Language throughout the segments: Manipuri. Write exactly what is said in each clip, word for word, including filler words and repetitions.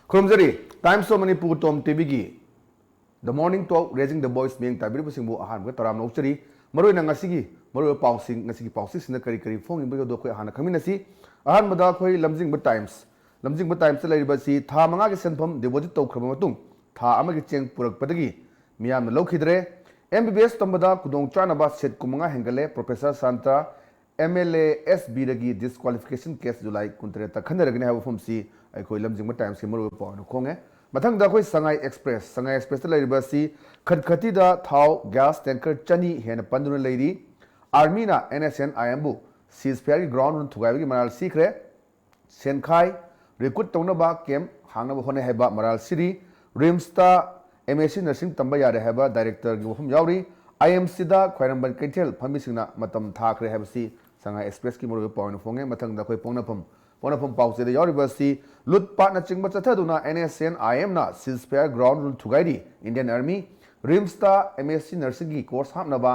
ꯈꯨꯔꯨꯝꯖꯔꯤ꯫ Times of Manipur Tom ꯇꯤꯚꯤꯒꯤ The Morning Talk, Raising the Voice ꯃꯤꯠꯌꯦꯡ ꯇꯥꯕꯤꯔꯤꯕꯁꯤꯡꯕꯨ ꯑꯍꯥꯟꯕꯗ ꯇꯔꯥꯝꯅ ꯑꯣꯛꯆꯔꯤ꯫ ꯃꯔꯨꯑꯣꯏꯅ ꯉꯁꯤꯒꯤ ꯃꯔꯨꯑꯣꯏꯕ ꯄꯥꯎꯁꯤꯡ, ꯉꯁꯤꯒꯤ ꯄꯥꯎꯆꯦꯁꯤꯡꯗ ꯀꯔꯤ ꯀꯔꯤ ꯐꯣꯡꯉꯤꯕꯒꯦ ꯍꯥꯏꯕꯗꯨ ꯑꯩꯈꯣꯏ ꯍꯥꯟꯅ ꯈꯪꯃꯤꯟꯅꯁꯤ꯫ ꯑꯍꯥꯟꯕꯗ ꯑꯩꯈꯣꯏ ꯂꯝꯖꯤꯡꯕ Times, ꯂꯝꯖꯤꯡꯕ Timesꯇ ꯂꯩꯔꯤꯕ ꯑꯁꯤ ꯊꯥ ꯃꯉꯥꯒꯤ ꯁꯦꯟꯐꯝ deposit ꯇꯧꯈ꯭ꯔꯕ ꯃꯇꯨꯡ ꯊꯥ ꯑꯃꯒꯤ ꯆꯦꯡ ꯄꯨꯔꯛꯄꯗꯒꯤ ꯃꯤꯌꯥꯝꯅ ꯂꯧꯈꯤꯗ꯭ꯔꯦ꯫ M B B S ꯇꯝꯕꯗ ꯈꯨꯗꯣꯡꯆꯥꯅꯕ seat ꯀꯨꯟꯃꯉꯥ ꯍꯦꯟꯒꯠꯂꯦ꯫ Professor Santa, M L A S Bꯗꯒꯤ disqualification case July ꯀꯨꯟꯇꯔꯦꯠꯇ ꯈꯟꯅꯔꯒꯅꯤ ꯍꯥꯏꯕ ꯋꯥꯐꯝꯁꯤ ꯑꯩꯈꯣꯏ ꯂꯝꯖꯤꯡꯕ Timesꯀꯤ ꯃꯔꯨꯑꯣꯏꯕ ꯄꯥꯎ ꯑꯣꯏꯅ ꯐꯣꯡꯉꯦ꯫ ꯃꯊꯪꯗ ꯑꯩꯈꯣꯏ ꯁꯉꯥꯏ Express, ꯁꯉꯥꯏ Expressꯇ ꯂꯩꯔꯤꯕ ꯑꯁꯤ ꯈꯠꯈꯇꯤꯗ ꯊꯥꯎ gas tanker ꯆꯅꯤ ꯍꯦꯟꯅ ꯄꯟꯗꯨꯅ ꯂꯩꯔꯤ꯫ Armyꯅ N S C N I Mꯕꯨ ceasefireꯒꯤ ground rule ꯊꯨꯒꯥꯏꯕꯒꯤ ꯃꯔꯥꯜ ꯁꯤꯈ꯭ꯔꯦ꯫ ꯁꯦꯟꯈꯥꯏ recruit ꯇꯧꯅꯕ camp ꯍꯥꯡꯅꯕ ꯍꯣꯠꯅꯩ ꯍꯥꯏꯕ ꯃꯔꯥꯜ ꯁꯤꯔꯤ꯫ RIMSꯇ M S C nursing ꯇꯝꯕ ꯌꯥꯔꯦ ꯍꯥꯏꯕ directorꯒꯤ ꯋꯥꯐꯝ ꯌꯥꯎꯔꯤ꯫ I M Cꯗ ꯈ꯭ꯋꯥꯏꯔꯝꯕꯟ ꯀꯩꯊꯦꯜ ꯐꯝꯕꯤꯁꯤꯡꯅ ꯃꯇꯝ ꯊꯥꯈ꯭ꯔꯦ ꯍꯥꯏꯕꯁꯤ ꯁꯉꯥꯏ Expressꯀꯤ ꯃꯔꯨꯑꯣꯏꯕ ꯄꯥꯎ ꯑꯣꯏꯅ ꯐꯣꯡꯉꯦ꯫ ꯃꯊꯪꯗ ꯑꯩꯈꯣꯏ ꯄꯣꯛꯅꯐꯝ, ꯄꯣꯛꯅꯐꯝ ꯄꯥꯎꯆꯦꯗ ꯌꯥꯎꯔꯤꯕ ꯑꯁꯤ ꯂꯨꯠ ꯄꯥꯠꯅꯆꯤꯡꯕ ꯆꯠꯊꯗꯨꯅ N S C N I Mꯅ ceasefire ground rule ꯊꯨꯒꯥꯏꯔꯤ꯫ Indian Army, RIMSꯇ M S C nursingꯒꯤ course ꯍꯥꯞꯅꯕ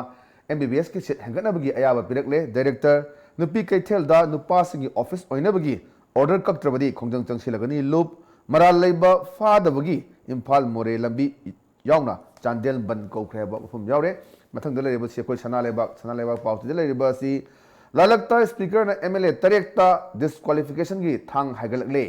M B B Sꯀꯤ seat ꯍꯦꯟꯒꯠꯅꯕꯒꯤ ꯑꯌꯥꯕ ꯄꯤꯔꯛꯂꯦ꯫ Director ꯅꯨꯄꯤ ꯀꯩꯊꯦꯜꯗ ꯅꯨꯄꯥꯁꯤꯡꯒꯤ office ꯑꯣꯏꯅꯕꯒꯤ order ꯀꯛꯇ꯭ꯔꯕꯗꯤ ꯈꯣꯡꯖꯪ ꯆꯪꯁꯤꯜꯂꯒꯅꯤ꯫ ꯂꯨꯞ, ꯃꯔꯥꯜ ꯂꯩꯕ ꯐꯥꯗꯕꯒꯤ ꯏꯝꯐꯥꯜ ꯃꯣꯔꯦ ꯂꯝꯕꯤ ꯌꯥꯎꯅ ꯆꯥꯟꯗꯦꯜ ꯕꯟ ꯀꯧꯈ꯭ꯔꯦ ꯍꯥꯏꯕ ꯋꯥꯐꯝ ꯌꯥꯎꯔꯦ꯫ ꯃꯊꯪꯗ ꯂꯩꯔꯤꯕꯁꯤ ꯑꯩꯈꯣꯏ ꯁꯅꯥ ꯂꯩꯕꯥꯛ, ꯁꯅꯥ ꯂꯩꯕꯥꯛ ꯄꯥꯎꯆꯦꯗ ꯂꯩꯔꯤꯕ ꯑꯁꯤ ꯂꯥꯂꯛꯇ Speakerꯅ M L A ꯇꯔꯦꯠꯇ disqualificationꯒꯤ ꯊꯥꯡ ꯍꯥꯏꯒꯠꯂꯛꯂꯦ꯫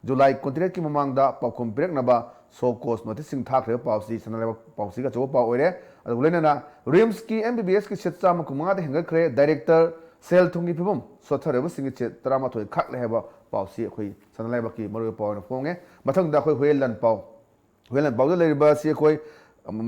July ꯀꯨꯟꯇꯔꯦꯠꯀꯤ ꯃꯃꯥꯡꯗ ꯄꯥꯎꯈꯨꯝ ꯄꯤꯔꯛꯅꯕ show cause noticeꯁꯤꯡ ꯊꯥꯈ꯭ꯔꯤꯕ ꯄꯥꯎꯁꯤ ꯁꯅꯥ ꯂꯩꯕꯥꯛ ꯄꯥꯎꯆꯦꯒꯤ ꯑꯆꯧꯕ ꯄꯥꯎ ꯑꯣꯏꯔꯦ꯫ ꯑꯗꯨꯒ ꯂꯣꯏꯅꯅ RIMSꯀꯤ M B B Sꯀꯤ seat ꯆꯥꯝꯃ ꯀꯨꯟꯃꯉꯥꯗ ꯍꯦꯟꯒꯠꯈ꯭ꯔꯦ꯫ Director ꯁꯦꯜ ꯊꯨꯝꯒꯤ ꯐꯤꯕꯝ ꯁꯣꯠꯊꯔꯕꯁꯤꯡꯒꯤ seat ꯇꯔꯥꯃꯥꯊꯣꯏ ꯈꯥꯛꯂꯦ ꯍꯥꯏꯕ ꯄꯥꯎꯁꯤ ꯑꯩꯈꯣꯏ ꯁꯅꯥ ꯂꯩꯕꯥꯛꯀꯤ ꯃꯔꯨꯑꯣꯏꯕ ꯄꯥꯎ ꯑꯣꯏꯅ ꯐꯣꯡꯉꯦ꯫ ꯃꯊꯪꯗ ꯑꯩꯈꯣꯏ ꯍꯨꯌꯦꯟ ꯂꯥꯟꯄꯥꯎ, ꯍꯨꯌꯦꯟ ꯂꯥꯟꯄꯥꯎꯗ ꯂꯩꯔꯤꯕ ꯑꯁꯤ ꯑꯩꯈꯣꯏ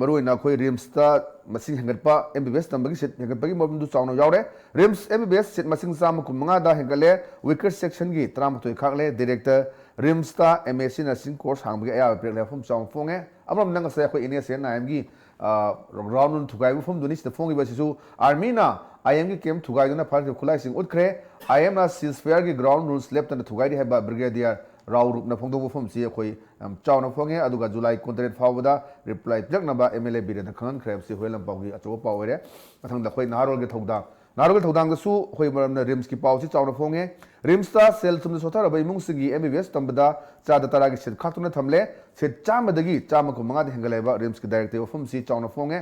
ꯃꯔꯨꯑꯣꯏꯅ ꯑꯩꯈꯣꯏ RIMSꯇ ꯃꯁꯤꯡ ꯍꯦꯟꯒꯠꯄ, M B B S ꯇꯝꯕꯒꯤ seat ꯍꯦꯟꯒꯠꯄꯒꯤ ꯃꯔꯝꯗꯨ ꯆꯥꯎꯅ ꯌꯥꯎꯔꯦ꯫ RIMS M B B S seat ꯃꯁꯤꯡ ꯆꯥꯝꯃ ꯀꯨꯟꯃꯉꯥꯗ ꯍꯦꯟꯒꯠꯂꯦ, weaker sectionꯒꯤ ꯇꯔꯥꯃꯥꯊꯣꯏ ꯈꯥꯛꯂꯦ꯫ Director, RIMSꯇ M S C nursing course ꯍꯥꯡꯕꯒꯤ ꯑꯌꯥꯕ ꯄꯤꯔꯛꯂꯦ ꯍꯥꯏꯕ ꯋꯥꯐꯝ ꯆꯥꯎꯅ ꯐꯣꯡꯉꯦ꯫ ꯑꯃꯔꯣꯝꯗ ꯉꯁꯥꯏ ꯑꯩꯈꯣꯏ N S C N I Mꯒꯤ, ꯑ, ground rule ꯊꯨꯒꯥꯏꯕ ꯋꯥꯐꯝꯗꯨꯅꯤ ꯁꯤꯗ ꯐꯣꯡꯉꯤꯕ ꯑꯁꯤꯁꯨ꯫ Armyꯅ I Mꯒꯤ camp ꯊꯨꯒꯥꯏꯗꯨꯅ ꯐꯥꯔꯛꯈꯤꯕ ꯈꯨꯠꯂꯥꯏꯁꯤꯡ ꯎꯠꯈ꯭ꯔꯦ꯫ I Mꯅ ceasefireꯒꯤ ground rules ꯂꯦꯞꯇꯅ ꯊꯨꯒꯥꯏꯔꯤ ꯍꯥꯏꯕ Brigadier ꯔꯥꯎ ꯔꯨꯞꯅ ꯐꯣꯡꯗꯣꯛꯄ ꯋꯥꯐꯝꯁꯤ ꯑꯩꯈꯣꯏ ꯌꯥꯝ ꯆꯥꯎꯅ ꯐꯣꯡꯉꯦ꯫ ꯑꯗꯨꯒ July ꯀꯨꯟꯇꯔꯦꯠ ꯐꯥꯎꯕꯗ reply ꯄꯤꯔꯛꯅꯕ M L A ꯕꯤꯔꯦꯟꯅ ꯈꯪꯍꯟꯈ꯭ꯔꯦ ꯍꯥꯏꯕꯁꯤ ꯍꯨꯌꯦꯟ ꯂꯥꯟꯄꯥꯎꯒꯤ ꯑꯆꯧꯕ ꯄꯥꯎ ꯑꯣꯏꯔꯦ꯫ ꯃꯊꯪꯗ ꯑꯩꯈꯣꯏ ꯅꯍꯥꯔꯣꯜꯒꯤ ꯊꯧꯗꯥꯡ, ꯅꯍꯥꯔꯣꯜꯒꯤ ꯊꯧꯗꯥꯡꯗꯁꯨ ꯑꯩꯈꯣꯏ ꯃꯔꯝꯅ ꯔꯤꯝꯁꯀꯤ ꯄꯥꯎꯁꯤ ꯆꯥꯎꯅ ꯐꯣꯡꯉꯦ꯫ ꯔꯤꯝꯁꯇ ꯁꯦꯜ ꯊꯨꯝꯗ ꯁꯣꯠꯊꯔꯕ ꯏꯃꯨꯡꯁꯤꯡꯒꯤ ꯑꯦꯝ ꯕꯤ ꯕꯤ ꯑꯦꯁ ꯇꯝꯕꯗ ꯆꯥꯗ ꯇꯔꯥꯒꯤ ꯁꯤꯠ ꯈꯥꯛꯇꯨꯅ ꯊꯝꯂꯦ꯫ ꯁꯤꯠ ꯆꯥꯝꯃꯗꯒꯤ ꯆꯥꯝꯃ ꯀꯨꯟꯃꯉꯥꯗ ꯍꯦꯟꯒꯠꯂꯦ ꯍꯥꯏꯕ ꯔꯤꯝꯁꯀꯤ ꯗꯥꯏꯔꯦꯛꯇꯔꯒꯤ ꯋꯥꯐꯝꯁꯤ ꯆꯥꯎꯅ ꯐꯣꯡꯉꯦ꯫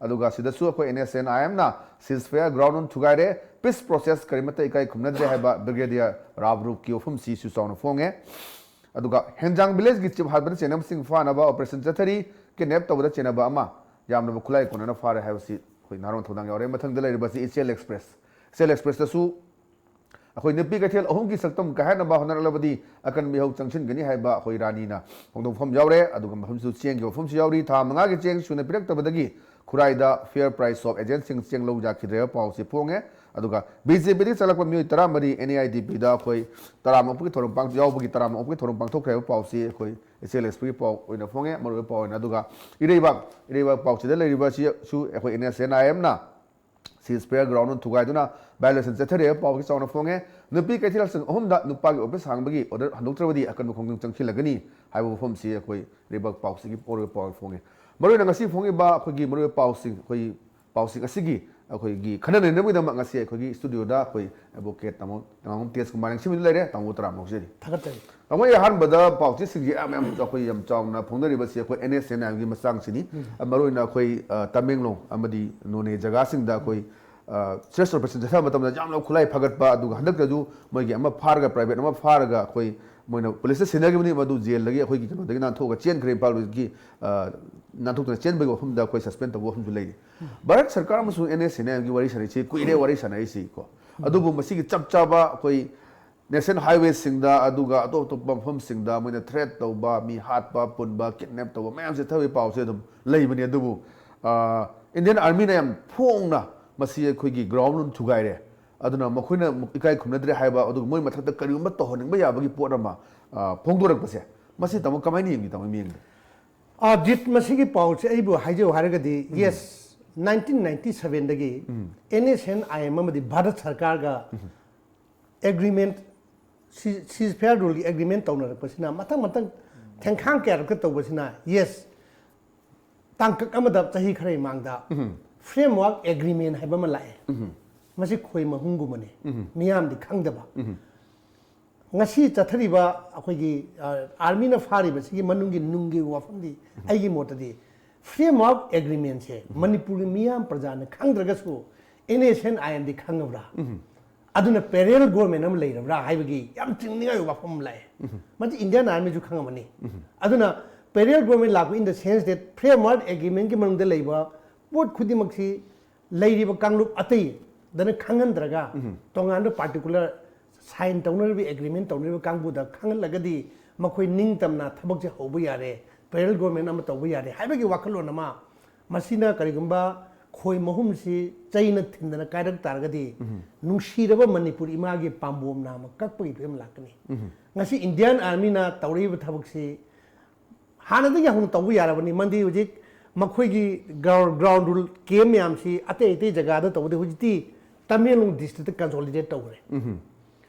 ꯑꯗꯨꯒ ꯁꯤꯗꯁꯨ ꯑꯩꯈꯣꯏ ꯑꯦꯟ ꯑꯦꯁ ꯑꯦꯟ ꯑꯥꯏ ꯑꯦꯝꯅ ceasefire ground ꯔꯨꯜ ꯊꯨꯒꯥꯏꯔꯦ, peace process ꯀꯔꯤꯃꯠꯇ ꯏꯀꯥꯏ ꯈꯨꯝꯅꯗ꯭ꯔꯦ ꯍꯥꯏꯕ ꯕ꯭ꯔꯤꯒꯦꯗꯤꯌꯔ ꯔꯥꯕꯔꯨꯞꯀꯤ ꯋꯥꯐꯝꯁꯤꯁꯨ ꯆꯥꯎꯅ ꯐꯣꯡꯉꯦ꯫ ꯑꯗꯨꯒ ꯍꯦꯟꯖꯥꯡ ꯚꯤꯂꯦꯖꯀꯤ ꯆꯤꯞ ꯍꯥꯠꯄꯗ ꯆꯦꯟꯅꯕꯁꯤꯡ ꯐꯥꯅꯕ ꯑꯣꯄꯔꯦꯁꯟ ꯆꯠꯊꯔꯤ꯫ ꯀꯤꯗꯅꯦꯞ ꯇꯧꯕꯗ ꯆꯦꯟꯅꯕ ꯑꯃ ꯌꯥꯝꯂꯕ ꯈꯨꯠꯂꯥꯏ ꯀꯣꯟꯅꯅ ꯐꯥꯔꯦ ꯍꯥꯏꯕꯁꯤ ꯑꯩꯈꯣꯏ ꯅꯍꯥꯔꯣꯜ ꯊꯧꯗꯥꯡ ꯌꯥꯎꯔꯦ꯫ ꯃꯊꯪꯗ ꯂꯩꯔꯤꯕꯁꯤ ꯏꯆꯦꯜ ꯑꯦꯛꯁꯄ꯭ꯔꯦꯁ꯫ ꯏꯆꯦꯜ ꯑꯦꯛꯁꯄ꯭ꯔꯦꯁꯇꯁꯨ ꯑꯩꯈꯣꯏ ꯅꯨꯄꯤ ꯀꯩꯊꯦꯜ ꯑꯍꯨꯝꯒꯤ ꯁꯛꯇꯝ ꯀꯥꯏꯍꯟꯅꯕ ꯍꯣꯠꯅꯔꯛꯂꯕꯗꯤ ꯑꯀꯟꯕ ꯏꯍꯧ ꯆꯪꯁꯤꯟꯒꯅꯤ ꯍꯥꯏꯕ ꯑꯩꯈꯣꯏ ꯔꯥꯅꯤꯅ ꯐꯣꯡꯗꯣꯛꯐꯝ ꯌꯥꯎꯔꯦ꯫ ꯑꯗꯨꯒ ꯃꯐꯝꯁꯤꯁꯨ ꯆꯦꯡꯒꯤ ꯋꯥꯐꯝꯁꯨ ꯌꯥꯎꯔꯤ꯫ ꯊꯥ ꯃꯉꯥꯒꯤ ꯆꯦꯡ ꯁꯨꯅ ꯄꯤꯔꯛꯇꯕꯗꯒꯤ ꯈꯨꯔꯥꯏꯗ fair price shop agent ꯁꯤꯡ ꯆꯦꯡ ꯂꯧ ꯌꯥꯈꯤꯗ꯭ꯔꯦ ꯍꯥꯏꯕ ꯄꯥꯎꯁꯤ ꯐꯣꯡꯉꯦ꯫ ꯑꯗꯨꯒ ꯕꯤ ꯖꯦ ꯄꯤꯗꯒꯤ ꯆꯪꯂꯛꯄ ꯃꯤꯑꯣꯏ ꯇꯔꯥꯃꯔꯤ ꯑꯦꯟ ꯑꯦ ꯑꯥꯏ ꯗꯤ ꯄꯤꯗ ꯑꯩꯈꯣꯏ ꯇꯔꯥꯝꯅ ꯑꯣꯛꯄꯒꯤ ꯊꯧꯔꯝ ꯄꯥꯡ-, ꯌꯥꯎꯕꯒꯤ ꯇꯔꯥꯝꯅ ꯑꯣꯛꯄꯒꯤ ꯊꯧꯔꯝ ꯄꯥꯡꯊꯣꯛꯈ꯭ꯔꯦ ꯍꯥꯏꯕ ꯄꯥꯎꯁꯤ ꯑꯩꯈꯣꯏ ꯏꯆꯦꯜ ꯑꯦꯛꯁꯄ꯭ꯔꯦꯁꯀꯤ ꯄꯥꯎ ꯑꯣꯏꯅ ꯐꯣꯡꯉꯦ, ꯃꯔꯨꯑꯣꯏꯕ ꯄꯥꯎ ꯑꯣꯏꯅ꯫ ꯑꯗꯨꯒ ꯏꯔꯩꯕꯥꯛ, ꯏꯔꯩꯕꯥꯛ ꯄꯥꯎꯆꯦꯗ ꯂꯩꯔꯤꯕ ꯑꯁꯤꯁꯨ ꯑꯩꯈꯣꯏ ꯑꯦꯟ ꯑꯦꯁ ꯑꯦꯟ ꯑꯥꯏ ꯑꯦꯝꯅ ceasefire ground ꯔꯨꯜ ꯊꯨꯒꯥꯏꯗꯨꯅ violation ꯆꯠꯊꯔꯦ ꯍꯥꯏꯕ ꯄꯥꯎꯁꯤ ꯆꯥꯎꯅ ꯐꯣꯡꯉꯦ꯫ ꯅꯨꯄꯤ ꯀꯩꯊꯦꯜꯁꯤꯡ ꯑꯍꯨꯝꯗ ꯅꯨꯄꯥꯒꯤ ꯑꯣꯐꯤꯁ ꯍꯥꯡꯕꯒꯤ order ꯍꯟꯗꯣꯛꯇ꯭ꯔꯕꯗꯤ ꯑꯀꯟꯕ ꯈꯣꯡꯖꯪ ꯆꯪꯁꯤꯜꯂꯒꯅꯤ ꯍꯥꯏꯕ ꯋꯥꯐꯝꯁꯤ ꯑꯩꯈꯣꯏ ꯏꯔꯩꯕꯥꯛ ꯄꯥꯎꯆꯦꯒꯤ ꯄꯥꯎ ꯐꯣꯡꯉꯦ꯫ ꯃꯔꯨꯑꯣꯏꯅ ꯉꯁꯤ ꯐꯣꯡꯉꯤꯕ ꯑꯩꯈꯣꯏꯒꯤ ꯃꯔꯨꯑꯣꯏꯕ ꯄꯥꯎꯁꯤꯡ, ꯑꯩꯈꯣꯏ ꯄꯥꯎꯁꯤꯡ ꯑꯁꯤꯒꯤ ꯑꯩꯈꯣꯏꯒꯤ ꯈꯟꯅ ꯅꯩꯅꯕꯒꯤꯗꯃꯛ ꯉꯁꯤ ꯑꯩꯈꯣꯏꯒꯤ ꯁ꯭ꯇꯨꯗꯤꯑꯣꯗ ꯑꯩꯈꯣꯏ ꯑꯦꯗꯚꯣꯀꯦꯠ ꯇꯥꯃꯣ ꯇꯦꯖꯀꯨꯃꯥꯔ ꯂꯦꯡꯁꯤꯟꯕꯤꯗꯨ ꯂꯩꯔꯦ꯫ ꯇꯥꯃꯣ, ꯇꯔꯥꯝꯅ ꯑꯣꯛꯆꯔꯤ꯫ ꯊꯥꯒꯠꯆꯔꯤ꯫ ꯇꯥꯃꯣ, ꯑꯩ ꯑꯍꯥꯟꯕꯗ ꯄꯥꯎꯆꯦꯁꯤꯡꯁꯦ ꯌꯥꯝ, ꯌꯥꯝ ꯑꯩꯈꯣꯏ ꯌꯥꯝ ꯆꯥꯎꯅ ꯐꯣꯡꯅꯔꯤꯕꯁꯤ ꯑꯩꯈꯣꯏ ꯑꯦꯟ ꯑꯦꯁ ꯑꯦꯟ ꯑꯥꯏ ꯑꯦꯝꯒꯤ ꯃꯇꯥꯡꯁꯤꯅꯤ꯫ ꯎꯝ꯫ ꯃꯔꯨꯑꯣꯏꯅ ꯑꯩꯈꯣꯏ, ꯑ, ꯇꯃꯦꯡꯂꯣꯡ ꯑꯃꯗꯤ ꯅꯣꯅꯦ ꯖꯒꯥꯁꯤꯡꯗ ꯑꯩꯈꯣꯏ, ꯑ, search operation ꯆꯠꯊꯕ ꯃꯇꯝꯗ ꯌꯥꯝꯅ ꯈꯨꯠꯂꯥꯏ ꯐꯒꯠꯄ, ꯑꯗꯨꯒ ꯍꯟꯗꯛꯇꯁꯨ ꯃꯣꯏꯒꯤ ꯑꯃ ꯐꯥꯔꯒ, private ꯑꯃ ꯐꯥꯔꯒ ꯑꯩꯈꯣꯏ ꯃꯣꯏꯅ ꯄꯨꯂꯤꯁꯇ ꯁꯤꯟꯅꯈꯤꯕꯅꯤ, ꯃꯗꯨ ꯖꯦꯜꯗꯒꯤ ꯑꯩꯈꯣꯏꯒꯤ ꯀꯩꯅꯣꯗꯒꯤ ꯅꯥꯟꯊꯣꯛꯑꯒ ꯆꯦꯟꯈ꯭ꯔꯦ, ꯏꯝꯐꯥꯜꯒꯤ, ꯑ, ꯅꯥꯟꯊꯣꯛꯇꯨꯅ ꯆꯦꯟꯕꯒꯤ ꯋꯥꯐꯝꯗ ꯑꯩꯈꯣꯏ suspend ꯇꯧꯕ ꯋꯥꯐꯝꯁꯨ ꯂꯩꯔꯤ꯫ ꯚꯥꯔꯠ ꯁꯔꯀꯥꯔ ꯑꯃꯁꯨꯡ ꯑꯦꯟ ꯑꯦꯁ ꯑꯦꯟ ꯑꯥꯏ ꯑꯦꯝꯒꯤ ꯋꯥꯔꯤ ꯁꯥꯟꯅꯔꯤꯁꯤ ꯀꯨꯏꯔꯦ, ꯋꯥꯔꯤ ꯁꯥꯟꯅꯔꯤꯁꯤ ꯀꯣ꯫ ꯑꯗꯨꯕꯨ ꯃꯁꯤꯒꯤ ꯆꯞ ꯆꯥꯕ ꯑꯩꯈꯣꯏ national highwayꯁꯤꯡꯗ, ꯑꯗꯨꯒ ꯑꯇꯣꯞ ꯑꯇꯣꯞꯄ ꯃꯐꯝꯁꯤꯡꯗ ꯃꯣꯏꯅ threat ꯇꯧꯕ, ꯃꯤ ꯍꯥꯠꯄ, ꯄꯨꯟꯕ, kidnap ꯇꯧꯕ ꯃꯌꯥꯝꯁꯦ ꯊꯕꯛ ꯄꯥꯎꯁꯦ ꯑꯗꯨꯝ ꯂꯩꯕꯅꯤ꯫ ꯑꯗꯨꯕꯨ, ꯑ, Indian Armyꯅ ꯌꯥꯝ ꯐꯣꯡꯅ ꯃꯁꯤ ꯑꯩꯈꯣꯏꯒꯤ ground ꯔꯨꯜ ꯊꯨꯒꯥꯏꯔꯦ, ꯑꯗꯨꯅ ꯃꯈꯣꯏꯅ ꯏꯀꯥꯏ ꯈꯨꯝꯅꯗ꯭ꯔꯦ ꯍꯥꯏꯕ, ꯑꯗꯨꯒ ꯃꯣꯏ ꯃꯊꯛꯇ ꯀꯔꯤꯒꯨꯝꯕ ꯇꯧꯍꯟꯅꯤꯡꯕ ꯌꯥꯕꯒꯤ ꯄꯣꯠ ꯑꯃ, ꯑ, ꯐꯣꯡꯗꯣꯔꯛꯄꯁꯦ, ꯃꯁꯤ ꯇꯥꯃꯣ ꯀꯃꯥꯏꯅ ꯌꯦꯡꯕꯤ, ꯇꯥꯃꯣ ꯃꯤꯠꯌꯦꯡꯗ? ꯑꯖꯤꯠ, ꯃꯁꯤꯒꯤ ꯄꯥꯎꯁꯦ ꯑꯩꯕꯨ ꯍꯥꯏꯖꯧ ꯍꯥꯏꯔꯒꯗꯤ, ꯎꯝ꯫ Yes, nineteen ninety sevenꯗꯒꯤ um. N S N I M ꯑꯃꯗꯤ ꯚꯥꯔꯠ ꯁꯔꯀꯥꯔꯒ ꯎꯝ꯫ Agreement, ꯁꯤ-, ceasefire ꯔꯨꯜꯒꯤ agreement ꯇꯧꯅꯔꯛꯄꯁꯤꯅ ꯃꯊꯪ ꯃꯊꯪ ꯊꯦꯡꯈꯥꯡ ꯀꯌꯥꯔꯛꯀ ꯇꯧꯕꯁꯤꯅ, yes, ꯇꯥꯡꯀꯛ ꯑꯃꯗ ꯆꯍꯤ ꯈꯔꯒꯤ ꯃꯥꯡꯗ ꯎꯝ꯫ Framework Agreement ꯍꯥꯏꯕ ꯑꯃ ꯂꯥꯛꯑꯦ꯫ ꯎꯝ꯫ ꯃꯁꯤ ꯈꯣꯏ ꯃꯍꯨꯝꯒꯨꯝꯕꯅꯤ꯫ ꯃꯤꯌꯥꯝꯗꯤ ꯈꯪꯗꯕ꯫ ꯉꯁꯤ ꯆꯠꯊꯔꯤꯕ ꯑꯩꯈꯣꯏꯒꯤ ꯑꯥꯔꯃꯤꯅ ꯐꯥꯔꯤꯕꯁꯤꯒꯤ ꯃꯅꯨꯡꯒꯤ ꯅꯨꯡꯒꯤ ꯋꯥꯐꯝꯗꯤ ꯑꯩꯒꯤ ꯃꯣꯠꯇꯗꯤ, ꯐ꯭ꯔꯦꯝꯋꯥꯔꯛ ꯑꯦꯒ꯭ꯔꯤꯃꯦꯟꯁꯦ ꯃꯅꯤꯄꯨꯔꯒꯤ ꯃꯤꯌꯥꯝ ꯄ꯭ꯔꯖꯥꯅ ꯈꯪꯗ꯭ꯔꯒꯁꯨ ꯑꯦꯟ ꯑꯦꯁ ꯑꯦꯟ ꯑꯥꯏ ꯑꯦꯝꯗꯤ ꯈꯪꯉꯕ꯭ꯔꯥ? ꯑꯗꯨꯅ ꯄꯦꯔꯦꯂꯦꯜ ꯒꯣꯔꯃꯦꯟ ꯑꯃ ꯂꯩꯔꯕ꯭ꯔꯥ ꯍꯥꯏꯕꯒꯤ ꯌꯥꯝ ꯆꯤꯡꯅꯤꯡꯉꯥꯏ ꯑꯣꯏꯕ ꯋꯥꯐꯝ ꯑꯃ ꯂꯥꯛꯑꯦ꯫ ꯃꯁꯤ ꯏꯟꯗꯤꯌꯥꯟ ꯑꯥꯔꯃꯤꯁꯨ ꯈꯪꯉꯝꯃꯅꯤ꯫ ꯑꯗꯨꯅ ꯄꯦꯔꯦꯂꯦꯜ ꯒꯣꯔꯃꯦꯟ ꯂꯥꯛꯄ in the sense that framework ꯑꯦꯒ꯭ꯔꯤꯃꯦꯟꯒꯤ ꯃꯅꯨꯡꯗ ꯂꯩꯕ ꯄꯣꯠ ꯈꯨꯗꯤꯡꯃꯛꯁꯤ ꯂꯩꯔꯤꯕ ꯀꯥꯡꯂꯨꯞ ꯑꯇꯩꯗꯅ ꯈꯪꯍꯟꯗ꯭ꯔꯒ ꯇꯣꯉꯥꯟꯕ ꯄꯥꯔꯇꯤꯀꯨꯂꯔ ꯁꯥꯏꯟ ꯇꯧꯅꯔꯤꯕ ꯑꯦꯒ꯭ꯔꯤꯃꯦꯟ ꯇꯧꯅꯔꯤꯕ ꯀꯥꯡꯕꯨꯗ ꯈꯪꯍꯜꯂꯒꯗꯤ ꯃꯈꯣꯏ ꯅꯤꯡꯇꯝꯅ ꯊꯕꯛꯁꯦ ꯍꯧꯕ ꯌꯥꯔꯦ, ꯄꯦꯔꯦꯂꯦꯜ ꯒꯣꯔꯃꯦꯟ ꯑꯃ ꯇꯧꯕ ꯌꯥꯔꯦ ꯍꯥꯏꯕꯒꯤ ꯋꯥꯈꯜꯂꯣꯟ ꯑꯃ꯫ ꯃꯁꯤꯅ ꯀꯔꯤꯒꯨꯝꯕ ꯈꯣꯏ ꯃꯍꯨꯝꯁꯤ ꯆꯩꯅ ꯊꯤꯟꯗꯅ ꯀꯥꯏꯔꯛ ꯇꯥꯔꯒꯗꯤ ꯅꯨꯡꯁꯤꯔꯕ ꯃꯅꯤꯄꯨꯔ ꯏꯃꯥꯒꯤ ꯄꯥꯝꯕꯣꯝ ꯅꯥꯝꯃ ꯀꯛꯄꯒꯤ ꯐꯤꯕꯝ ꯂꯥꯛꯀꯅꯤ꯫ ꯉꯁꯤ ꯏꯟꯗꯤꯌꯥꯟ ꯑꯥꯔꯃꯤꯅ ꯇꯧꯔꯛꯏꯕ ꯊꯕꯛꯁꯤ ꯍꯥꯟꯅꯗꯒꯤ ꯍꯧꯅ ꯇꯧꯕ ꯌꯥꯔꯕꯅꯤ꯫ ꯃꯔꯝꯗꯤ ꯍꯧꯖꯤꯛ ꯃꯈꯣꯏꯒꯤ ꯒ꯭ꯔꯥꯎꯟ ꯔꯨꯜ ꯀꯦꯝ ꯃꯌꯥꯝꯁꯤ ꯑꯇꯩ ꯑꯇꯩ ꯖꯒꯥꯗ ꯇꯧꯕꯗꯤ ꯍꯧꯖꯤꯛꯇꯤ ꯇꯃꯦꯡꯂꯣꯡ ꯗꯤꯁꯇ꯭ꯔꯤꯛꯇ ꯀꯟꯁꯣꯂꯤꯗꯦꯠ ꯇꯧꯈ꯭ꯔꯦ꯫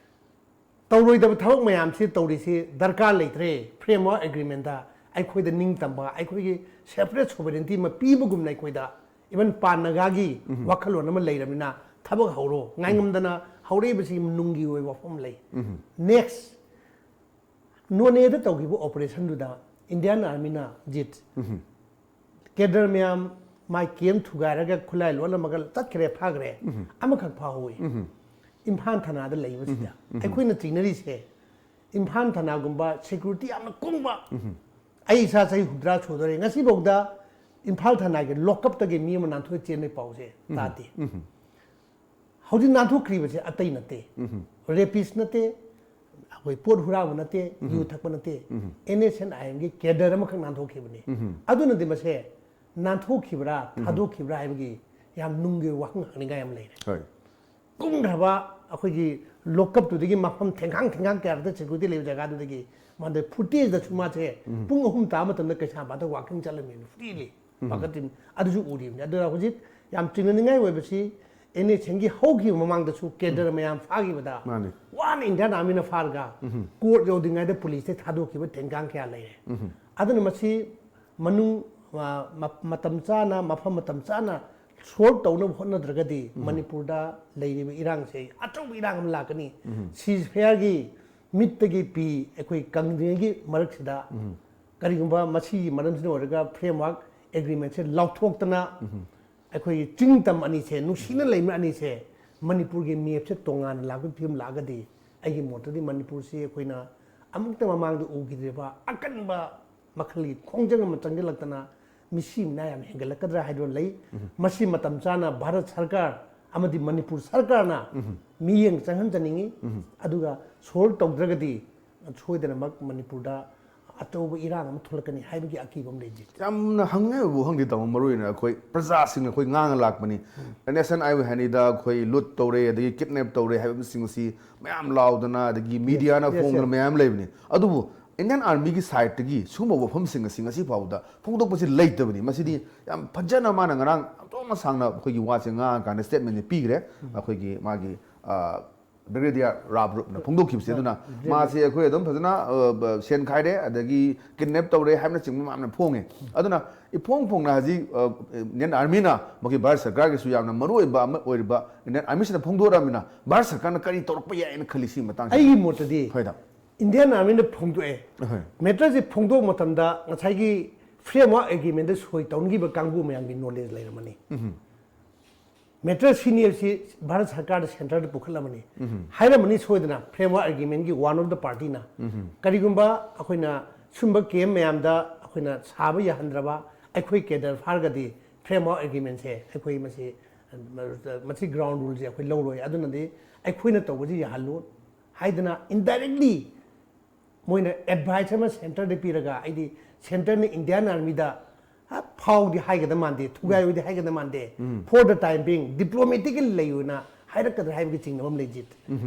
ꯇꯧꯔꯣꯏꯗꯕ ꯊꯕꯛ ꯃꯌꯥꯝꯁꯤ ꯇꯧꯔꯤꯁꯤ ꯗꯔꯀꯥꯔ ꯂꯩꯇ꯭ꯔꯦ꯫ ꯐ꯭ꯔꯦꯝꯋꯥꯔꯛ ꯑꯦꯒ꯭ꯔꯤꯃꯦꯟꯗ ꯑꯩꯈꯣꯏꯗ ꯅꯤꯡꯇꯝꯕ, ꯑꯩꯈꯣꯏꯒꯤ ꯁꯦꯄꯔꯦꯠ ꯁꯣꯚꯔꯦꯟꯇꯤ ꯑꯃ ꯄꯤꯕꯒꯨꯝꯅ ꯑꯩꯈꯣꯏꯗ ꯏꯚꯟ ꯄꯥꯟ ꯅꯥꯒꯥꯒꯤ ꯋꯥꯈꯜꯂꯣꯟ ꯑꯃ ꯂꯩꯔꯕꯅꯤꯅ ꯊꯕꯛ ꯍꯧꯔꯣ꯫ ꯉꯥꯏꯉꯝꯗꯅ ꯍꯧꯔꯛꯏꯕꯁꯤ ꯅꯨꯡꯒꯤ ꯑꯣꯏꯕ ꯋꯥꯐꯝ ꯂꯩ꯫ ꯅꯦꯛꯁ, ꯅꯣꯅꯦꯗ ꯇꯧꯈꯤꯕ ꯑꯣꯄꯔꯦꯁꯟꯗꯨꯗ ꯏꯟꯗꯤꯌꯥꯟ ꯑꯥꯔꯃꯤꯅ ꯖꯤꯠ ꯀꯦꯗꯔ ꯃꯌꯥꯝ ꯃꯥꯏ ꯀꯦꯝ ꯊꯨꯒꯥꯏꯔꯒ ꯈꯨꯠꯂꯥꯏ ꯂꯣꯜꯂꯝꯃꯒ ꯆꯠꯈ꯭ꯔꯦ, ꯐꯥꯈ꯭ꯔꯦ꯫ ꯑꯃꯈꯛ ꯐꯥꯍꯧꯋꯤ꯫ ꯏꯝꯐꯥꯜ ꯊꯅꯥꯗ ꯂꯩꯕꯁꯤꯗ ꯑꯩꯈꯣꯏꯅ ꯆꯤꯡꯅꯔꯤꯁꯦ ꯏꯝꯐꯥꯜ ꯊꯅꯥꯒꯨꯝꯕ ꯁꯦꯀ꯭ꯌꯨꯔꯤꯇꯤ ꯌꯥꯝꯅ ꯀꯨꯡꯕ꯫ ꯑꯩ ꯏꯁꯥ ꯆꯍꯤ ꯍꯨꯝꯗ꯭ꯔꯥ ꯁꯨꯗꯣꯔꯦ, ꯉꯁꯤꯐꯥꯎꯗ ꯏꯝꯐꯥꯜ ꯊꯅꯥꯒꯤ ꯂꯣꯀꯞꯇꯒꯤ ꯃꯤ ꯑꯃ ꯅꯥꯟꯊꯣꯛꯑ ꯆꯦꯟꯕꯒꯤ ꯄꯥꯎꯁꯦ ꯇꯥꯗꯦ꯫ ꯍꯧꯖꯤꯛ ꯅꯥꯟꯊꯣꯛꯈ꯭ꯔꯤꯕꯁꯦ ꯑꯇꯩ ꯅꯠꯇꯦ, ꯔꯦꯄꯤꯁ ꯅꯠꯇꯦ, ꯑꯩꯈꯣꯏ ꯄꯣꯠ ꯍꯨꯔꯥꯟꯕ ꯅꯠꯇꯦ, ꯌꯨ ꯊꯛꯄ ꯅꯠꯇꯦ, ꯑꯦꯟ ꯑꯦꯁ ꯑꯦꯟ ꯑꯥꯏ ꯑꯦꯝꯒꯤ ꯀꯦꯗꯔ ꯑꯃꯈꯛ ꯅꯥꯟꯊꯣꯛꯈꯤꯕꯅꯤ꯫ ꯑꯗꯨꯅꯗꯤ ꯃꯁꯦ ꯅꯥꯟꯊꯣꯛꯈꯤꯕ꯭ꯔꯥ, ꯊꯥꯗꯣꯛꯈꯤꯕ꯭ꯔꯥ ꯍꯥꯏꯕꯒꯤ ꯌꯥꯝ ꯅꯨꯡꯒꯤ ꯋꯥꯍꯪ ꯍꯪꯅꯤꯡꯉꯥꯏ ꯌꯥꯝ ꯂꯩꯔꯦ꯫ ꯍꯣꯏ꯫ ꯀꯨꯝꯈ꯭ꯔꯕ ꯑꯩꯈꯣꯏꯒꯤ ꯂꯣꯀꯞꯇꯨꯗꯒꯤ ꯃꯐꯝ ꯊꯦꯡꯈꯥꯡ ꯊꯦꯡꯈꯥꯡ ꯀꯌꯥꯗ ꯁꯦꯀ꯭ꯌꯨꯔꯤꯇꯤ ꯂꯩꯕ ꯖꯒꯥꯗꯨꯗꯒꯤ ꯃꯥꯗ ꯐꯨꯇꯦꯖꯇꯁꯨ ꯃꯥꯁꯦ ꯄꯨꯡ ꯑꯍꯨꯝ ꯇꯥꯕ ꯃꯇꯝꯗ ꯀꯩꯁꯥꯝꯄꯥꯠꯇ ꯋꯥꯀꯤꯡ ꯆꯠꯂꯝꯃꯦꯅ ꯐ꯭ꯔꯤꯂꯤ꯫ ꯄꯥꯈꯠꯇ꯭ꯔꯤꯕꯅꯤ꯫ ꯑꯗꯨꯁꯨ ꯎꯔꯤꯕꯅꯤ꯫ ꯑꯗꯨꯅ ꯍꯧꯖꯤꯛ ꯌꯥꯝ ꯆꯤꯡꯅꯅꯤꯡꯉꯥꯏ ꯑꯣꯏꯕꯁꯤ ꯑꯦꯟ ꯑꯦꯁ ꯑꯦꯟꯒꯤ ꯍꯧꯈꯤꯕ ꯃꯃꯥꯡꯗꯁꯨ ꯀꯦꯗꯔ ꯃꯌꯥꯝ ꯐꯥꯈꯤꯕꯗ ꯃꯥꯅꯤ꯫ ꯋꯥꯅ ꯏꯟꯗꯤꯌꯥꯟ ꯑꯥꯔꯃꯤꯅ ꯐꯥꯔꯒ ꯀꯣꯔꯠ ꯌꯧꯗ꯭ꯔꯤꯉꯩꯗ ꯄꯨꯂꯤꯁꯇ ꯊꯥꯗꯣꯛꯈꯤꯕ ꯊꯦꯡꯈꯥꯡ ꯀꯌꯥ ꯂꯩꯔꯦ꯫ ꯑꯗꯨꯅ ꯃꯁꯤ ꯃꯅꯨꯡ, ꯑ, ꯃ-, ꯃꯇꯝ ꯆꯥꯅ, ꯃꯐꯝ ꯃꯇꯝ ꯆꯥꯅ ꯁꯣꯜꯕ ꯇꯧꯅꯕ ꯍꯣꯠꯅꯗ꯭ꯔꯒꯗꯤ ꯃꯅꯤꯄꯨꯔꯗ ꯂꯩꯔꯤꯕ ꯏꯔꯥꯡꯁꯦ ꯑꯆꯧꯕ ꯏꯔꯥꯡ ꯑꯃ ꯂꯥꯛꯀꯅꯤ꯫ ꯁꯤꯖ ꯐꯦꯌꯔꯒꯤ ꯃꯤꯠꯇꯒꯤ ꯄꯤ ꯑꯩꯈꯣꯏ ꯀꯪꯗ꯭ꯔꯤꯉꯩꯒꯤ ꯃꯔꯛꯁꯤꯗ ꯀꯔꯤꯒꯨꯝꯕ ꯃꯁꯤꯒꯤ ꯃꯔꯝꯁꯤꯅ ꯑꯣꯏꯔꯒ ꯐ꯭ꯔꯦꯝꯋꯥꯔꯛ ꯑꯦꯒ꯭ꯔꯤꯃꯦꯟꯁꯦ ꯂꯥꯎꯊꯣꯛꯇꯅ ꯑꯩꯈꯣꯏꯒꯤ ꯆꯤꯡ ꯇꯝ ꯑꯅꯤꯁꯦ, ꯅꯨꯡꯁꯤꯅ ꯂꯩꯕ ꯑꯅꯤꯁꯦ, ꯃꯅꯤꯄꯨꯔꯒꯤ ꯃꯦꯞꯁꯦ ꯇꯣꯉꯥꯟꯅ ꯂꯥꯛꯄꯒꯤ ꯐꯤꯕꯝ ꯂꯥꯛꯑꯒꯗꯤ ꯑꯩꯒꯤ ꯃꯣꯠꯇꯗꯤ ꯃꯅꯤꯄꯨꯔꯁꯤ ꯑꯩꯈꯣꯏꯅ ꯑꯃꯨꯛꯇ ꯃꯃꯥꯡꯗ ꯎꯈꯤꯗ꯭ꯔꯤꯕ ꯑꯀꯟꯕ ꯃꯈꯜꯒꯤ ꯈꯣꯡꯖꯪ ꯑꯃ ꯆꯪꯁꯤꯜꯂꯛꯇꯅ ꯃꯤꯁꯤ ꯃꯤꯅꯥ ꯌꯥꯝ ꯍꯦꯟꯒꯠꯂꯛꯀꯗ꯭ꯔꯥ ꯍꯥꯏꯗꯨꯅ ꯂꯩ꯫ ꯃꯁꯤ ꯃꯇꯝ ꯆꯥꯅ ꯚꯥꯔꯠ ꯁꯔꯀꯥꯔ ꯑꯃꯗꯤ ꯃꯅꯤꯄꯨꯔ ꯁꯔꯀꯥꯔꯅ ꯃꯤꯠꯌꯦꯡ ꯆꯪꯍꯟꯖꯅꯤꯡꯏ꯫ ꯑꯗꯨꯒ ꯁꯣꯜꯕ ꯇꯧꯗ꯭ꯔꯒꯗꯤ ꯁꯣꯏꯗꯅꯃꯛ ꯃꯅꯤꯄꯨꯔꯗ ꯑꯆꯧꯕ ꯏꯔꯥꯡ ꯑꯃ ꯊꯣꯛꯂꯛꯀꯅꯤ ꯍꯥꯏꯕꯒꯤ ꯑꯀꯤꯕ ꯑꯃ ꯂꯩꯖꯩ꯫ ꯌꯥꯝꯅ ꯍꯪꯅꯤꯡꯉꯥꯏꯕ ꯋꯥꯍꯪꯗꯤ ꯇꯥꯃꯣ, ꯃꯔꯨ ꯑꯣꯏꯅ ꯑꯩꯈꯣꯏ ꯄ꯭ꯔꯖꯥꯁꯤꯡꯅ ꯑꯩꯈꯣꯏ ꯉꯥꯡꯉ ꯂꯥꯛꯄꯅꯤ, ꯅꯦꯁꯟ ꯑꯥꯏ ꯍꯅꯤꯗ ꯑꯩꯈꯣꯏ ꯂꯨꯠ ꯇꯧꯔꯦ, ꯑꯗꯒꯤ ꯀꯤꯗꯅꯦꯞ ꯇꯧꯔꯦ ꯍꯥꯏꯕꯁꯤꯡ ꯑꯁꯤ ꯃꯌꯥꯝ ꯂꯥꯎꯗꯅ, ꯑꯗꯒꯤ ꯃꯤꯗꯤꯌꯥꯅ Yes, yes. ꯐꯣꯡꯗꯅ ꯃꯌꯥꯝ ꯂꯩꯕꯅꯤ꯫ ꯑꯗꯨꯕꯨ ꯏꯟꯗꯤꯌꯥꯟ ꯑꯥꯔꯃꯤꯒꯤ ꯁꯥꯏꯠꯇꯒꯤ ꯁꯤꯒꯨꯝꯕ ꯋꯥꯐꯝꯁꯤꯡ ꯑꯁꯤ ꯉꯁꯤ ꯐꯥꯎꯕꯗ ꯐꯣꯡꯗꯣꯛꯄꯁꯤ ꯂꯩꯇꯕꯅꯤ꯫ ꯃꯁꯤꯗꯤ ꯌꯥꯝ ꯐꯖꯅ ꯃꯥꯅ ꯉꯔꯥꯡ ꯑꯆꯧꯕ ꯁꯥꯡꯅ ꯑꯩꯈꯣꯏꯒꯤ ꯋꯥꯁꯦ ꯉꯥꯡꯉꯀꯥꯟꯗ ꯁ꯭ꯇꯦꯠꯃꯦꯟꯁꯦ ꯄꯤꯈ꯭ꯔꯦ꯫ ꯑꯩꯈꯣꯏꯒꯤ ꯃꯥꯒꯤ ꯕ꯭ꯔꯤꯒꯦꯗꯤꯌꯥꯔ ꯔꯥꯕ ꯔꯨꯞꯅ ꯐꯣꯡꯗꯣꯛꯈꯤꯕꯁꯦ꯫ ꯑꯗꯨꯅ ꯃꯥꯁꯦ ꯑꯩꯈꯣꯏ ꯑꯗꯨꯝ ꯐꯖꯅ, ꯑ, ꯕ-, ꯁꯦꯟ ꯈꯥꯏꯔꯦ, ꯑꯗꯒꯤ ꯀꯤꯗꯅꯦꯞ ꯇꯧꯔꯦ ꯍꯥꯏꯕꯅꯆꯤꯡꯕ ꯃꯌꯥꯝꯅ ꯐꯣꯡꯉꯦ꯫ ꯑꯗꯨꯅ ꯏꯐꯣꯡ ꯐꯣꯡꯅ ꯍꯧꯖꯤꯛ, ꯑ, ꯏꯟꯗꯤꯌꯟ ꯑꯥꯔꯃꯤꯅ ꯃꯈꯣꯏ ꯚꯥꯔꯠ ꯁꯔꯀꯥꯔꯒꯤꯁꯨ ꯌꯥꯝꯅ ꯃꯔꯨ ꯑꯣꯏꯕ ꯑꯃ ꯑꯣꯏꯔꯤꯕ ꯏꯟꯗꯤꯌꯟ ꯑꯥꯔꯃꯤꯁꯤꯅ ꯐꯣꯡꯗꯣꯔꯛꯑꯃꯤꯅ ꯚꯥꯔꯠ ꯁꯔꯀꯥꯔꯅ ꯀꯔꯤ ꯇꯧꯔꯛꯄ ꯌꯥꯏꯅ ꯈꯜꯂꯤ ꯁꯤꯒꯤ ꯃꯇꯥꯡꯁꯤꯗ? ꯑꯩꯒꯤ ꯃꯣꯠꯇꯗꯤ ꯍꯣꯏꯗ꯫ ꯏꯟꯗꯤꯌꯥꯟ ꯑꯥꯔꯃꯤꯅ ꯐꯣꯡꯗꯣꯛꯑꯦ꯫ ꯑꯍꯣꯏ꯫ ꯃꯦꯇꯔꯁꯦ ꯐꯣꯡꯗꯣꯛꯄ ꯃꯇꯝꯗ ꯉꯁꯥꯏꯒꯤ ꯐ꯭ꯔꯦꯝꯋꯥꯔꯛ ꯑꯦꯒ꯭ꯔꯤꯃꯦꯟꯗ ꯁꯣꯏ ꯇꯧꯅꯈꯤꯕ ꯀꯥꯡꯕꯨ ꯃꯌꯥꯝꯒꯤ ꯅꯣꯂꯦꯖ ꯂꯩꯔꯝꯃꯅꯤ꯫ ꯃꯦꯇꯔ ꯁꯤꯅꯤ ꯍꯥꯏꯕꯁꯤ ꯚꯥꯔꯠ ꯁꯔꯀꯥꯔꯗ ꯁꯦꯟꯇꯔꯗ ꯄꯨꯈꯠꯂꯝꯃꯅꯤ꯫ ꯍꯥꯏꯔꯝꯃꯅꯤ ꯁꯣꯏꯗꯅ ꯐ꯭ꯔꯦꯝꯋꯥꯔꯛ ꯑꯦꯒ꯭ꯔꯤꯃꯦꯟꯒꯤ ꯋꯥꯟ ꯑꯣꯐ ꯗ ꯄꯥꯔꯇꯤꯅ꯫ ꯀꯔꯤꯒꯨꯝꯕ ꯑꯩꯈꯣꯏꯅ ꯁꯨꯝꯕ ꯀꯦꯝ ꯃꯌꯥꯝꯗ ꯑꯩꯈꯣꯏꯅ ꯁꯥꯕ ꯌꯥꯍꯟꯗ꯭ꯔꯕ ꯑꯩꯈꯣꯏ ꯀꯦꯗꯔ ꯐꯥꯔꯒꯗꯤ ꯐ꯭ꯔꯦꯝꯋꯥꯔꯛ ꯑꯦꯒ꯭ꯔꯤꯃꯦꯟꯁꯦ ꯑꯩꯈꯣꯏ ꯃꯁꯤ, ꯃꯁꯤ ꯒ꯭ꯔꯥꯎꯟ ꯔꯨꯜꯁꯦ ꯑꯩꯈꯣꯏ ꯂꯧꯔꯣꯏ꯫ ꯑꯗꯨꯅꯗꯤ ꯑꯩꯈꯣꯏꯅ ꯇꯧꯕꯁꯤ ꯌꯥꯍꯜꯂꯨ ꯍꯥꯏꯗꯅ ꯏꯟꯗꯥꯏꯔꯦꯛꯂꯤ ꯃꯣꯏꯅ ꯑꯦꯗꯚꯥꯏꯁ ꯑꯃ ꯁꯦꯟꯇꯔꯗ ꯄꯤꯔꯒ, ꯑꯩꯗꯤ ꯁꯦꯟꯇꯔꯅ ꯏꯟꯗꯤꯌꯥꯟ ꯑꯥꯔꯃꯤꯗ ꯐꯥꯎꯗꯤ ꯍꯥꯏꯒꯗꯕ ꯃꯥꯟꯗꯦ, ꯊꯨꯒꯥꯏꯌꯨꯗꯤ ꯍꯥꯏꯒꯗꯕ ꯃꯥꯟꯗꯦ, for the time being diplomatically ꯂꯩꯌꯨꯅ ꯍꯥꯏꯔꯛꯀꯗ꯭ꯔꯥ ꯍꯥꯏꯕꯒꯤ ꯆꯤꯡꯅꯕ ꯑꯃ ꯂꯩꯖꯩ꯫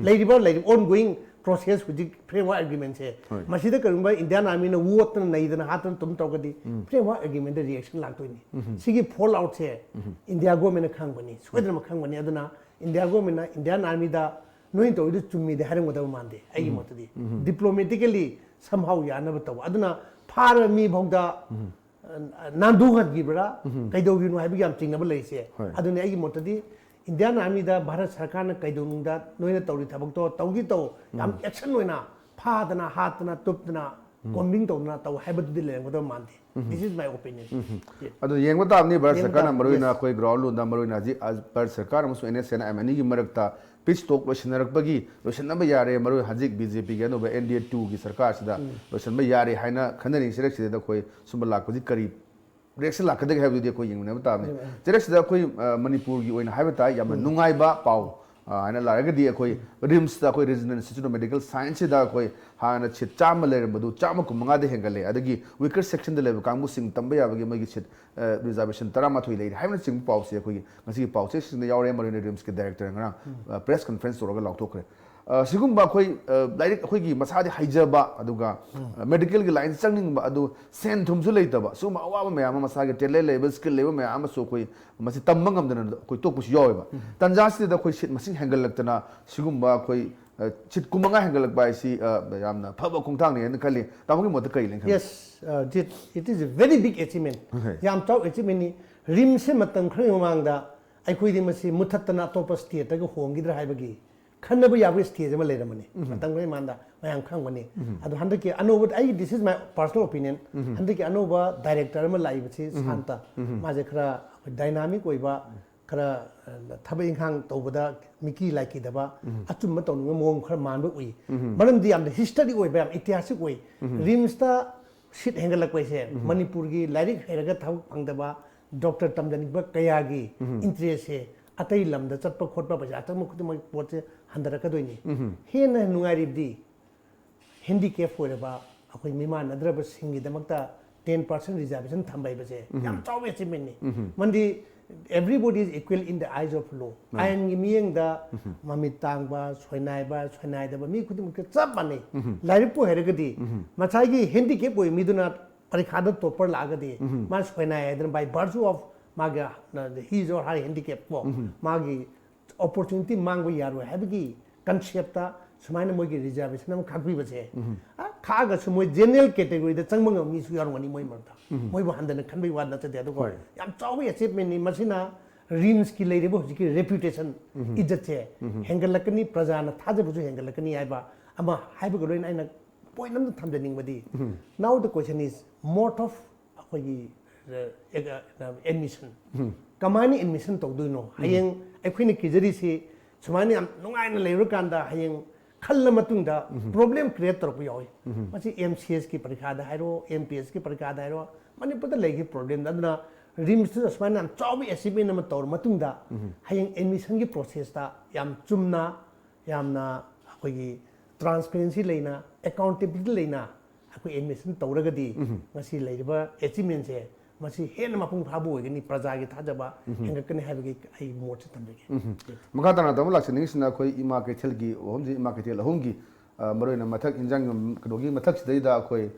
ꯂꯩꯔꯤꯕ, ꯂꯩꯔꯤꯕ ꯑꯣꯟ ꯒꯣꯌꯤꯡ ꯄ꯭ꯔꯣꯁꯦꯁ ꯍꯧꯖꯤꯛ ꯐ꯭ꯔꯦꯝꯋꯥꯔꯛ ꯑꯦꯒ꯭ꯔꯤꯃꯦꯟꯁꯦ, ꯍꯣꯏ꯫ ꯃꯁꯤꯗ ꯀꯔꯤꯒꯨꯝꯕ ꯏꯟꯗꯤꯌꯥꯟ ꯑꯥꯔꯃꯤꯅ ꯋꯣꯠꯇꯅ ꯅꯩꯗꯅ ꯍꯥꯠꯇꯅ ꯇꯨꯝ ꯇꯧꯔꯒꯗꯤ ꯐ꯭ꯔꯦꯝꯋꯥꯔꯛ ꯑꯦꯒ꯭ꯔꯤꯃꯦꯟꯗ ꯔꯤꯌꯦꯛꯁꯟ ꯂꯥꯛꯇꯣꯏꯅꯤ꯫ ꯁꯤꯒꯤ ꯐꯣꯜ ꯑꯥꯎꯠꯁꯦ ꯏꯟꯗꯤꯌꯥ ꯒꯣꯔꯃꯦꯟꯅ ꯈꯪꯕꯅꯤ, ꯁꯣꯏꯗꯅꯃꯛ ꯈꯪꯕꯅꯤ꯫ ꯑꯗꯨꯅ ꯏꯟꯗꯤꯌꯥ ꯒꯣꯔꯃꯦꯟꯅ ꯏꯟꯗꯤꯌꯥꯟ ꯑꯥꯔꯃꯤꯗ ꯅꯣꯏꯅ ꯇꯧꯔꯤꯗꯨ ꯆꯨꯝꯃꯤꯗꯤ ꯍꯥꯏꯔꯝꯒꯗꯕ ꯃꯥꯟꯗꯦ ꯑꯩꯒꯤ ꯃꯣꯠꯇꯗꯤ꯫ ꯗꯤꯄ꯭ꯂꯣꯃꯦꯇꯤꯀꯦꯜꯂꯤ ꯁꯝꯍꯥꯎ ꯌꯥꯅꯕ ꯇꯧꯕ꯫ ꯑꯗꯨꯅ ꯐꯥꯔꯕ ꯃꯤ ꯐꯥꯎꯗ ꯅꯥꯟꯊꯣꯛꯍꯟꯈꯤꯕ꯭ꯔꯥ, ꯀꯩꯗꯧꯔꯤꯅꯣ ꯍꯥꯏꯕꯒꯤ ꯌꯥꯝ ꯆꯤꯡꯅꯕ ꯂꯩꯔꯤꯁꯦ꯫ ꯍꯣꯏ꯫ ꯑꯗꯨꯅ ꯑꯩꯒꯤ ꯃꯣꯠꯇꯗꯤ ꯏꯟꯗꯤꯌꯥꯟ ꯑꯥꯔꯃꯤꯗ ꯚꯥꯔꯠ ꯁꯔꯀꯥꯔꯅ ꯀꯩꯗꯧꯅꯨꯡꯗ ꯅꯣꯏꯅ ꯇꯧꯔꯤ ꯊꯕꯛꯇꯣ ꯇꯧꯗꯤ ꯇꯧ, ꯌꯥꯝ ꯑꯦꯛꯁꯟ ꯑꯣꯏꯅ ꯐꯥꯗꯅ ꯍꯥꯠꯇꯅ ꯇꯨꯞꯇꯅ ꯀꯣꯝꯕꯤꯡ ꯇꯧꯗꯅ ꯇꯧ ꯍꯥꯏꯕꯗꯨꯗꯤ ꯂꯩꯔꯝꯒꯗꯕ ꯃꯥꯟꯗꯦ꯫ This is my opinion. ꯑꯗꯨ ꯌꯦꯡꯕ ꯇꯥꯕꯅꯤ ꯚꯥꯔꯠ ꯌꯦꯡꯕ ꯁꯔꯀꯥꯔꯅ ꯇꯥꯕꯅꯤ, ꯃꯔꯨꯑꯣꯏꯅ yes. ꯑꯩꯈꯣꯏ ꯒ꯭ꯔꯥꯎꯟ ꯂꯣꯟꯗ ꯃꯔꯨꯑꯣꯏꯅ ꯍꯧꯖꯤꯛ ꯑ, ꯚꯥꯔꯠ ꯁꯔꯀꯥꯔ ꯑꯃꯁꯨꯡ N S N I M ꯑꯅꯤꯒꯤ ꯃꯔꯛꯇ ꯄꯤꯁ ꯇꯣꯛ ꯂꯣꯏꯁꯤꯟꯅꯔꯛꯄꯒꯤ ꯂꯣꯏꯁꯤꯟꯅꯕ ꯌꯥꯔꯦ, ꯃꯔꯨꯑꯣꯏ ꯍꯧꯖꯤꯛ ꯕꯤ ꯖꯦ ꯄꯤꯒꯤ ꯑꯅꯧꯕ ꯑꯦꯟ ꯗꯤ ꯑꯦ ꯇꯨꯒꯤ ꯁꯔꯀꯥꯔꯁꯤꯗ ꯂꯣꯏꯁꯤꯟꯕ ꯌꯥꯔꯦ ꯍꯥꯏꯅ ꯈꯟꯅꯔꯤꯉꯩ ꯁꯤꯗ ꯑꯩꯈꯣꯏ ꯁꯨꯝꯕ ꯂꯥꯛꯄꯁꯤ ꯀꯔꯤ ꯔꯤꯌꯦꯛꯁꯟ ꯂꯥꯛꯀꯗꯒꯦ ꯍꯥꯏꯕꯗꯨꯗꯤ ꯑꯩꯈꯣꯏ ꯌꯦꯡꯃꯤꯟꯅꯕ ꯇꯥꯕꯅꯤ꯫ ꯆꯦꯔꯦꯛꯁꯤꯗ ꯑꯩꯈꯣꯏ ꯑ, ꯃꯅꯤꯄꯨꯔꯒꯤ ꯑꯣꯏꯅ ꯍꯥꯏꯕ ꯇꯥꯏ ꯌꯥꯝꯅ ꯅꯨꯡꯉꯥꯏꯕ ꯄꯥꯎ ꯑ, ꯍꯥꯏꯅ ꯂꯥꯛꯂꯒꯗꯤ ꯑꯩꯈꯣꯏ ꯔꯤꯝꯁꯇ ꯑꯩꯈꯣꯏ ꯔꯤꯖꯅꯦꯜ ꯏꯟꯁꯇꯤꯇ꯭ꯌꯨꯠ ꯑꯣꯐ ꯃꯦꯗꯤꯀꯦꯜ ꯁꯥꯏꯟꯁꯁꯤꯗ ꯑꯩꯈꯣꯏ ꯍꯥꯟꯅ ꯁꯤꯠ ꯆꯥꯝꯃ ꯂꯩꯔꯝꯕꯗꯨ ꯆꯥꯝꯃ ꯀꯨꯟꯃꯉꯥꯗ ꯍꯦꯟꯒꯠꯂꯦ, ꯑꯗꯒꯤ ꯋꯤꯀꯔ ꯁꯦꯛꯁꯟꯗ ꯂꯩꯕ ꯀꯥꯡꯕꯨꯁꯤꯡ ꯇꯝꯕ ꯌꯥꯕꯒꯤ ꯃꯣꯏꯒꯤ ꯁꯤꯠ ꯔꯤꯖꯥꯔꯕꯦꯁꯟ ꯇꯔꯥꯃꯥꯊꯣꯏ ꯂꯩꯔꯤ ꯍꯥꯏꯕꯅꯆꯤꯡꯕ ꯄꯥꯎꯁꯦ ꯑꯩꯈꯣꯏꯒꯤ ꯉꯁꯤꯒꯤ ꯄꯥꯎꯆꯦꯁꯤꯡꯗ ꯌꯥꯎꯔꯦ꯫ ꯃꯔꯨꯑꯣꯏꯅ ꯔꯤꯝꯁꯀꯤ ꯗꯥꯏꯔꯦꯛꯇꯔ ꯉꯔꯥꯡ ꯄ꯭ꯔꯦꯁ ꯀꯟꯐꯔꯦꯟꯁ ꯇꯧꯔꯒ ꯂꯥꯎꯊꯣꯛꯈ꯭ꯔꯦ꯫ ꯑ, ꯁꯤꯒꯨꯝꯕ ꯑꯩꯈꯣꯏ ꯑ, ꯂꯥꯏꯔꯤꯛ ꯑꯩꯈꯣꯏꯒꯤ ꯃꯁꯥꯗꯤ ꯍꯩꯖꯕ, ꯑꯗꯨꯒ ꯃꯦꯗꯤꯀꯦꯜꯒꯤ ꯂꯥꯏꯟ ꯆꯪꯅꯤꯡꯕ ꯑꯗꯨ ꯁꯦꯟ ꯊꯨꯝꯁꯨ ꯂꯩꯇꯕ, ꯁꯤꯒꯨꯝꯕ ꯑꯋꯥꯕ ꯃꯌꯥꯝ ꯑꯃ, ꯃꯁꯥꯒꯤ ꯇꯦꯂꯦꯟ ꯂꯩꯕ, ꯁ꯭ꯀꯤꯜ ꯂꯩꯕ ꯃꯌꯥꯝ ꯑꯃꯁꯨ ꯑꯩꯈꯣꯏ ꯃꯁꯤ ꯇꯝꯕ ꯉꯝꯗꯅ ꯑꯩꯈꯣꯏ ꯇꯣꯛꯄꯁꯨ ꯌꯥꯎꯋꯦꯕ꯫ ꯇꯟꯖꯥꯁꯤꯗ ꯑꯩꯈꯣꯏ ꯁꯤꯠ ꯃꯁꯤꯡ ꯍꯦꯟꯒꯠꯂꯛꯇꯅ ꯁꯤꯒꯨꯝꯕ ꯑꯩꯈꯣꯏ ꯑ, ꯁꯤꯠ ꯀꯨꯟꯃꯉꯥ ꯍꯦꯟꯒꯠꯂꯛꯄ ꯍꯥꯏꯁꯤ ꯑ, ꯌꯥꯝꯅ ꯐꯕ ꯈꯣꯡꯊꯥꯡꯅꯤ ꯍꯥꯏꯅ ꯈꯜꯂꯤ꯫ ꯇꯥꯃꯣꯒꯤ ꯃꯣꯠꯇ ꯀꯔꯤ ꯂꯩ ꯈꯜꯂꯤ? Yes, uh, it, it is a very big achievement. ꯌꯥꯝ ꯆꯥꯎ ꯑꯦꯆꯤꯞꯃꯦꯟꯅꯤ꯫ ꯔꯤꯝꯁꯁꯦ ꯃꯇꯝ ꯈꯔꯒꯤ ꯃꯃꯥꯡꯗ ꯑꯩꯈꯣꯏꯗꯤ ꯃꯁꯤ ꯃꯨꯊꯠꯇꯅ ꯑꯇꯣꯞꯄ ꯁ꯭ꯇꯦꯠꯇꯒ ꯍꯣꯡꯈꯤꯗ꯭ꯔꯥ ꯍꯥꯏꯕꯒꯤ ꯈꯟꯅꯕ ꯌꯥꯕꯒꯤ ꯁ꯭ꯇꯦꯖ ꯑꯃ ꯂꯩꯔꯝꯕꯅꯤ꯫ ꯃꯇꯝ ꯈꯔꯒꯤ ꯃꯃꯥꯡꯗ ꯃꯌꯥꯝ ꯈꯪꯕꯅꯤ꯫ ꯑꯗꯣ ꯍꯟꯗꯛꯀꯤ ꯑꯅꯧꯕ, ꯑꯩꯒꯤ, this is my personal opinion, ꯍꯟꯗꯛꯀꯤ ꯑꯅꯧꯕ ꯗꯥꯏꯔꯦꯛꯇꯔ ꯑꯃ ꯂꯥꯛꯏꯕꯁꯤ ꯁꯥꯟꯇ, ꯃꯥꯁꯦ ꯈꯔ ꯗꯥꯏꯅꯥꯃꯤꯛ ꯑꯣꯏꯕ, ꯈꯔ ꯑ, ꯊꯕꯛ ꯏꯪꯈꯥꯡ ꯇꯧꯕꯗ ꯃꯤꯀꯤ ꯂꯥꯏꯀꯤꯗꯕ, ꯑꯆꯨꯝꯕ ꯇꯧꯅꯤꯡꯕ ꯃꯑꯣꯡ ꯈꯔ ꯃꯥꯟꯕ ꯎꯏ꯫ ꯃꯔꯝꯗꯤ ꯌꯥꯝꯅ ꯍꯤꯁꯇꯔꯤ ꯑꯣꯏꯕ, ꯌꯥꯝ ꯏꯇꯤꯍꯥꯁꯤꯛ ꯑꯣꯏ꯫ ꯔꯤꯝꯁꯇ ꯁꯤꯠ ꯍꯦꯟꯒꯠꯂꯛꯄꯁꯦ ꯃꯅꯤꯄꯨꯔꯒꯤ ꯂꯥꯏꯔꯤꯛ ꯍꯩꯔꯒ ꯊꯕꯛ ꯐꯪꯗꯕ ꯗꯣꯛꯇꯔ ꯇꯝꯖꯅꯤꯡꯕ ꯀꯌꯥꯒꯤ ꯏꯟꯇꯔꯦꯁꯁꯦ ꯑꯇꯩ ꯂꯝꯗ ꯆꯠꯄ ꯈꯣꯠꯄ ꯄꯩꯁꯥ ꯆꯪꯕ ꯈꯨꯗꯤꯡꯃꯛ ꯄꯣꯠꯁꯦ ꯍꯟꯊꯔꯛꯀꯗꯣꯏꯅꯤ꯫ ꯍꯦꯟꯅ ꯅꯨꯡꯉꯥꯏꯔꯤꯕꯗꯤ ꯍꯦꯟꯗꯤꯀꯦꯞ ꯑꯣꯏꯔꯕ ꯑꯩꯈꯣꯏ ꯃꯤꯃꯥꯟꯅꯗ꯭ꯔꯕꯁꯤꯡꯒꯤꯗꯃꯛꯇ ꯇꯦꯟ ꯄꯥꯔꯁꯦꯟ ꯔꯤꯖꯥꯔꯕꯦꯁꯟ ꯊꯝꯕ ꯍꯥꯏꯕꯁꯦ ꯌꯥꯝ ꯆꯥꯎꯕ ꯑꯦꯆꯤꯞꯃꯦꯟꯅꯤ꯫ ꯃꯔꯝꯗꯤ everybody is equal in the eyes of law. ꯑꯥꯏꯟꯒꯤ ꯃꯤꯠꯌꯦꯡꯗ ꯃꯃꯤꯠ ꯇꯥꯡꯕ, ꯁꯣꯏꯅꯥꯏꯕ, ꯁꯣꯏꯅꯥꯏꯗꯕ ꯃꯤ ꯈꯨꯗꯤꯡꯃꯛꯇ ꯆꯞ ꯃꯥꯟꯅꯩ꯫ ꯂꯥꯏꯔꯤꯛꯄꯨ ꯍꯩꯔꯒꯗꯤ ꯉꯁꯥꯏꯒꯤ ꯍꯦꯟꯗꯤꯀꯦꯞ ꯑꯣꯏꯕ ꯃꯤꯗꯨꯅ ꯄꯔꯤꯈꯥꯗ ꯇꯣꯞꯄꯔ ꯂꯥꯛꯑꯒꯗꯤ ꯃꯥ ꯁꯣꯏꯅꯥꯏ ꯍꯥꯏꯗꯅ by virtue of ꯃꯥꯒꯤ his or her handicap ꯀꯣ ꯃꯥꯒꯤ ꯑꯣꯄꯣꯔꯆꯨꯅꯤꯇꯤ ꯃꯥꯡꯕ ꯌꯥꯔꯣꯏ ꯍꯥꯏꯕꯒꯤ ꯀꯟꯁꯦꯞꯇ ꯁꯨꯃꯥꯏꯅ ꯃꯣꯏꯒꯤ ꯔꯤꯖꯥꯔꯕꯦꯁꯟ ꯑꯃ ꯈꯥꯛꯄꯤꯕꯁꯦ, ꯑ, ꯈꯥꯛꯑꯒꯁꯨ ꯃꯣꯏ ꯖꯦꯅꯔꯦꯜ ꯀꯦꯇꯦꯒꯣꯔꯤꯗ ꯆꯪꯕ ꯉꯝꯕ ꯃꯤꯁꯨ ꯌꯥꯎꯔꯝꯒꯅꯤ ꯃꯣꯏ ꯃꯔꯛꯇ꯫ ꯃꯣꯏꯕꯨ ꯍꯟꯊꯅ ꯈꯟꯕꯒꯤ ꯋꯥ ꯅꯠꯆꯗꯦ꯫ ꯑꯗꯨꯒ ꯍꯣꯏ꯫ ꯌꯥꯝ ꯆꯥꯎꯕ ꯑꯦꯆꯤꯞꯃꯦꯟꯅꯤ꯫ ꯃꯁꯤꯅ ꯔꯤꯝꯁꯀꯤ ꯂꯩꯔꯤꯕ ꯍꯧꯖꯤꯛꯀꯤ ꯔꯦꯄ꯭ꯌꯨꯇꯦꯁꯟ, ꯏꯖꯠꯁꯦ ꯍꯦꯟꯒꯠꯂꯛꯀꯅꯤ, ꯄ꯭ꯔꯖꯥꯅ ꯊꯥꯖꯕꯁꯨ ꯍꯦꯟꯒꯠꯂꯛꯀꯅꯤ ꯍꯥꯏꯕ ꯑꯃ ꯍꯥꯏꯕꯒ ꯂꯣꯏꯅ ꯑꯩꯅ ꯄꯣꯏꯟ ꯑꯃ ꯊꯝꯖꯅꯤꯡꯕꯗꯤ, now the question is mode of ꯑꯩꯈꯣꯏꯒꯤ ꯑꯦꯗꯃꯤꯁꯟ ꯀꯃꯥꯏꯅ ꯑꯦꯗꯃꯤꯁꯟ ꯇꯧꯗꯣꯏꯅꯣ? ꯍꯌꯦꯡ ꯑꯩꯈꯣꯏꯅ ꯀꯤꯖꯔꯤꯁꯤ ꯁꯨꯃꯥꯏꯅ ꯌꯥꯝ ꯅꯨꯡꯉꯥꯏꯅ ꯂꯩꯔꯀꯥꯟꯗ ꯍꯌꯦꯡ ꯈꯜꯂ ꯃꯇꯨꯡꯗ ꯄ꯭ꯔꯣꯕ꯭ꯂꯦꯝ ꯀ꯭ꯔꯤꯌꯦꯠ ꯇꯧꯔꯛꯄ ꯌꯥꯎꯏ꯫ ꯃꯁꯤ ꯑꯦꯝ ꯁꯤ ꯑꯦꯁꯀꯤ ꯄꯔꯤꯈꯥꯗ ꯍꯥꯏꯔꯣ, ꯑꯦꯝ ꯄꯤ ꯑꯦꯁꯀꯤ ꯄꯔꯤꯈꯥꯗ ꯍꯥꯏꯔꯣ, ꯃꯅꯤꯄꯨꯔꯗ ꯂꯩꯈꯤꯕ ꯄ꯭ꯔꯣꯕ꯭ꯂꯦꯝꯗ꯫ ꯑꯗꯨꯅ ꯔꯤꯝꯁꯇꯨꯗ ꯁꯨꯃꯥꯏꯅ ꯌꯥꯝ ꯆꯥꯎꯕ ꯑꯦꯆꯤꯞꯃꯦꯟ ꯑꯃ ꯇꯧꯔ ꯃꯇꯨꯡꯗ ꯍꯌꯦꯡ ꯑꯦꯗꯃꯤꯁꯟꯒꯤ ꯄ꯭ꯔꯣꯁꯦꯁꯇ ꯌꯥꯝ ꯆꯨꯝꯅ, ꯌꯥꯝꯅ ꯑꯩꯈꯣꯏꯒꯤ ꯇ꯭ꯔꯥꯟꯁꯄꯦꯔꯦꯟꯁꯤ ꯂꯩꯅ, ꯑꯦꯀꯥꯎꯟꯇꯦꯕꯤꯂꯤꯇꯤ ꯂꯩꯅ ꯑꯩꯈꯣꯏ ꯑꯦꯗꯃꯤꯁꯟ ꯇꯧꯔꯒꯗꯤ ꯉꯁꯤ ꯂꯩꯔꯤꯕ ꯑꯦꯆꯤꯞꯃꯦꯟꯁꯦ ꯃꯁꯤ ꯍꯦꯟꯅ ꯃꯄꯨꯡ ꯐꯥꯕ ꯑꯣꯏꯒꯅꯤ, ꯄ꯭ꯔꯖꯥꯒꯤ ꯊꯥꯖꯕ ꯍꯦꯟꯒꯠꯀꯅꯤ ꯍꯥꯏꯕꯒꯤ ꯑꯩ ꯃꯣꯠꯁꯦ ꯊꯝꯖꯒꯦ꯫ ꯃꯈꯥ ꯇꯥꯅ ꯇꯥꯃꯣ ꯂꯥꯛꯆꯅꯤꯡꯉꯤꯁꯤꯅ ꯑꯩꯈꯣꯏ ꯏꯃꯥ ꯀꯩꯊꯦꯜꯒꯤ ꯋꯥꯐꯝꯁꯤ, ꯏꯃꯥ ꯀꯩꯊꯦꯜ ꯑꯍꯨꯝꯒꯤ, ꯑ, ꯃꯔꯨꯑꯣꯏꯅ ꯃꯊꯛ ꯏꯟꯖꯥꯡ ꯌꯣꯟ-, ꯀꯩꯅꯣꯒꯤ ꯃꯊꯛꯁꯤꯗꯩꯗ ꯑꯩꯈꯣꯏ,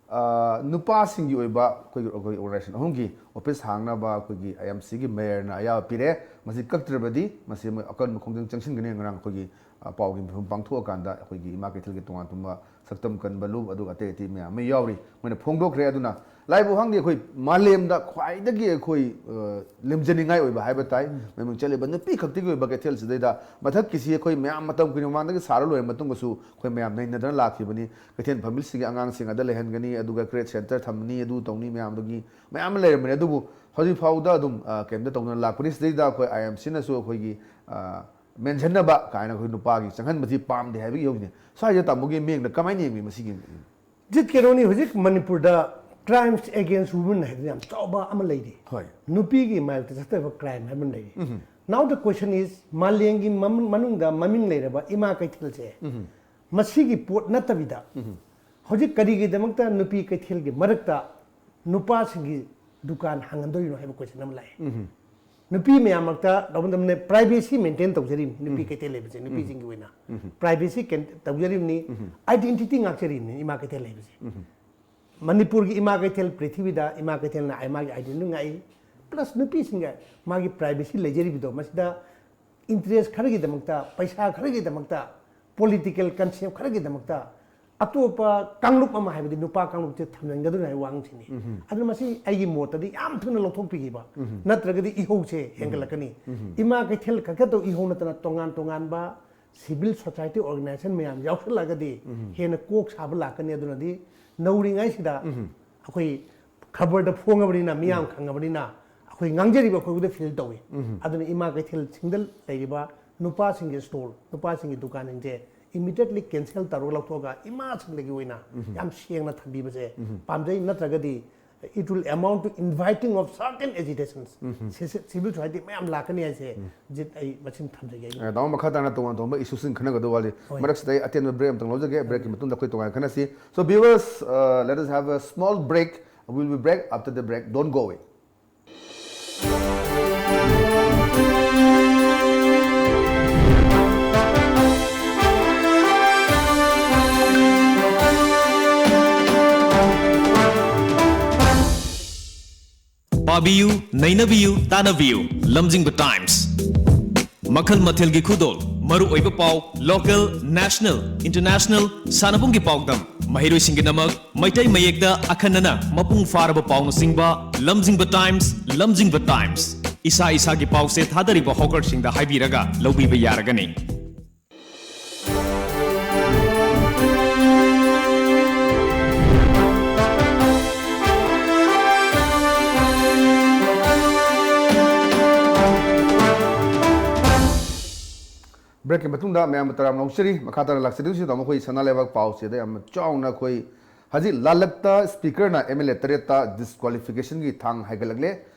ꯑ, ꯅꯨꯄꯥꯁꯤꯡꯒꯤ ꯑꯣꯏꯕ ꯑꯩꯈꯣꯏꯒꯤ, ꯑꯩꯈꯣꯏ ꯑꯣꯔꯒꯅꯥꯏꯖꯦꯁꯟ ꯑꯍꯨꯝꯒꯤ ꯑꯣꯐꯤꯁ ꯍꯥꯡꯅꯕ ꯑꯩꯈꯣꯏꯒꯤ ꯑꯥꯏ ꯑꯦꯝ ꯁꯤꯒꯤ ꯃꯦꯌꯔꯅ ꯑꯌꯥꯕ ꯄꯤꯔꯛꯑꯦ꯫ ꯃꯁꯤ ꯀꯛꯇ꯭ꯔꯕꯗꯤ ꯃꯁꯤ ꯃꯣꯏ ꯑꯀꯟꯕ ꯈꯣꯡꯖꯪ ꯆꯪꯁꯤꯟꯒꯅꯤ꯫ ꯉꯔꯥꯡ ꯑꯩꯈꯣꯏꯒꯤ, ꯑ, ꯄꯥꯎꯒꯤ ꯃꯤꯐꯝ ꯄꯥꯡꯊꯣꯛꯑꯀꯥꯟꯗ ꯑꯩꯈꯣꯏꯒꯤ ꯏꯃꯥ ꯀꯩꯊꯦꯜꯒꯤ ꯇꯣꯉꯥꯟ ꯇꯣꯉꯥꯟꯕ ꯁꯛꯇꯝ ꯀꯟꯕ ꯂꯨꯞ ꯑꯗꯨꯒ ꯑꯇꯩ ꯑꯇꯩ ꯃꯌꯥꯝ ꯑꯃ ꯌꯥꯎꯔꯤ, ꯃꯣꯏꯅ ꯐꯣꯡꯗꯣꯛꯈ꯭ꯔꯦ꯫ ꯑꯗꯨꯅ ꯂꯥꯏꯕꯨ ꯈꯪꯗꯦ, ꯑꯩꯈꯣꯏ ꯃꯥꯂꯦꯝꯗ ꯈ꯭ꯋꯥꯏꯗꯒꯤ ꯑꯩꯈꯣꯏ, ꯑ, ꯂꯦꯝꯖꯅꯤꯡꯉꯥꯏ ꯑꯣꯏꯕ ꯍꯥꯏꯕ ꯇꯥꯏ꯫ ꯃꯃꯤꯡ ꯆꯠꯂꯤꯕ ꯅꯨꯄꯤ ꯈꯛꯇꯒꯤ ꯑꯣꯏꯕ ꯀꯩꯊꯦꯜꯁꯤꯗꯩꯗ ꯃꯊꯛꯀꯤꯁꯤ ꯑꯩꯈꯣꯏ ꯃꯌꯥꯝ ꯃꯇꯝ ꯀꯨꯏꯅ ꯃꯃꯥꯡꯗꯒꯤ ꯁꯥꯔ ꯂꯣꯏꯔ ꯃꯇꯨꯡꯗꯁꯨ ꯑꯩꯈꯣꯏ ꯃꯌꯥꯝ ꯅꯩꯅꯗꯅ ꯂꯥꯛꯈꯤꯕꯅꯤ꯫ ꯀꯩꯊꯦꯜ ꯐꯝꯕꯤꯁꯤꯡꯒꯤ ꯑꯉꯥꯡꯁꯤꯡ ꯑꯗ ꯂꯩꯍꯟꯒꯅꯤ, ꯑꯗꯨꯒ ꯀ꯭ꯔꯦꯠ ꯁꯦꯟꯇꯔ ꯊꯝꯃꯅꯤ, ꯑꯗꯨ ꯇꯧꯅꯤ, ꯃꯌꯥꯝꯗꯨꯒꯤ ꯃꯌꯥꯝ ꯑꯃ ꯂꯩꯔꯝꯕꯅꯤ꯫ ꯑꯗꯨꯕꯨ ꯍꯧꯖꯤꯛ ꯐꯥꯎꯗ ꯑꯗꯨꯝ, ꯑ, ꯀꯩꯝꯇ ꯇꯧꯗꯅ ꯂꯥꯛꯄꯅꯤ꯫ ꯁꯤꯗꯩꯗ ꯑꯩꯈꯣꯏ ꯑꯥꯏ ꯑꯦꯝ ꯁꯤꯅꯁꯨ ꯑꯩꯈꯣꯏꯒꯤ, ꯑ, ꯃꯦꯟꯁꯤꯟꯅꯕ ꯀꯥꯏꯅ ꯑꯩꯈꯣꯏ ꯅꯨꯄꯥꯒꯤ ꯆꯪꯍꯟꯕꯁꯤ ꯄꯥꯝꯗꯦ ꯍꯥꯏꯕꯒꯤ ꯌꯧꯁꯤꯅꯦ꯫ ꯁ꯭ꯋꯥꯏꯗ ꯇꯥꯃꯣꯒꯤ ꯃꯤꯠꯌꯦꯡꯗ ꯀꯃꯥꯏꯅ ꯌꯦꯡꯕꯤ ꯃꯁꯤꯒꯤ? ꯖꯤꯠ ꯀꯩꯅꯣꯅꯤ, ꯍꯧꯖꯤꯛ ꯃꯅꯤꯄꯨꯔꯗ crimes against women ꯍꯥꯏꯗꯅ ꯌꯥꯝ ꯆꯥꯎꯕ ꯑꯃ ꯂꯩꯔꯤ꯫ ꯍꯣꯏ꯫ ꯅꯨꯄꯤꯒꯤ ꯃꯥꯌꯣꯛꯇ ꯆꯠꯊꯕ ꯀ꯭ꯔꯥꯏꯝ ꯍꯥꯏꯕ ꯑꯃ ꯂꯩꯔꯤ꯫ Now the question is, ꯃꯥꯂꯦꯝꯒꯤ ꯃꯝ-, ꯃꯅꯨꯡꯗ ꯃꯃꯤꯡ ꯂꯩꯔꯕ ꯏꯃꯥ ꯀꯩꯊꯦꯜꯁꯦ, ꯃꯁꯤꯒꯤ ꯄꯣꯠ ꯅꯠꯇꯕꯤꯗ ꯍꯧꯖꯤꯛ ꯀꯔꯤꯒꯤꯗꯃꯛꯇ ꯅꯨꯄꯤ ꯀꯩꯊꯦꯜꯒꯤ ꯃꯔꯛꯇ ꯅꯨꯄꯥꯁꯤꯡꯒꯤ ꯗꯨꯀꯥꯟ ꯍꯥꯡꯍꯟꯗꯣꯔꯤꯅꯣ ꯍꯥꯏꯕ ꯀꯣꯏꯁꯟ ꯑꯃ ꯂꯥꯛꯑꯦ꯫ ꯅꯨꯄꯤ ꯃꯌꯥꯝꯃꯛꯇ ꯂꯧꯐꯝꯗꯝꯅ ꯄ꯭ꯔꯥꯏꯚꯦꯁꯤ ꯃꯦꯟꯇꯦꯟ ꯇꯧꯖꯔꯤꯕꯅꯤ꯫ ꯅꯨꯄꯤ ꯀꯩꯊꯦꯜ ꯂꯩꯕꯁꯦ ꯅꯨꯄꯤꯁꯤꯡꯒꯤ ꯑꯣꯏꯅ ꯄ꯭ꯔꯥꯏꯚꯦꯁꯤ ꯇꯧꯖꯔꯤꯕꯅꯤ꯫ ꯑꯥꯏꯗꯦꯟꯇꯤꯇꯤ ꯉꯥꯛꯆꯔꯤꯕꯅꯤ ꯏꯃꯥ ꯀꯩꯊꯦꯜ ꯂꯩꯕꯁꯦ꯫ ꯃꯅꯤꯄꯨꯔꯒꯤ ꯏꯃꯥ ꯀꯩꯊꯦꯜ, ꯄ꯭ꯔꯤꯊꯤꯕꯤꯗ ꯏꯃꯥ ꯀꯩꯊꯦꯜꯅ ꯃꯥꯒꯤ ꯑꯥꯏꯗꯦꯟꯇꯤꯇꯤ ꯉꯥꯛꯏ꯫ ꯄ꯭ꯂꯁ ꯅꯨꯄꯤꯁꯤꯡꯒ ꯃꯥꯒꯤ ꯄ꯭ꯔꯥꯏꯚꯦꯁꯤ ꯂꯩꯖꯔꯤꯕꯗꯣ, ꯃꯁꯤꯗ ꯏꯟꯇꯔꯦꯁ ꯈꯔꯒꯤꯗꯃꯛꯇ, ꯄꯩꯁꯥ ꯈꯔꯒꯤꯗꯃꯛꯇ ꯄꯣꯂꯤꯇꯤꯀꯦꯜ ꯀꯟꯁꯦꯞ ꯈꯔꯒꯤꯗꯃꯛꯇ ꯑꯇꯣꯞꯄ ꯀꯥꯡꯂꯨꯞ ꯑꯃ, ꯍꯥꯏꯕꯗꯤ ꯅꯨꯄꯥ ꯀꯥꯡꯂꯨꯞꯁꯦ ꯊꯝꯖꯤꯟꯒꯗꯣꯏꯅꯤ ꯍꯥꯏꯕ ꯋꯥꯍꯪꯁꯤꯅꯤ꯫ ꯑꯗꯨꯅ ꯃꯁꯤ ꯑꯩꯒꯤ ꯃꯣꯠꯇꯗꯤ ꯌꯥꯝ ꯊꯨꯅ ꯂꯧꯊꯣꯛꯄꯤꯈꯤꯕ, ꯅꯠꯇ꯭ꯔꯒꯗꯤ ꯏꯍꯧꯁꯦ ꯍꯦꯟꯒꯠꯂꯛꯀꯅꯤ꯫ ꯏꯃꯥ ꯀꯩꯊꯦꯜ ꯈꯛꯇꯗ ꯏꯍꯧ ꯅꯠꯇꯅ ꯇꯣꯉꯥꯟ ꯇꯣꯉꯥꯟꯕ ꯁꯤꯚꯤꯜ ꯁꯣꯁꯥꯏꯇꯤ ꯑꯣꯔꯒꯅꯥꯏꯖꯦꯁꯟ ꯃꯌꯥꯝ ꯌꯥꯎꯁꯜꯂꯛꯑꯒꯗꯤ ꯍꯦꯟꯅ ꯀꯣꯛ ꯁꯥꯕ ꯂꯥꯛꯀꯅꯤ꯫ ꯑꯗꯨꯅꯗꯤ ꯅꯧꯔꯤꯉꯩꯁꯤꯗ ꯑꯩꯈꯣꯏ ꯈꯕꯔꯗ ꯐꯣꯡꯉꯕꯅꯤꯅ, ꯃꯤꯌꯥꯝ ꯈꯪꯉꯕꯅꯤꯅ, ꯑꯩꯈꯣꯏ ꯉꯥꯡꯖꯔꯤꯕ ꯑꯩꯈꯣꯏꯕꯨꯗ ꯐꯤꯜ ꯇꯧꯏ꯫ ꯑꯗꯨꯅ ꯏꯃꯥ ꯀꯩꯊꯦꯜꯁꯤꯡꯗ ꯂꯩꯔꯤꯕ ꯅꯨꯄꯥꯁꯤꯡꯒꯤ ꯁ꯭ꯇꯣꯜ, ꯅꯨꯄꯥꯁꯤꯡꯒꯤ ꯗꯨꯀꯥꯟꯁꯤꯡꯁꯦ ꯏꯃꯤꯗꯤꯌꯦꯠꯂꯤ ꯀꯦꯟꯁꯦꯜ ꯇꯧꯔꯒ ꯂꯧꯊꯣꯛꯑꯒ ꯏꯃꯥꯁꯤꯡꯗꯒꯤ ꯑꯣꯏꯅ ꯌꯥꯝ ꯁꯦꯡꯅ ꯊꯝꯕꯤꯕꯁꯦ ꯄꯥꯝꯖꯩ꯫ ꯅꯠꯇ꯭ꯔꯒꯗꯤ it will amount to inviting of certain agitations꯫ Civil society ꯃꯌꯥꯝ ꯂꯥꯛꯀꯅꯤ ꯍꯥꯏꯁꯦ ꯖꯤꯠ ꯑꯩ ꯃꯁꯤꯃ ꯊꯝꯖꯒꯦ ꯑꯩꯒꯤ꯫ ꯑ, ꯇꯥꯃꯣ, ꯃꯈꯥ ꯇꯥꯅ ꯇꯣꯉꯥꯟ ꯇꯣꯉꯥꯟꯕ ꯏꯁꯨꯁꯤꯡ ꯈꯟꯅꯒꯗꯧꯕ ꯋꯥꯠꯂꯤ꯫ ꯍꯣꯏ꯫ ꯃꯔꯛꯁꯤꯗ ꯑꯩ ꯑꯇꯦꯟꯕ ꯕ꯭ꯔꯦꯛ ꯑꯃꯇꯪ ꯂꯧꯖꯒꯦ꯫ ꯕ꯭ꯔꯦꯛꯀꯤ ꯃꯇꯨꯡꯗ ꯑꯩꯈꯣꯏ ꯇꯣꯉꯥꯟꯅ ꯈꯟꯅꯁꯤ꯫ So viewers, uh, let us have a small break. We'll be back after the break. Don't go away. ꯄꯥꯕꯤꯌꯨ, ꯅꯩꯅꯕꯤꯌꯨ, ꯇꯥꯟꯅꯕꯤꯌꯨ꯫ ꯂꯝꯖꯤꯡꯕ ꯇꯥꯏꯝꯁ꯫ ꯃꯈꯜ ꯃꯊꯦꯜꯒꯤ ꯈꯨꯗꯣꯜ, ꯃꯔꯨꯑꯣꯏꯕ ꯄꯥꯎ, ꯂꯣꯀꯦꯜ, ꯅꯦꯁꯅꯦꯜ, ꯏꯟꯇꯔꯅꯦꯁꯅꯦꯜ, ꯁꯥꯟꯅꯕꯨꯡꯒꯤ ꯄꯥꯎꯗꯝ, ꯃꯍꯩꯔꯣꯏꯁꯤꯡꯒꯤꯗꯃꯛ ꯃꯩꯇꯩ ꯃꯌꯦꯛꯇ ꯑꯈꯟꯅꯅ ꯃꯄꯨꯡ ꯐꯥꯔꯕ ꯄꯥꯎꯅꯆꯤꯡꯕ꯫ ꯂꯝꯖꯤꯡꯕ ꯇꯥꯏꯝꯁ, ꯂꯝꯖꯤꯡꯕ ꯇꯥꯏꯝꯁ꯫ ꯏꯁꯥ ꯏꯁꯥꯒꯤ ꯄꯥꯎꯁꯦ ꯊꯥꯗꯔꯤꯕ ꯍꯣꯀꯔꯁꯤꯡꯗ ꯍꯥꯏꯕꯤꯔꯒ ꯂꯧꯕꯤꯕ ꯌꯥꯔꯒꯅꯤ꯫ ꯕ꯭ꯔꯦꯛꯀꯤ ꯃꯇꯨꯡꯗ ꯃꯌꯥꯝꯕꯨ ꯇꯔꯥꯝꯅ ꯑꯣꯛꯆꯔꯤ꯫ ꯃꯈꯥ ꯇꯥꯅ ꯂꯥꯛꯆꯗꯣꯏꯁꯤ ꯇꯥꯃꯣ ꯑꯩꯈꯣꯏ ꯁꯅꯥ ꯂꯩꯕꯥꯛ ꯄꯥꯎꯁꯤꯗ ꯌꯥꯝꯅ ꯆꯥꯎꯅ ꯑꯩꯈꯣꯏ ꯍꯧꯖꯤꯛ ꯂꯥꯜꯂꯛꯇ ꯁ꯭ꯄꯤꯀꯔꯅ ꯑꯦꯝ ꯑꯦꯜ ꯑꯦ ꯇꯔꯦꯠꯇ ꯗꯤꯁꯀ꯭ꯋꯥꯂꯤꯐꯤꯀꯦꯁꯟꯒꯤ ꯊꯥꯡ ꯍꯥꯏꯒꯠꯂꯛꯂꯦ꯫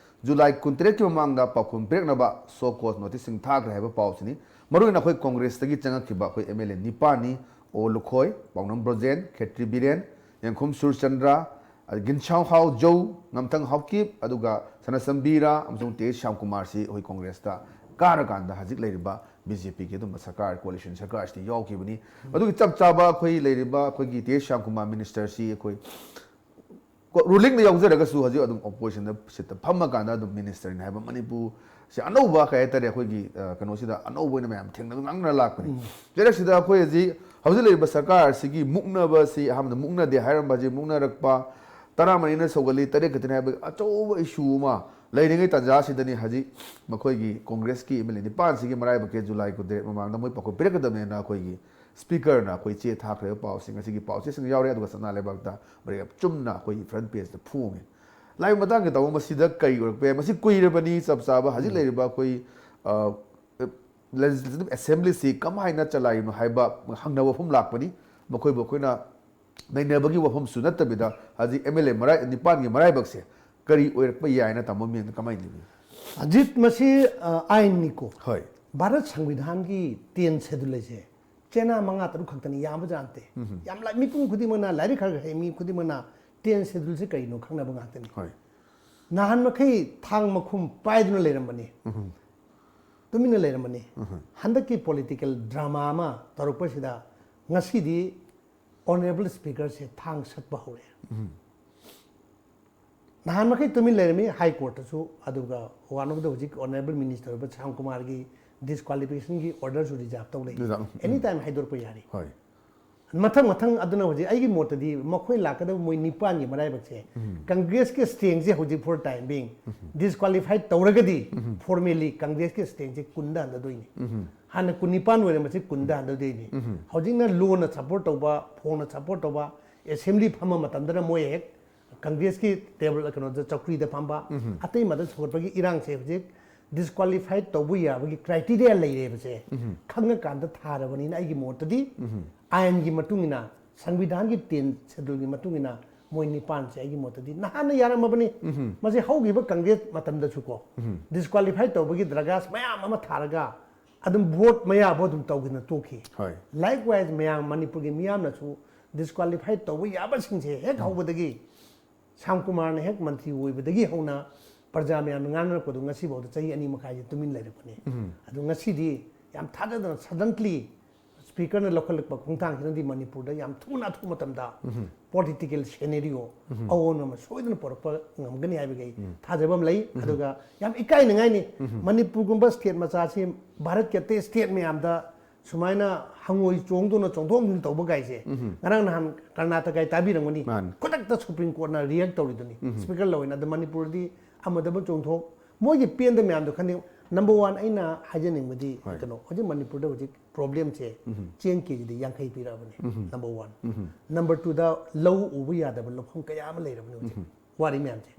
ꯖꯨꯂꯥꯏ ꯀꯨꯟꯇꯔꯦꯠꯀꯤ ꯃꯃꯥꯡꯗ ꯄꯥꯎꯈꯨꯝ ꯄꯤꯔꯛꯅꯕ ꯁꯣ ꯀꯣꯖ ꯅꯣꯇꯤꯁꯁꯤꯡ ꯊꯥꯈ꯭ꯔꯦ ꯍꯥꯏꯕ ꯄꯥꯎꯁꯤꯅꯤ꯫ ꯃꯔꯨꯑꯣꯏꯅ ꯑꯩꯈꯣꯏ ꯀꯣꯡꯒ꯭ꯔꯦꯁꯇꯒꯤ ꯆꯪꯉꯛꯈꯤꯕ ꯑꯩꯈꯣꯏ ꯑꯦꯝ ꯑꯦꯜ ꯑꯦ ꯅꯤꯄꯥꯟꯅꯤ, ꯑꯣ ꯂꯨꯈꯣꯏ, ꯄꯥꯎꯅꯝ ꯕ꯭ꯔꯣꯖꯦꯟ, ꯈꯦꯇ꯭ꯔꯤ ꯕꯤꯔꯦꯟ, ꯌꯦꯡꯈꯨꯝ ꯁꯨꯔꯆꯟꯗ꯭ꯔ, ꯒꯤꯟꯁꯥꯎ ꯍꯥꯎ ꯖꯧ, ꯉꯝꯊꯪ ꯍꯥꯎꯀꯤꯞ, ꯑꯗꯨꯒ ꯁꯅꯥꯁꯝꯕꯤ ꯔꯥ ꯑꯃꯁꯨꯡ ꯇꯦ ꯁ꯭ꯌꯥꯝꯀꯨꯃꯥꯔꯁꯤ ꯑꯩꯈꯣꯏ ꯀꯣꯡꯒ꯭ꯔꯦꯁꯇ ꯀꯥꯔꯀꯥꯟꯗ ꯍꯧꯖꯤꯛ ꯂꯩꯔꯤꯕ ꯕꯤ ꯖꯦ ꯄꯤꯒꯤ ꯑꯗꯨꯝꯕ ꯁꯔꯀꯥꯔ, ꯀꯣꯑꯦꯂꯤꯁꯟ ꯁꯔꯀꯥꯔꯁꯤꯗ ꯌꯥꯎꯈꯤꯕꯅꯤ꯫ ꯑꯗꯨꯒꯤ ꯆꯞ ꯆꯥꯕ ꯑꯩꯈꯣꯏ ꯂꯩꯔꯤꯕ ꯑꯩꯈꯣꯏꯒꯤ ꯇꯦ ꯁ꯭ꯌꯥꯝꯀꯨꯃꯥꯔ ꯃꯤꯅꯤꯁꯇꯔꯁꯤ ꯑꯩꯈꯣꯏ ꯔꯨꯂꯤꯡꯗ ꯌꯥꯎꯖꯔꯒꯁꯨ ꯍꯧꯖꯤꯛ ꯑꯗꯨꯝ ꯑꯣꯄꯣꯖꯤꯁꯟꯗ ꯁꯤꯠꯇ ꯐꯝꯃꯀꯥꯟꯗ ꯑꯗꯨꯝ ꯃꯤꯅꯤꯁꯇꯔꯅꯤ ꯍꯥꯏꯕ ꯃꯅꯤꯄꯨꯔꯁꯦ ꯑꯅꯧꯕ ꯀꯩ ꯍꯥꯏꯇꯥꯔꯦ, ꯑꯩꯈꯣꯏꯒꯤ ꯑ, ꯀꯩꯅꯣꯁꯤꯗ ꯑꯅꯧꯕ ꯑꯣꯏꯅ ꯃꯌꯥꯝ ꯊꯦꯡꯅꯕ ꯉꯥꯡꯅꯔ ꯂꯥꯛꯄꯅꯤ꯫ ꯂꯩꯔꯛꯁꯤꯗ ꯑꯩꯈꯣꯏ ꯍꯧꯖꯤꯛ ꯍꯧꯖꯤꯛ ꯂꯩꯔꯤꯕ ꯁꯔꯀꯥꯔ ꯑꯁꯤꯒꯤ ꯃꯨꯛꯅꯕꯁꯤ ꯑꯍꯥꯟꯕꯗ ꯃꯨꯛꯅꯗꯦ ꯍꯥꯏꯔꯝꯕ, ꯍꯧꯖꯤꯛ ꯃꯨꯛꯅꯔꯛꯄ, ꯇꯔꯥꯃꯔꯤꯅ ꯁꯧꯒꯠꯂꯤ, ꯇꯔꯦꯠ ꯈꯛꯇꯅꯤ ꯍꯥꯏꯕꯒꯤ ꯑꯆꯧꯕ ꯏꯁꯨ ꯑꯃ ꯂꯩꯔꯤꯉꯩ ꯇꯥꯟꯖꯥꯁꯤꯗꯅꯤ ꯍꯧꯖꯤꯛ ꯃꯈꯣꯏꯒꯤ ꯀꯣꯡꯒ꯭ꯔꯦꯁꯀꯤ ꯑꯦꯝ ꯑꯦꯜ ꯑꯦ ꯅꯤꯄꯥꯟꯁꯤꯒꯤ ꯃꯔꯥꯏꯕꯛꯀꯤ ꯖꯨꯂꯥꯏ ꯀꯨꯟꯇꯔꯦꯠ ꯃꯃꯥꯡꯗ ꯃꯣꯏ ꯄꯥꯎꯈꯨꯝ ꯄꯤꯔꯛꯀꯗꯕꯅꯦꯅ ꯑꯩꯈꯣꯏꯒꯤ ꯁ꯭ꯄꯤꯀꯔꯅ ꯑꯩꯈꯣꯏ ꯆꯦ ꯊꯥꯈ꯭ꯔꯦꯕ꯫ ꯄꯥꯎꯁꯤꯡ ꯑꯁꯤꯒꯤ ꯄꯥꯎꯆꯦꯁꯤꯡ ꯌꯥꯎꯔꯦ, ꯑꯗꯨꯒ ꯁꯅꯥ ꯂꯩꯕꯥꯛꯇ ꯃꯔꯦꯞ ꯆꯨꯝꯅ ꯑꯩꯈꯣꯏꯒꯤ ꯐ꯭ꯔꯟ ꯄꯦꯖꯇ ꯐꯣꯡꯉꯦ꯫ ꯂꯥꯏꯕ ꯃꯇꯥꯡꯒꯤ ꯇꯧꯕ ꯃꯁꯤꯗ ꯀꯔꯤ ꯑꯣꯏꯔꯛꯄ ꯌꯥꯏ? ꯃꯁꯤ ꯀꯨꯏꯔꯕꯅꯤ, ꯆꯞ ꯆꯥꯕ ꯍꯧꯖꯤꯛ ꯂꯩꯔꯤꯕ ꯑꯩꯈꯣꯏ, ꯑ, ꯂꯦꯖꯤꯁꯂꯦꯇꯤꯚ ꯑꯦꯁꯦꯝꯕ꯭ꯂꯤꯁꯤ ꯀꯃꯥꯏꯅ ꯆꯂꯥꯏꯔꯤꯅꯣ ꯍꯥꯏꯕ ꯍꯪꯅꯕ ꯋꯥꯐꯝ ꯂꯥꯛꯄꯅꯤ꯫ ꯃꯈꯣꯏꯕꯨ ꯑꯩꯈꯣꯏꯅ ꯅꯩꯅꯕꯒꯤ ꯋꯥꯐꯝꯁꯨ ꯅꯠꯇꯕꯤꯗ, ꯍꯧꯖꯤꯛ ꯑꯦꯝ ꯑꯦꯜ ꯑꯦ ꯃꯔꯥꯏ, ꯅꯤꯄꯥꯟꯒꯤ ꯃꯔꯥꯏꯕꯛꯁꯦ ꯀꯔꯤ ꯑꯣꯏꯔꯛꯄ ꯌꯥꯏꯅ ꯇꯥꯃꯣ ꯃꯤꯡꯗ ꯀꯃꯥꯏꯅ ꯂꯩꯕꯤ? ꯑꯖꯤꯠ, ꯃꯁꯤ ꯑ, ꯑꯥꯏꯟꯅꯤꯀꯣ꯫ ꯍꯣꯏ꯫ ꯚꯥꯔꯠ ꯁꯪꯕꯤꯙꯥꯟꯒꯤ ꯇꯦꯟ ꯁꯦꯗꯨꯜ ꯍꯥꯏꯁꯦ ꯆꯦꯅꯥ ꯃꯉꯥ ꯇꯔꯨꯛ ꯈꯛꯇꯅꯤ, ꯌꯥꯝꯕ ꯖꯥꯠ ꯅꯠꯇꯦ꯫ ꯌꯥꯝ ꯂꯥꯏ, ꯃꯤꯄꯨꯝ ꯈꯨꯗꯤꯡꯃꯛꯅ, ꯂꯥꯏꯔꯤꯛ ꯈꯔ ꯈꯔ ꯍꯩ ꯃꯤ ꯈꯨꯗꯤꯡꯃꯛꯅ ꯇꯦꯟ ꯁꯦꯗꯨꯜꯁꯦ ꯀꯔꯤꯅꯣ ꯈꯪꯅꯕ ꯉꯥꯛꯇꯅꯤ꯫ ꯍꯣꯏ꯫ ꯅꯍꯥꯟ ꯃꯈꯩ ꯊꯥꯡ ꯃꯈꯨꯝ ꯄꯥꯏꯗꯨꯅ ꯂꯩꯔꯝꯕꯅꯤ, ꯇꯨꯃꯤꯟꯅ ꯂꯩꯔꯝꯕꯅꯤ꯫ ꯍꯟꯗꯛꯀꯤ ꯄꯣꯂꯤꯇꯤꯀꯦꯜ ꯗ꯭ꯔꯃꯥ ꯑꯃ ꯇꯧꯔꯛꯄꯁꯤꯗ ꯉꯁꯤꯗꯤ ꯑꯣꯅꯔꯦꯕꯜ ꯁ꯭ꯄꯤꯀꯔꯁꯦ ꯊꯥꯡ ꯁꯠꯄ ꯍꯧꯔꯛꯑꯦ꯫ ꯅꯍꯥꯟ ꯃꯈꯩ ꯇꯨꯃꯤꯟ ꯂꯩꯔꯝꯃꯤ ꯍꯥꯏ ꯀꯣꯔꯠꯇꯁꯨ, ꯑꯗꯨꯒ ꯋꯥꯅꯣꯗ ꯍꯧꯖꯤꯛ ꯑꯣꯅꯔꯦꯕꯜ ꯃꯤꯅꯤꯁꯇꯔ ꯑꯣꯏꯕ ꯁ꯭ꯌꯥꯝ ꯀꯨꯃꯥꯔꯒꯤ ꯗꯤꯁꯀ꯭ꯋꯥꯂꯤꯐꯤꯀꯦꯁꯟꯒꯤ ꯑꯣꯔꯗꯔꯁꯨ ꯔꯤꯖꯥꯔꯚ ꯇꯧ ꯂꯩ꯫ ꯔꯤꯖꯥꯔꯚ, ꯎꯝ꯫ ꯑꯦꯅꯤ ꯇꯥꯏꯝ ꯍꯥꯏꯗꯣꯔꯛꯄ ꯌꯥꯔꯤ꯫ ꯍꯣꯏ꯫ ꯃꯊꯪ ꯃꯊꯪ ꯑꯗꯨꯅ ꯍꯧꯖꯤꯛ ꯑꯩꯒꯤ ꯃꯣꯠꯇꯗꯤ ꯃꯈꯣꯏ ꯂꯥꯛꯀꯗꯕ ꯃꯣꯏ ꯅꯤꯄꯥꯟꯒꯤ ꯃꯔꯥꯏꯕꯛꯁꯦ ꯀꯪꯒ꯭ꯔꯦꯁꯀꯤ ꯁ꯭ꯇꯦꯡꯁꯦ ꯍꯧꯖꯤꯛ ꯐꯣꯔ ꯇꯥꯏꯝ ꯕꯤꯡ ꯗꯤꯁꯀ꯭ꯋꯥꯂꯤꯐꯥꯏ ꯇꯧꯔꯒꯗꯤ ꯐꯣꯔꯃꯦꯂꯤ ꯀꯪꯒ꯭ꯔꯦꯁꯀꯤ ꯁ꯭ꯇꯦꯡꯁꯦ ꯀꯨꯟꯗ ꯍꯟꯊꯗꯣꯏꯅꯤ꯫ ꯍꯥꯟꯅ ꯀꯨꯟꯅꯤꯄꯥꯟ ꯑꯣꯏꯔꯝꯕꯁꯦ ꯀꯨꯟꯗ ꯍꯟꯊꯗꯣꯏꯅꯤ꯫ ꯍꯧꯖꯤꯛꯅ ꯂꯣꯅ ꯁꯞꯄꯣꯔꯠ ꯇꯧꯕ, ꯐꯣꯡꯅ ꯁꯞꯄꯣꯔꯠ ꯇꯧꯕ, ꯑꯦꯁꯦꯝꯕ꯭ꯂꯤ ꯐꯝꯕ ꯃꯇꯝꯗꯅ ꯃꯣꯏ ꯍꯦꯛ ꯀꯪꯒ꯭ꯔꯦꯁꯀꯤ ꯇꯦꯕꯜ, ꯀꯩꯅꯣꯗ, ꯆꯧꯀ꯭ꯔꯤꯗ ꯐꯝꯕ, ꯑꯇꯩ ꯃꯇꯝ ꯁꯧꯒꯠꯄꯒꯤ ꯏꯔꯥꯡꯁꯦ ꯍꯧꯖꯤꯛ ꯗꯤꯁꯀ꯭ꯋꯥꯂꯤꯐꯥꯏ ꯇꯧꯕ ꯌꯥꯕꯒꯤ ꯀ꯭ꯔꯥꯏꯇꯦꯔꯤꯌꯥ ꯂꯩꯔꯦꯕꯁꯦ ꯈꯪꯉꯀꯥꯟꯗ ꯊꯥꯔꯕꯅꯤꯅ ꯑꯩꯒꯤ ꯃꯣꯠꯇꯗꯤ ꯑꯥꯏꯟꯒꯤ ꯃꯇꯨꯡ ꯏꯟꯅ, ꯁꯪꯕꯤꯙꯥꯟꯒꯤ ꯇꯦꯟ ꯁꯦꯗꯨꯜꯒꯤ ꯃꯇꯨꯡ ꯏꯟꯅ ꯃꯣꯏ ꯅꯤꯄꯥꯟꯁꯦ ꯑꯩꯒꯤ ꯃꯣꯠꯇꯗꯤ ꯅꯍꯥꯟꯅ ꯌꯥꯔꯝꯃꯕꯅꯤ꯫ ꯃꯁꯤ ꯍꯧꯈꯤꯕ ꯀꯪꯒ꯭ꯔꯦꯁ ꯃꯇꯝꯗꯁꯨ ꯀꯣ, ꯗꯤꯁꯀ꯭ꯋꯥꯂꯤꯐꯥꯏ ꯇꯧꯕꯒꯤ ꯗ꯭ꯔꯒꯥꯁ ꯃꯌꯥꯝ ꯑꯃ ꯊꯥꯔꯒ ꯑꯗꯨꯝ ꯚꯣꯠ ꯃꯌꯥꯕꯨ ꯑꯗꯨꯝ ꯇꯧꯈꯤꯗꯅ ꯇꯣꯛꯈꯤ꯫ ꯍꯣꯏ꯫ ꯂꯥꯏꯛꯋꯥꯏꯁ ꯃꯌꯥꯝ ꯃꯅꯤꯄꯨꯔꯒꯤ ꯃꯤꯌꯥꯝꯅꯁꯨ ꯗꯤꯁꯀ꯭ꯋꯥꯂꯤꯐꯥꯏ ꯇꯧꯕ ꯌꯥꯕꯁꯤꯡꯁꯦ ꯍꯦꯛ ꯍꯧꯕꯗꯒꯤ, ꯁ꯭ꯌꯥꯝ ꯀꯨꯃꯥꯔꯅ ꯍꯦꯛ ꯃꯟꯇ꯭ꯔꯤ ꯑꯣꯏꯕꯗꯒꯤ ꯍꯧꯅ ꯄ꯭ꯔꯖꯥ ꯃꯌꯥꯝꯅ ꯉꯥꯡꯅꯔꯛꯄꯗꯣ ꯉꯁꯤꯐꯥꯎꯗ ꯆꯍꯤ ꯑꯅꯤ ꯃꯈꯥꯏꯁꯦ ꯇꯨꯃꯤꯟ ꯂꯩꯔꯛꯄꯅꯤ꯫ ꯑꯗꯣ ꯉꯁꯤꯗꯤ ꯌꯥꯝ ꯊꯥꯖꯗꯅ ꯁꯗꯟꯂꯤ ꯁ꯭ꯄꯤꯀꯔꯅ ꯂꯧꯈꯠꯂꯛꯄ ꯈꯣꯡꯊꯥꯡꯁꯤꯅꯗꯤ ꯃꯅꯤꯄꯨꯔꯗ ꯌꯥꯝ ꯊꯨꯅ ꯑꯊꯨꯕ ꯃꯇꯝꯗ ꯄꯣꯂꯤꯇꯤꯀꯦꯜ ꯁꯦꯅꯦꯔꯤꯑꯣ ꯑꯑꯣꯟꯕ ꯑꯃ ꯁꯣꯏꯗꯅ ꯄꯨꯔꯛꯄ ꯉꯝꯒꯅꯤ ꯍꯥꯏꯕꯒꯤ ꯑꯩ ꯊꯥꯖꯕ ꯑꯃ ꯂꯩ꯫ ꯑꯗꯨꯒ ꯌꯥꯝ ꯏꯀꯥꯏꯅꯤꯡꯉꯥꯏꯅꯤ, ꯃꯅꯤꯄꯨꯔꯒꯨꯝꯕ ꯁ꯭ꯇꯦꯠ ꯃꯆꯥꯁꯤ ꯚꯥꯔꯠꯀꯤ ꯑꯇꯩ ꯁ꯭ꯇꯦꯠ ꯃꯌꯥꯝꯗ ꯁꯨꯃꯥꯏꯅ ꯍꯪꯉꯣꯏ ꯆꯣꯡꯗꯧꯅ ꯆꯣꯡꯊꯣꯛ ꯆꯣꯡꯁꯤꯟ ꯇꯧꯕ ꯀꯥꯏꯁꯦ꯫ ꯉꯔꯥꯡ ꯅꯍꯥꯟ ꯀꯔꯅꯥꯇꯀꯥꯒꯤ ꯇꯥꯕꯤꯔꯝꯒꯅꯤ꯫ ꯃꯥꯅꯤ꯫ ꯈꯨꯗꯛꯇ ꯁꯨꯄ꯭ꯔꯤꯝ ꯀꯣꯔꯠꯅ ꯔꯤꯌꯦꯛ ꯇꯧꯔꯤꯗꯨꯅꯤ ꯁ꯭ꯄꯤꯀꯔ ꯂꯧꯋꯦꯅ꯫ ꯑꯗ ꯃꯅꯤꯄꯨꯔꯗꯤ ꯑꯃꯗꯕꯨ ꯆꯣꯡꯊꯣꯛ, ꯃꯣꯏꯒꯤ ꯄꯦꯟꯗ ꯃꯌꯥꯝꯗꯣ ꯈꯟꯗꯦ꯫ ꯅꯝꯕꯔ ꯋꯥꯟ ꯑꯩꯅ ꯍꯥꯏꯖꯅꯤꯡꯕꯗꯤ ꯍꯣꯏ꯫ ꯀꯩꯅꯣ, ꯍꯧꯖꯤꯛ ꯃꯅꯤꯄꯨꯔꯗ ꯍꯧꯖꯤꯛ ꯄ꯭ꯔꯣꯕ꯭ꯂꯦꯝꯁꯦ ꯆꯦꯡ ꯀꯦꯖꯤꯗ ꯌꯥꯡꯈꯩ ꯄꯤꯔꯛꯑꯕꯅꯤ꯫ Number one. ꯅꯝꯕꯔ ꯇꯨꯗ ꯂꯧ ꯎꯕ ꯌꯥꯗꯕ ꯂꯧꯐꯝ ꯀꯌꯥ ꯑꯃ ꯂꯩꯔꯕꯅꯤ ꯍꯧꯖꯤꯛ꯫ ꯋꯥꯔꯤ ꯃꯌꯥꯝꯁꯦ꯫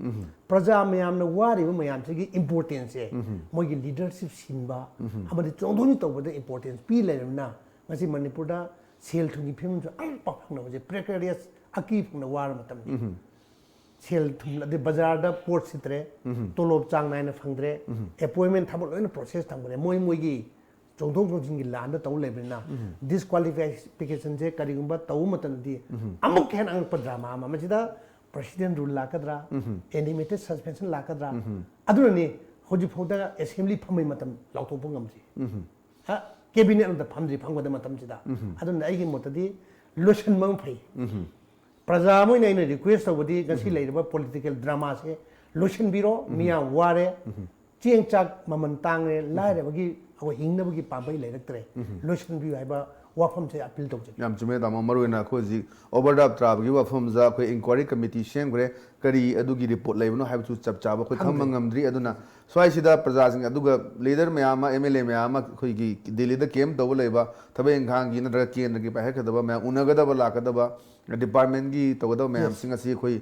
ꯄ꯭ꯔꯖꯥ ꯃꯌꯥꯝꯅ ꯋꯥꯔꯤꯕ ꯃꯌꯥꯝꯁꯤꯒꯤ ꯏꯝꯄꯣꯔꯇꯦꯟꯁꯁꯦ ꯃꯣꯏꯒꯤ ꯂꯤꯗꯔꯁꯤꯞ ꯁꯤꯟꯕ ꯑꯃꯗꯤ ꯆꯣꯡꯊꯣꯛꯅꯤ ꯇꯧꯕꯗ ꯏꯝꯄꯣꯔꯇꯦꯟꯁ ꯄꯤ ꯂꯩꯔꯕꯅꯤꯅ ꯉꯁꯤ ꯃꯅꯤꯄꯨꯔꯗ ꯁꯦꯜ ꯊꯨꯝꯒꯤ ꯐꯤꯕꯝꯁꯨ ꯑꯃꯨꯛ ꯄꯥꯛ ꯐꯪꯅꯕꯁꯦ ꯄ꯭ꯔꯦꯀꯔꯤꯌꯁ ꯑꯀꯤ ꯐꯪꯅ ꯋꯥꯔ ꯃꯇꯝꯅꯤ꯫ ꯁꯦꯜ ꯊꯨꯝ ꯑꯗꯩ ꯕꯖꯥꯔꯗ ꯄꯣꯠ ꯁꯤꯠꯇ꯭ꯔꯦ, ꯇꯣꯂꯣꯞ ꯆꯥꯡ ꯅꯥꯏꯅ ꯐꯪꯗ꯭ꯔꯦ, ꯑꯦꯄꯣꯏꯟꯃꯦꯟ ꯊꯕꯛ ꯂꯣꯏꯅ ꯄ꯭ꯔꯣꯁꯦꯁ ꯊꯝꯈ꯭ꯔꯦ꯫ ꯃꯣꯏ ꯃꯣꯏꯒꯤ ꯆꯣꯡꯊꯣꯛ ꯆꯣꯡꯁꯤꯟꯒꯤ ꯂꯥꯟꯗ ꯇꯧ ꯂꯩꯕꯅꯤꯅ ꯗꯤꯁꯀ꯭ꯋꯥꯂꯤꯐꯤꯀꯦꯁꯟꯁꯦ ꯀꯔꯤꯒꯨꯝꯕ ꯇꯧꯕ ꯃꯇꯝꯗꯗꯤ ꯑꯃꯨꯛ ꯍꯦꯟꯅ ꯑꯉꯛꯄ ꯗ꯭ꯔꯃꯥ ꯑꯃ, ꯃꯁꯤꯗ ꯄ꯭ꯔꯦꯁꯤꯗꯦꯟ ꯔꯨꯜ ꯂꯥꯛꯀꯗ꯭ꯔꯥ, ꯑꯦꯅꯤꯃꯦꯇꯦꯠ ꯁꯁꯄꯦꯟꯁꯟ ꯂꯥꯛꯀꯗ꯭ꯔꯥ, ꯑꯗꯨꯅꯅꯤ ꯍꯧꯖꯤꯛꯐꯥꯎꯗ ꯑꯦꯁꯦꯝꯕ꯭ꯂꯤ ꯐꯝꯕꯩ ꯃꯇꯝ ꯂꯥꯎꯊꯣꯛꯄ ꯉꯝꯗ꯭ꯔꯤ꯫ ꯀꯦꯕꯤꯅꯦꯠ ꯑꯝꯇ ꯐꯝꯗ꯭ꯔꯤ ꯐꯝꯒꯗꯕ ꯃꯇꯝꯁꯤꯗ꯫ ꯑꯗꯨꯅ ꯑꯩꯒꯤ ꯃꯣꯠꯇꯗꯤ ꯂꯣꯏꯁꯤꯟꯕ ꯑꯃ ꯐꯩ꯫ ꯄ꯭ꯔꯖꯥ ꯑꯃ ꯑꯣꯏꯅ ꯑꯩꯅ ꯔꯤꯀ꯭ꯋꯦꯁ ꯇꯧꯕꯗꯤ ꯉꯁꯤ ꯂꯩꯔꯤꯕ ꯄꯣꯂꯤꯇꯤꯀꯦꯜ ꯗ꯭ꯔꯃꯥꯁꯦ ꯂꯣꯏꯁꯤꯟꯕꯤꯔꯣ꯫ ꯃꯤꯌꯥꯝ ꯋꯥꯔꯦ, ꯆꯦꯡ ꯆꯥꯛ ꯃꯃꯜ ꯇꯥꯡꯂꯦ, ꯂꯥꯏꯔꯕꯒꯤ ꯑꯩꯈꯣꯏ ꯍꯤꯡꯅꯕꯒꯤ ꯄꯥꯝꯕꯩ ꯂꯩꯔꯛꯇ꯭ꯔꯦ, ꯂꯣꯏꯁꯤꯟꯕꯤꯌꯨ ꯍꯥꯏꯕ ꯋꯥꯐꯝꯁꯦ ꯑꯄꯤꯜ ꯇꯧꯖꯒꯦ꯫ ꯌꯥꯝ ꯆꯨꯝꯃꯦ ꯇꯥꯃꯣ, ꯃꯔꯨꯑꯣꯏꯅ ꯑꯩꯈꯣꯏ ꯍꯧꯖꯤꯛ ꯑꯣꯚꯔꯗ꯭ꯔꯥꯐ ꯇꯥꯕꯒꯤ ꯋꯥꯐꯝꯁꯤꯗ ꯑꯩꯈꯣꯏ ꯏꯟꯀ꯭ꯋꯥꯏꯔꯤ ꯀꯃꯤꯇꯤ ꯁꯦꯝꯈ꯭ꯔꯦ, ꯀꯔꯤ ꯑꯗꯨꯒꯤ ꯔꯤꯄꯣꯔꯠ ꯂꯩꯕꯅꯣ ꯍꯥꯏꯕꯁꯨ ꯆꯞ ꯆꯥꯕ ꯑꯩꯈꯣꯏ ꯈꯪꯕ ꯉꯝꯗ꯭ꯔꯤ꯫ ꯑꯗꯨꯅ ꯁ꯭ꯋꯥꯏꯁꯤꯗ ꯄ꯭ꯔꯖꯥꯁꯤꯡ ꯑꯗꯨꯒ ꯂꯤꯗꯔ ꯃꯌꯥꯝ ꯑꯃ, ꯑꯦꯝ ꯑꯦꯜ ꯑꯦ ꯃꯌꯥꯝ ꯑꯃ ꯑꯩꯈꯣꯏꯒꯤ ꯗꯤꯜꯂꯤꯗ ꯀꯦꯝ ꯇꯧꯕ ꯂꯩꯕ, ꯊꯕꯛ ꯏꯪꯈꯥꯡꯒꯤ ꯅꯠꯇ꯭ꯔꯒ ꯀꯦꯟꯗ꯭ꯔꯒꯤ ꯄꯥꯏꯈꯠꯀꯗꯕ ꯃꯌꯥꯝ, ꯎꯅꯒꯗꯕ ꯂꯥꯛꯀꯗꯕ ꯗꯤꯄꯥꯔꯠꯃꯦꯟꯒꯤ ꯇꯧꯒꯗꯕ ꯃꯌꯥꯝꯁꯤꯡ ꯑꯁꯤ ꯑꯩꯈꯣꯏ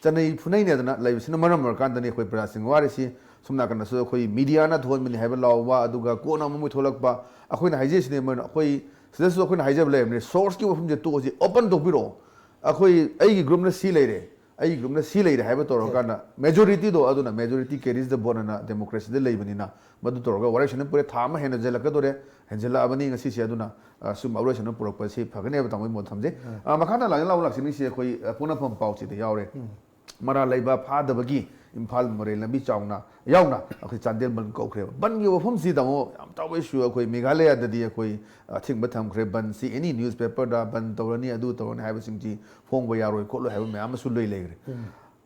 ꯆꯠꯅꯩ ꯐꯨꯅꯩꯅꯦꯗꯅ ꯂꯩꯕꯁꯤꯅ ꯃꯔꯝ ꯑꯣꯏꯔꯀꯥꯟꯗꯅꯤ ꯑꯩꯈꯣꯏ ꯄ꯭ꯔꯖꯥꯁꯤꯡ ꯋꯥꯔꯤꯁꯤ꯫ ꯁꯣꯝ ꯅꯥꯀꯟꯗꯁꯨ ꯑꯩꯈꯣꯏ ꯃꯤꯗꯤꯌꯥꯅ ꯊꯣꯛꯍꯟꯕꯅꯤ ꯍꯥꯏꯕ ꯂꯥꯎꯕ, ꯑꯗꯨꯒ ꯀꯣꯟꯅ ꯑꯃꯨꯛ ꯃꯣꯏ ꯊꯣꯛꯂꯛꯄ, ꯑꯩꯈꯣꯏꯅ ꯍꯥꯏꯖꯔꯤꯁꯤꯅꯦ, ꯃꯔꯨꯞ, ꯑꯩꯈꯣꯏ ꯁꯤꯗꯁꯨ ꯑꯩꯈꯣꯏꯅ ꯍꯥꯏꯖꯕ ꯂꯩꯔꯕꯅꯤ, ꯁꯣꯔꯁꯀꯤ ꯋꯥꯐꯝꯁꯦ ꯇꯣꯛꯑꯁꯤ, ꯑꯣꯄꯟ ꯇꯧꯕꯤꯔꯛꯑꯣ꯫ ꯑꯩꯈꯣꯏ, ꯑꯩꯒꯤ ꯒ꯭ꯔꯨꯞꯅ ꯁꯤ ꯂꯩꯔꯦ, ꯑꯩꯒꯤ ꯒ꯭ꯔꯨꯞꯅ ꯁꯤ ꯂꯩꯔꯦ ꯍꯥꯏꯕ ꯇꯧꯔꯀꯥꯟꯗ ꯃꯦꯖꯣꯔꯤꯇꯤꯗꯣ, ꯑꯗꯨꯅ majority carries the vote ꯑꯅ ꯗꯦꯃꯣꯀ꯭ꯔꯦꯁꯤꯗ ꯂꯩꯕꯅꯤꯅ, ꯃꯗꯨ ꯇꯧꯔꯒ ꯋꯥꯔꯦꯡ ꯁꯅ ꯄꯨꯔꯦ, ꯊꯥ ꯑꯃ ꯍꯦꯟꯅ ꯍꯦꯟꯖꯜꯂꯛꯀꯗꯣꯔꯦ, ꯍꯦꯟꯖꯜꯂꯛꯑꯕꯅꯤ ꯉꯁꯤꯁꯦ꯫ ꯑꯗꯨꯅ ꯑ, ꯁꯨꯝ ꯋꯥꯔꯦꯡ ꯁꯅ ꯄꯨꯔꯛꯄꯁꯤ ꯐꯒꯅꯤ ꯍꯥꯏꯕ ꯇꯥꯃꯣꯒꯤ ꯃꯣꯠ ꯊꯝꯖꯩ꯫ ꯑ, ꯃꯈꯥ ꯇꯥꯅ ꯂꯥꯛꯅ ꯂꯥꯎ ꯂꯥꯛꯆꯅꯤꯡꯉꯤꯁꯤ ꯑꯩꯈꯣꯏ, ꯑ, ꯄꯣꯛꯅꯐꯝ ꯄꯥꯎꯆꯦꯗ ꯌꯥꯎꯔꯦ꯫ ꯃꯔꯥ ꯂꯩꯕ ꯐꯥꯗꯕꯒꯤ ꯏꯝꯐꯥꯜ ꯃꯣꯔꯦ ꯂꯝꯕꯤ ꯆꯥꯎꯅ ꯌꯥꯎꯅ ꯑꯩꯈꯣꯏ ꯆꯥꯟꯗꯦꯜ ꯕꯟ ꯀꯧꯈ꯭ꯔꯦꯕ꯫ ꯕꯟꯒꯤ ꯋꯥꯐꯝꯁꯤ ꯇꯥꯃꯣ ꯌꯥꯝ ꯆꯥꯎꯕ ꯏꯁꯨ꯫ ꯑꯩꯈꯣꯏ ꯃꯦꯘꯥꯂꯌꯥꯗꯗꯤ ꯑꯩꯈꯣꯏ ꯑꯊꯤꯡꯕ ꯊꯝꯈ꯭ꯔꯦ꯫ ꯕꯟꯁꯤ ꯑꯦꯅꯤ ꯅ꯭ꯌꯨꯁꯄꯦꯄꯔꯗ ꯕꯟ ꯇꯧꯔꯅꯤ, ꯑꯗꯨ ꯇꯧꯔꯅꯤ ꯍꯥꯏꯕꯁꯤꯡꯁꯤ ꯐꯣꯡꯕ ꯌꯥꯔꯣꯏ ꯈꯣꯠꯂꯣꯏ ꯍꯥꯏꯕ ꯃꯌꯥꯝ ꯑꯃꯁꯨ ꯂꯩ ꯂꯩꯈ꯭ꯔꯦ꯫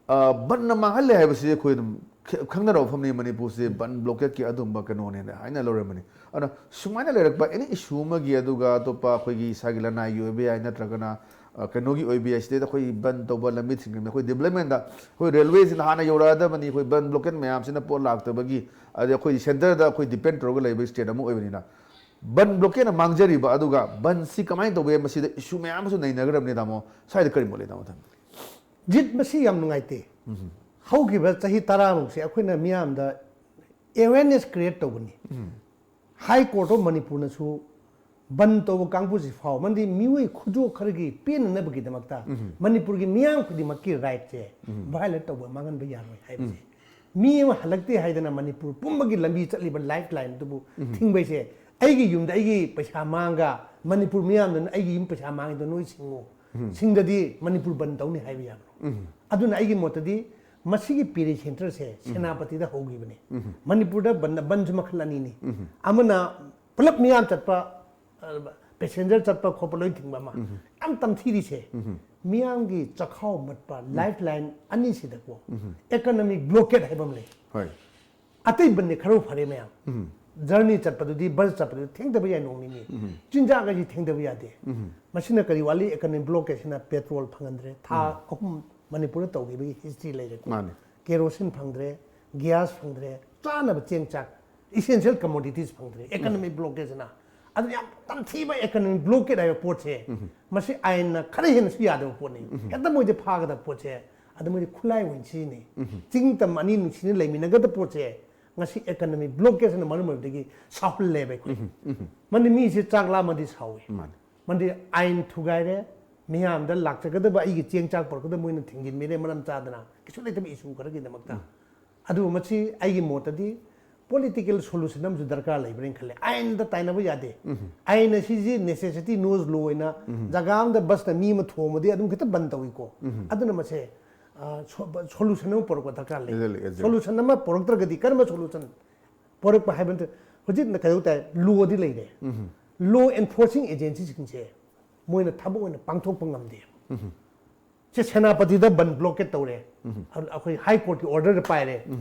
ꯑ, ꯕꯟꯅ ꯃꯥꯡꯍꯜꯂꯦ ꯍꯥꯏꯕꯁꯤ ꯑꯩꯈꯣꯏ ꯑꯗꯨꯝ ꯈ- ꯈꯪꯅꯔꯕ ꯋꯥꯐꯝꯅꯤ꯫ ꯃꯅꯤꯄꯨꯔꯁꯦ ꯕꯟ ꯕ꯭ꯂꯣꯀꯦꯠꯀꯤ ꯑꯗꯨꯝꯕ ꯀꯩꯅꯣꯅꯦꯅ ꯍꯥꯏꯅ ꯂꯧꯔꯝꯕꯅꯤ꯫ ꯑꯗꯨꯅ ꯁꯨꯃꯥꯏꯅ ꯂꯩꯔꯛꯄ ꯑꯦꯅꯤ ꯏꯁꯨ ꯑꯃꯒꯤ, ꯑꯗꯨꯒ ꯑꯇꯣꯞꯄ ꯑꯩꯈꯣꯏꯒꯤ ꯏꯁꯥꯒꯤ ꯂꯅꯥꯏꯒꯤ ꯑꯣꯏꯕ ꯌꯥꯏ, ꯅꯠꯇ꯭ꯔꯒꯅ ꯑ, ꯀꯩꯅꯣꯒꯤ ꯑꯣꯏꯕ ꯌꯥꯏ, ꯁꯤꯗꯩꯗ ꯑꯩꯈꯣꯏ ꯕꯟ ꯇꯧꯕ, ꯂꯝꯕꯤ ꯊꯤꯡꯖꯤꯟꯕ, ꯑꯩꯈꯣꯏ ꯗꯤꯕ꯭ꯂꯞꯃꯦꯟꯗ ꯑꯩꯈꯣꯏ ꯔꯦꯜꯋꯦꯁꯤꯅ ꯍꯥꯟꯅ ꯌꯧꯔꯛꯑꯗꯕꯅꯤ꯫ ꯑꯩꯈꯣꯏ ꯕꯟ ꯕ꯭ꯂꯣꯀꯦꯠ ꯃꯌꯥꯝꯁꯤꯅ ꯄꯣꯠ ꯂꯥꯛꯇꯕꯒꯤ, ꯑꯗꯩ ꯑꯩꯈꯣꯏ ꯁꯦꯟꯇꯔꯗ ꯑꯩꯈꯣꯏ ꯗꯤꯄꯦꯟ ꯇꯧꯔꯒ ꯂꯩꯕ ꯁ꯭ꯇꯦꯠ ꯑꯃ ꯑꯣꯏꯕꯅꯤꯅ ꯕꯟ ꯕ꯭ꯂꯣꯀꯦꯠꯅ ꯃꯥꯡꯖꯔꯤꯕ, ꯑꯗꯨꯒ ꯕꯟꯁꯤ ꯀꯃꯥꯏꯅ ꯇꯧꯕ ꯌꯥꯏ, ꯃꯁꯤꯗ ꯏꯁꯨ ꯃꯌꯥꯝ ꯑꯃꯁꯨ ꯅꯩꯅꯈ꯭ꯔꯕꯅꯤ ꯇꯥꯃꯣ꯫ ꯁ꯭ꯋꯥꯏꯗ ꯀꯔꯤ ꯃꯣꯠ ꯂꯩ ꯇꯥꯃꯣ ꯊꯝꯕꯤ? ꯖꯤꯠ, ꯃꯁꯤ ꯌꯥꯝ ꯅꯨꯡꯉꯥꯏꯇꯦ꯫ ꯍꯧꯈꯤꯕ ꯆꯍꯤ ꯇꯔꯥꯃꯨꯛꯁꯦ ꯑꯩꯈꯣꯏꯅ ꯃꯤꯌꯥꯝꯗ ꯑꯦꯋꯦꯔꯅꯦꯁ ꯀ꯭ꯔꯤꯌꯦꯠ ꯇꯧꯕꯅꯤ꯫ ꯍꯥꯏ ꯀꯣꯔꯠ ꯑꯣꯐ ꯃꯅꯤꯄꯨꯔꯅꯁꯨ ꯕꯟ ꯇꯧꯕ ꯀꯥꯡꯕꯨꯁꯤ ꯐꯥꯎ, ꯃꯔꯝꯗꯤ ꯃꯤꯑꯣꯏ ꯈꯨꯗꯣ ꯈꯔꯒꯤ ꯄꯦꯟꯅꯅꯕꯒꯤꯗꯃꯛꯇ ꯃꯅꯤꯄꯨꯔꯒꯤ ꯃꯤꯌꯥꯝ ꯈꯨꯗꯤꯡꯃꯛꯀꯤ ꯔꯥꯏꯠꯁꯦ ꯚꯥꯏꯑꯣꯂꯦꯠ ꯇꯧꯕ, ꯃꯥꯡꯍꯟꯕ ꯌꯥꯔꯣꯏ ꯍꯥꯏꯕꯁꯦ꯫ ꯃꯤ ꯑꯃ ꯍꯜꯂꯛꯇꯦ ꯍꯥꯏꯗꯅ ꯃꯅꯤꯄꯨꯔ ꯄꯨꯝꯕꯒꯤ ꯂꯝꯕꯤ ꯆꯠꯂꯤꯕ ꯂꯥꯏꯐ ꯂꯥꯏꯟꯗꯨꯕꯨ ꯊꯤꯡꯕꯩꯁꯦ, ꯑꯩꯒꯤ ꯌꯨꯝꯗ ꯑꯩꯒꯤ ꯄꯩꯁꯥ ꯃꯥꯡꯒ ꯃꯅꯤꯄꯨꯔ ꯃꯤꯌꯥꯝꯗꯨꯅ ꯑꯩꯒꯤ ꯌꯨꯝ ꯄꯩꯁꯥ ꯃꯥꯡꯉꯤꯗꯣ ꯅꯣꯏ ꯁꯤꯡꯉꯨ, ꯁꯤꯡꯗꯗꯤ ꯃꯅꯤꯄꯨꯔ ꯕꯟ ꯇꯧꯅꯤ ꯍꯥꯏꯕ ꯌꯥꯕ꯭ꯔꯣ? ꯑꯗꯨꯅ ꯑꯩꯒꯤ ꯃꯣꯠꯇꯗꯤ ꯃꯁꯤꯒꯤ ꯄꯦꯔꯤ ꯁꯦꯟꯇꯔꯁꯦ ꯁꯦꯅꯥꯄꯇꯤꯗ ꯍꯧꯈꯤꯕꯅꯤ꯫ ꯃꯅꯤꯄꯨꯔꯗ ꯕꯟ, ꯕꯟꯁꯨ ꯃꯈꯜ ꯑꯅꯤꯅꯤ꯫ ꯑꯃꯅ ꯄꯨꯂꯞ ꯃꯤꯌꯥꯝ ꯆꯠꯄ, ꯄꯦꯁꯦꯟꯖꯔ ꯆꯠꯄ ꯈꯣꯠꯄ ꯂꯣꯏ ꯊꯤꯡꯕ ꯑꯃ꯫ ꯌꯥꯝ ꯇꯝꯊꯤꯔꯤꯁꯦ ꯃꯤꯌꯥꯝꯒꯤ ꯆꯈꯥꯎ ꯃꯠꯄ ꯂꯥꯏꯐ ꯂꯥꯏꯟ ꯑꯅꯤꯁꯤꯗꯀꯣ ꯏꯀꯣꯅꯣꯃꯤꯛ ꯕ꯭ꯂꯣꯀꯦꯠ ꯍꯥꯏꯕ ꯑꯃ ꯂꯩ꯫ ꯍꯣꯏ꯫ ꯑꯇꯩ ꯕꯟꯗꯤ ꯈꯔ ꯐꯔꯦ ꯃꯌꯥꯝ꯫ ꯖꯔꯅꯤ ꯆꯠꯄꯗꯨꯗꯤ, ꯕꯁ ꯆꯠꯄꯗꯨꯗꯤ ꯊꯦꯡꯊꯕ ꯌꯥꯏ ꯅꯣꯡ ꯅꯤꯅꯤ꯫ ꯆꯤꯟꯖꯥꯛ ꯑꯁꯤ ꯊꯦꯡꯊꯕ ꯌꯥꯗꯦ꯫ ꯃꯁꯤꯅ ꯀꯔꯤ ꯋꯥꯠꯂꯤ? ꯏꯀꯣꯅꯣꯃꯤꯛ ꯕ꯭ꯂꯣꯀꯦꯠꯁꯤꯅ ꯄꯦꯇ꯭ꯔꯣꯜ ꯐꯪꯍꯟꯗ꯭ꯔꯦ꯫ ꯊꯥ ꯑꯍꯨꯝ ꯃꯅꯤꯄꯨꯔꯗ ꯇꯧꯈꯤꯕꯒꯤ ꯍꯤꯁꯇ꯭ꯔꯤ ꯂꯩꯔꯦꯀꯣ꯫ ꯃꯥꯅꯤ꯫ ꯀꯦꯔꯣꯁꯤꯟ ꯐꯪꯗ꯭ꯔꯦ, ꯒ꯭ꯌꯥꯁ ꯐꯪꯗ꯭ꯔꯦ, ꯆꯥꯅꯕ ꯆꯦꯡ ꯆꯥꯛ, ꯏꯁꯦꯟꯁꯤꯌꯦꯜ ꯀꯃꯣꯗꯤꯇꯤꯁ ꯐꯪꯗ꯭ꯔꯦ, ꯏꯀꯣꯅꯣꯃꯤꯛ ꯕ꯭ꯂꯣꯀꯦꯠꯁꯤꯅ꯫ ꯑꯗꯨꯅ ꯌꯥꯝ ꯇꯝꯊꯤꯕ ꯏꯀꯣꯅꯣꯃꯤꯛ ꯕ꯭ꯂꯣꯀꯦꯠ ꯍꯥꯏꯕ ꯄꯣꯠꯁꯦ, ꯃꯁꯤ ꯑꯥꯏꯟꯅ ꯈꯔ ꯍꯦꯟꯅꯁꯨ ꯌꯥꯗꯕ ꯄꯣꯠꯅꯤ꯫ ꯍꯦꯛꯇ ꯃꯣꯏꯗꯤ ꯐꯥꯒꯗꯕ ꯄꯣꯠꯁꯦ, ꯑꯗꯨ ꯃꯣꯏꯗꯤ ꯈꯨꯠꯂꯥꯏ ꯑꯣꯏꯅ ꯁꯤꯖꯤꯟꯅꯩ꯫ ꯆꯤꯡ ꯇꯝ ꯑꯅꯤ ꯅꯨꯡꯁꯤꯅ ꯂꯩꯃꯤꯟꯅꯒꯗꯕ ꯄꯣꯠꯁꯦ, ꯉꯁꯤ ꯏꯀꯣꯅꯣꯃꯤꯛ ꯕ꯭ꯂꯣꯀꯦꯠꯁꯤꯅ ꯃꯔꯝ ꯑꯣꯏꯕꯗꯒꯤ ꯁꯥꯎꯍꯜꯂꯦꯕ ꯑꯩꯈꯣꯏ꯫ ꯃꯔꯝꯗꯤ ꯃꯤꯁꯦ ꯆꯥꯛ ꯂꯥꯝꯃꯗꯤ ꯁꯥꯎꯏ꯫ ꯃꯥꯅꯤ꯫ ꯃꯔꯝꯗꯤ ꯑꯥꯏꯟ ꯊꯨꯒꯥꯏꯔꯦ, ꯃꯤꯌꯥꯝꯗ ꯂꯥꯛꯆꯒꯗꯕ ꯑꯩꯒꯤ ꯆꯦꯡ ꯆꯥꯛ ꯄꯨꯔꯛꯀꯗꯕ ꯃꯣꯏꯅ ꯊꯤꯡꯖꯤꯟꯕꯤꯔꯦ, ꯃꯔꯝ ꯆꯥꯗꯅ ꯀꯩꯁꯨ ꯂꯩꯇꯕ ꯏꯁꯨ ꯈꯔꯒꯤꯗꯃꯛꯇ꯫ ꯑꯗꯨꯕꯨ ꯃꯁꯤ ꯑꯩꯒꯤ ꯃꯣꯠꯇꯗꯤ ꯄꯣꯂꯤꯇꯤꯀꯦꯜ ꯁꯣꯂꯨꯁꯟ ꯑꯃꯁꯨ ꯗꯔꯀꯥꯔ ꯂꯩꯕ꯭ꯔꯥꯅ ꯈꯜꯂꯦ꯫ ꯑꯥꯏꯟꯗ ꯇꯥꯏꯅꯕ ꯌꯥꯗꯦ꯫ ꯑꯥꯏꯟ ꯑꯁꯤꯁꯤ ꯅꯦꯁꯦꯁꯤꯇꯤ ꯅꯣꯁ ꯂꯣ ꯑꯣꯏꯅ ꯖꯒꯥ ꯑꯃꯗ ꯕꯁꯅ ꯃꯤ ꯑꯃ ꯊꯣꯝꯃꯗꯤ ꯑꯗꯨꯝ ꯈꯤꯇ ꯕꯟ ꯇꯧꯏꯀꯣ꯫ ꯑꯗꯨꯅ ꯃꯁꯦ ꯁꯣꯂꯨꯁꯟ ꯑꯃ ꯄꯨꯔꯛꯄ ꯗꯔꯀꯥꯔ ꯂꯩ꯫ Exactly, exactly. ꯁꯣꯂꯨꯁꯟ ꯑꯃ ꯄꯨꯔꯛꯇ꯭ꯔꯒꯗꯤ ꯀꯔꯝꯕ ꯁꯣꯂꯨꯁꯟ ꯄꯨꯔꯛꯄ ꯍꯥꯏꯕ ꯅꯠꯇꯦ꯫ ꯍꯧꯖꯤꯛꯅ ꯀꯩꯗꯧ ꯇꯥꯏ, ꯂꯣꯗꯤ ꯂꯩꯔꯦ꯫ ꯂꯣ ꯑꯦꯟꯐꯣꯔꯁꯤꯡ ꯑꯦꯖꯦꯟꯁꯤꯁꯤꯡꯁꯦ ꯃꯣꯏꯅ ꯊꯕꯛ ꯑꯣꯏꯅ ꯄꯥꯡꯊꯣꯛꯄ ꯉꯝꯗꯦ꯫ ꯁꯦ ꯁꯦꯅꯥꯄꯇꯤꯗ ꯕꯟ ꯕ꯭ꯂꯣꯀꯦꯠ ꯇꯧꯔꯦ, ꯑꯩꯈꯣꯏ ꯍꯥꯏ ꯀꯣꯔꯠꯀꯤ ꯑꯣꯔꯗꯔꯗ ꯄꯥꯏꯔꯦ,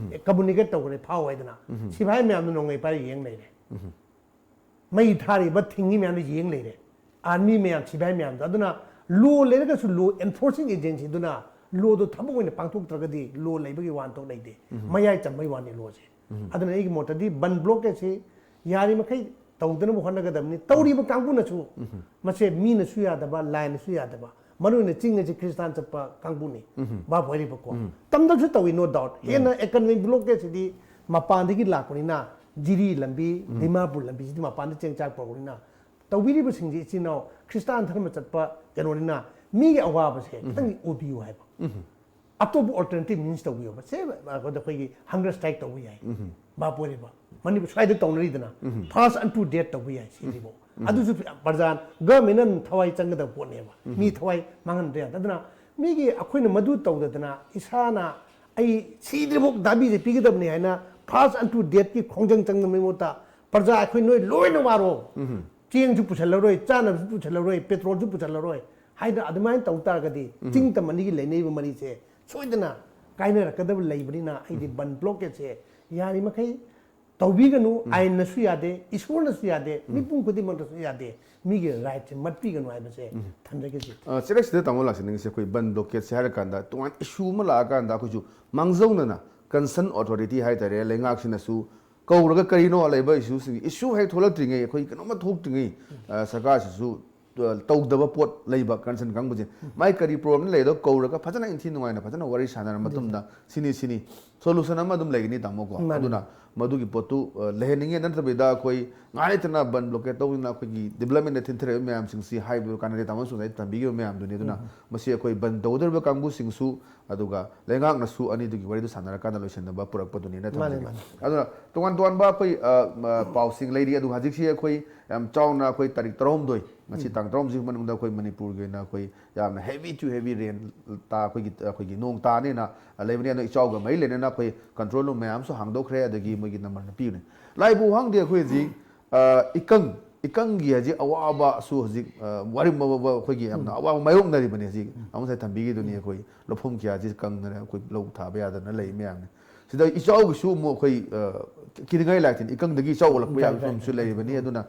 ꯀꯝꯃꯨꯅꯤꯀꯦꯠ ꯇꯧꯈ꯭ꯔꯦ, ꯐꯥꯎ ꯍꯥꯏꯗꯅ ꯁꯤꯐꯥꯏ ꯃꯌꯥꯝꯗꯣ ꯅꯣꯡꯃꯩ ꯄꯥꯏꯔ ꯌꯦꯡ ꯂꯩꯔꯦ꯫ ꯃꯩ ꯊꯥꯔꯤꯕ ꯊꯤꯡꯉꯤ ꯃꯌꯥꯝꯗꯣ ꯌꯦꯡ ꯂꯩꯔꯦ, ꯑꯥꯔꯃꯤ ꯃꯌꯥꯝ, ꯁꯤꯐꯥꯏ ꯃꯌꯥꯝꯗꯣ꯫ ꯑꯗꯨꯅ ꯂꯣ ꯂꯩꯔꯒꯁꯨ ꯂꯣ ꯑꯦꯟꯐꯣꯔꯁꯤꯡ ꯑꯦꯖꯦꯟꯁꯤꯗꯨꯅ ꯂꯣꯗꯣ ꯊꯕꯛ ꯑꯣꯏꯅ ꯄꯥꯡꯊꯣꯛꯇ꯭ꯔꯒꯗꯤ ꯂꯣ ꯂꯩꯕꯒꯤ ꯋꯥꯍꯟꯊꯣꯛ ꯂꯩꯇꯦ꯫ ꯃꯌꯥꯏ ꯆꯝꯕꯒꯤ ꯋꯥꯅꯤ ꯂꯣꯁꯦ꯫ ꯑꯗꯨꯅ ꯑꯩꯒꯤ ꯃꯣꯠꯇꯗꯤ ꯕꯟ ꯕ꯭ꯂꯣꯀꯦꯠꯁꯤ ꯌꯥꯔꯤꯃꯈꯩ ꯇꯧꯗꯅꯕ ꯍꯣꯠꯅꯒꯗꯕꯅꯤ꯫ ꯇꯧꯔꯤꯕ ꯀꯥꯡꯕꯨꯅꯁꯨ ꯃꯁꯦ ꯃꯤꯅꯁꯨ ꯌꯥꯗꯕ, ꯂꯥꯏꯅꯁꯨ ꯌꯥꯗꯕ, ꯃꯔꯨꯑꯣꯏꯅ ꯆꯤꯡ ꯑꯁꯤ ꯈ꯭ꯔꯤꯁꯇꯥꯟ ꯆꯠꯄ ꯀꯥꯡꯕꯨꯅꯤ꯫ ꯚꯥꯞ ꯑꯣꯏꯔꯤꯕꯀꯣ? ꯇꯝꯗꯕꯁꯨ ꯇꯧꯏ, no doubt꯫ ꯍꯦꯟꯅ ꯏꯀꯅꯃꯤꯛ ꯕ꯭ꯂꯣꯀꯦꯠꯁꯤꯗꯤ ꯃꯄꯥꯟꯗꯒꯤ ꯂꯥꯛꯄꯅꯤꯅ, ꯖꯤꯔꯤ ꯂꯝꯕꯤ, ꯗꯤꯃꯥꯄꯨꯔ ꯂꯝꯕꯤꯁꯤꯗꯤ ꯃꯄꯥꯟꯗ ꯆꯦꯡ ꯆꯥꯛ ꯄꯨꯔꯛꯄꯅꯤꯅ, ꯇꯧꯕꯤꯔꯤꯕꯁꯤꯡꯁꯤ ꯏꯆꯤꯟ ꯏꯅꯥꯎ ꯈ꯭ꯔꯤꯁꯇꯥꯟ ꯙꯔꯃ ꯆꯠꯄ ꯀꯩꯅꯣꯅꯤꯅ, ꯃꯤꯒꯤ ꯑꯋꯥꯕꯁꯦ ꯈꯤꯇꯪ ꯎꯕꯤꯌꯨ ꯍꯥꯏꯕ꯫ ꯑꯇꯣꯞꯄ ꯑꯣꯜꯇꯔꯅꯦꯇꯤꯚ ꯃꯤꯟꯁ ꯇꯧꯕꯤꯌꯣꯕ꯫ ꯁꯦ ꯑꯩꯈꯣꯏꯗ ꯑꯩꯈꯣꯏꯒꯤ ꯍꯪꯒꯔ ꯁ꯭ꯇ꯭ꯔꯥꯏꯛ ꯇꯧꯕ ꯌꯥꯏ꯫ ꯚꯥꯞ ꯑꯣꯏꯔꯤꯕ? ꯃꯅꯤꯄꯨꯔ ꯁ꯭ꯋꯥꯏꯗ ꯇꯧꯅꯔꯤꯗꯅ, ꯐꯥꯁ ꯑꯟꯇꯨ ꯗꯦꯠ ꯇꯧꯕ ꯌꯥꯏ ꯁꯤꯁꯤꯕꯨ꯫ ꯑꯗꯨꯁꯨ ꯄ꯭ꯔꯖꯥ, ꯒꯚꯔꯟꯃꯦꯟꯠꯅ ꯊꯋꯥꯏ ꯆꯪꯒꯗꯕ ꯄꯣꯠꯅꯦꯕ꯫ ꯃꯤ ꯊꯋꯥꯏ ꯃꯥꯡꯍꯟꯕ ꯌꯥꯗꯦ꯫ ꯑꯗꯨꯅ ꯃꯤꯒꯤ, ꯑꯩꯈꯣꯏꯅ ꯃꯗꯨ ꯇꯧꯗꯗꯅ ꯏꯁꯥꯅ ꯑꯩ ꯁꯤꯗ꯭ꯔꯤꯐꯥꯎ ꯗꯥꯕꯤꯁꯦ ꯄꯤꯒꯗꯕꯅꯤ ꯍꯥꯏꯅ ꯐꯥꯁ ꯑꯟꯇꯨ ꯗꯦꯠꯀꯤ ꯈꯣꯡꯖꯪ ꯆꯪꯗꯕꯒꯤ ꯃꯍꯨꯠꯇ ꯄ꯭ꯔꯖꯥ ꯑꯩꯈꯣꯏ ꯅꯣꯏ ꯂꯣꯏꯅ ꯋꯥꯔꯣ, ꯆꯦꯡꯁꯨ ꯄꯨꯁꯜꯂꯔꯣꯏ, ꯆꯥꯅꯕꯁꯨ ꯄꯨꯁꯜꯂꯔꯣꯏ, ꯄꯦꯇ꯭ꯔꯣꯜꯁꯨ ꯄꯨꯁꯜꯂꯔꯣꯏ ꯍꯥꯏꯗꯅ ꯑꯗꯨꯃꯥꯏꯅ ꯇꯧ ꯇꯥꯔꯒꯗꯤ ꯆꯤꯡ ꯇꯝ ꯑꯅꯤꯒꯤ ꯂꯩꯅꯔꯤꯕ ꯃꯔꯤꯁꯦ ꯁꯣꯏꯗꯅ ꯀꯥꯏꯅꯔꯛꯀꯗꯕ ꯂꯩꯕꯅꯤꯅ ꯑꯩꯗꯤ ꯕꯟ ꯕ꯭ꯂꯣꯀꯦꯠꯁꯦ ꯌꯥꯔꯤꯃꯈꯩ ꯇꯧꯕꯤꯒꯅꯨ꯫ ꯑꯥꯏꯟꯅꯁꯨ ꯌꯥꯗꯦ, ꯏꯁꯣꯔꯅꯁꯨ ꯌꯥꯗꯦ, ꯃꯤꯄꯨꯝ ꯈꯨꯗꯤꯡꯃꯛꯅꯁꯨ ꯌꯥꯗꯦ꯫ ꯃꯤꯒꯤ ꯔꯥꯏꯠꯁꯦ ꯃꯠꯄꯤꯒꯅꯨ ꯍꯥꯏꯕꯁꯦ ꯊꯝꯖꯒꯦ꯫ ꯑ, ꯆꯦꯔꯛꯁꯤꯗ ꯇꯥꯃꯣ ꯂꯥꯛꯆꯅꯤꯡꯉꯤꯁꯦ ꯑꯩꯈꯣꯏ ꯕꯟ ꯕ꯭ꯂꯣꯀꯦꯠꯁꯦ ꯍꯥꯏꯔꯀꯥꯟꯗ ꯇꯣꯉꯥꯟ ꯏꯁꯨ ꯑꯃ ꯂꯥꯛꯑꯀꯥꯟꯗ ꯑꯩꯈꯣꯏꯁꯨ ꯃꯥꯡꯖꯧꯅꯅ ꯀꯟꯁꯔꯟ ꯑꯣꯊꯣꯔꯤꯇꯤ ꯍꯥꯏꯇꯥꯔꯦ, ꯂꯩꯉꯥꯛꯁꯤꯅꯁꯨ ꯀꯧꯔꯒ ꯀꯔꯤꯅꯣ ꯂꯩꯕ ꯏꯁꯨꯁꯤꯡ, ꯏꯁꯨ ꯍꯦꯛ ꯊꯣꯛꯂꯛꯇ꯭ꯔꯤꯉꯩ, ꯑꯩꯈꯣꯏ ꯀꯩꯅꯣꯝꯃ ꯊꯣꯛꯇ꯭ꯔꯤꯉꯩ, ꯑ, ꯁꯔꯀꯥꯔꯁꯤꯁꯨ, ꯑ, ꯇꯧꯗꯕ ꯄꯣꯠ ꯂꯩꯕ ꯀꯟꯁꯔꯟ ꯀꯥꯡꯕꯨꯁꯦ, ꯃꯥꯏ ꯀꯔꯤ ꯄ꯭ꯔꯣꯕ꯭ꯂꯦꯝ ꯂꯩꯗꯣ ꯀꯧꯔꯒ ꯐꯖꯅ ꯏꯟꯊꯤ ꯅꯨꯡꯉꯥꯏꯅ ꯐꯖꯅ ꯋꯥꯔꯤ ꯁꯥꯟꯅꯔ ꯃꯇꯨꯡꯗ ꯁꯤꯅꯤ ꯁꯤꯅꯤ ꯁꯣꯂꯨꯁꯟ ꯑꯃ ꯑꯗꯨꯝ ꯂꯩꯒꯅꯤ, ꯇꯥꯃꯣ, ꯀꯣ꯫ ꯃꯥꯅꯤ꯫ ꯑꯗꯨꯅ ꯃꯗꯨꯒꯤ ꯄꯣꯠꯇꯨ, ꯑ, ꯂꯩꯍꯟꯅꯤꯡꯉꯦ꯫ ꯅꯠꯇꯕꯤꯗ ꯑꯩꯈꯣꯏ ꯉꯥꯏ ꯂꯩꯇꯅ ꯕꯟ ꯕ꯭ꯂꯣꯀꯦꯠ ꯇꯧꯗꯨꯅ ꯑꯩꯈꯣꯏꯒꯤ ꯗꯤꯕꯂꯞꯃꯦꯟꯗ ꯊꯤꯟꯊꯔꯛꯏꯕ ꯃꯌꯥꯝꯁꯤꯡꯁꯤ ꯍꯥꯏꯕꯗꯨ ꯀꯥꯟꯅꯗꯦ꯫ ꯇꯥꯃꯣ ꯁꯨꯝ ꯇꯝꯕꯤꯈꯤꯕ ꯃꯌꯥꯝꯗꯨꯅꯤ꯫ ꯑꯗꯨꯅ ꯃꯁꯤ ꯑꯩꯈꯣꯏ ꯕꯟ ꯇꯧꯒꯗꯧꯔꯤꯕ ꯀꯥꯡꯕꯨꯁꯤꯡꯁꯨ, ꯑꯗꯨꯒ ꯂꯩꯉꯥꯛꯅꯁꯨ ꯑꯅꯤꯗꯨꯒꯤ ꯋꯥꯔꯤꯗꯨ ꯁꯥꯟꯅꯔꯀꯥꯟꯗ ꯂꯣꯏꯁꯤꯟꯅꯕ ꯄꯨꯔꯛꯄꯗꯨꯅꯤꯅ ꯊꯝꯖꯒꯦ꯫ ꯃꯥꯅꯤ꯫ ꯑꯗꯨꯅ ꯇꯣꯉꯥꯟ ꯇꯣꯉꯥꯟꯕ ꯑꯩꯈꯣꯏ, ꯑ, ꯑ, ꯄꯥꯎꯁꯤꯡ ꯂꯩꯔꯤ꯫ ꯑꯗꯨꯒ ꯍꯧꯖꯤꯛꯁꯤ ꯑꯩꯈꯣꯏ ꯌꯥꯝ ꯆꯥꯎꯅ ꯑꯩꯈꯣꯏ ꯇꯥꯔꯤꯛ ꯇꯔꯥꯍꯨꯝꯗꯣꯏ, ꯉꯁꯤ ꯇꯥꯡ ꯇꯔꯥꯍꯨꯝꯗꯣꯏꯁꯤ ꯃꯅꯨꯡꯗ ꯑꯩꯈꯣꯏ ꯃꯅꯤꯄꯨꯔꯒꯤ ꯑꯣꯏꯅ ꯑꯩꯈꯣꯏ ꯌꯥꯝꯅ heavy to heavy rain ꯇꯥ-, ꯑꯩꯈꯣꯏꯒꯤ, ꯑꯩꯈꯣꯏꯒꯤ ꯅꯣꯡ ꯇꯥꯅꯦꯅ ꯂꯩꯕꯅꯤ꯫ ꯑꯗꯣ ꯏꯆꯥꯎꯒ ꯃꯔꯤ ꯂꯩꯅꯅ ꯑꯩꯈꯣꯏ control room ꯃꯌꯥꯝꯁꯨ ꯍꯥꯡꯗꯣꯛꯈ꯭ꯔꯦ, ꯑꯗꯒꯤ ꯃꯣꯏꯒꯤ ꯅꯝꯕꯔꯅ ꯄꯤꯕꯅꯤ꯫ ꯂꯥꯏꯕꯨ ꯍꯥꯡꯗꯦ ꯑꯩꯈꯣꯏ ꯍꯧꯖꯤꯛ, ꯑ, ꯏꯀꯪ, ꯏꯀꯪꯒꯤ ꯍꯧꯖꯤꯛ ꯑꯋꯥꯕꯁꯨ ꯍꯧꯖꯤꯛ, ꯑ, ꯋꯥꯔꯤꯕ ꯑꯩꯈꯣꯏꯒꯤ ꯌꯥꯝꯅ ꯑꯋꯥꯕ ꯃꯥꯌꯣꯛꯅꯔꯤꯕꯅꯤ ꯍꯧꯖꯤꯛ꯫ ꯑꯃ ꯉꯁꯥꯏ ꯊꯝꯕꯤꯈꯤꯗꯨꯅꯤ, ꯑꯩꯈꯣꯏ ꯂꯧꯐꯝ ꯀꯌꯥꯁꯤ ꯀꯪꯗꯅ ꯑꯩꯈꯣꯏ ꯂꯧ ꯊꯥꯕ ꯌꯥꯗꯅ ꯂꯩ ꯃꯌꯥꯝꯅꯤ꯫ ꯁꯤꯗ ꯏꯆꯥꯎꯒꯤꯁꯨ ꯑꯃꯨꯛ ꯑꯩꯈꯣꯏ, ꯑ, ꯀꯤꯅꯤꯡꯉꯥꯏ ꯂꯩꯇꯦ, ꯏꯀꯪꯗꯒꯤ ꯏꯆꯥꯎ ꯑꯣꯜꯂꯛꯄ ꯌꯥꯕꯒꯤ ꯐꯤꯕꯝꯁꯨ ꯂꯩꯔꯤꯕꯅꯤ꯫ ꯑꯗꯨꯅ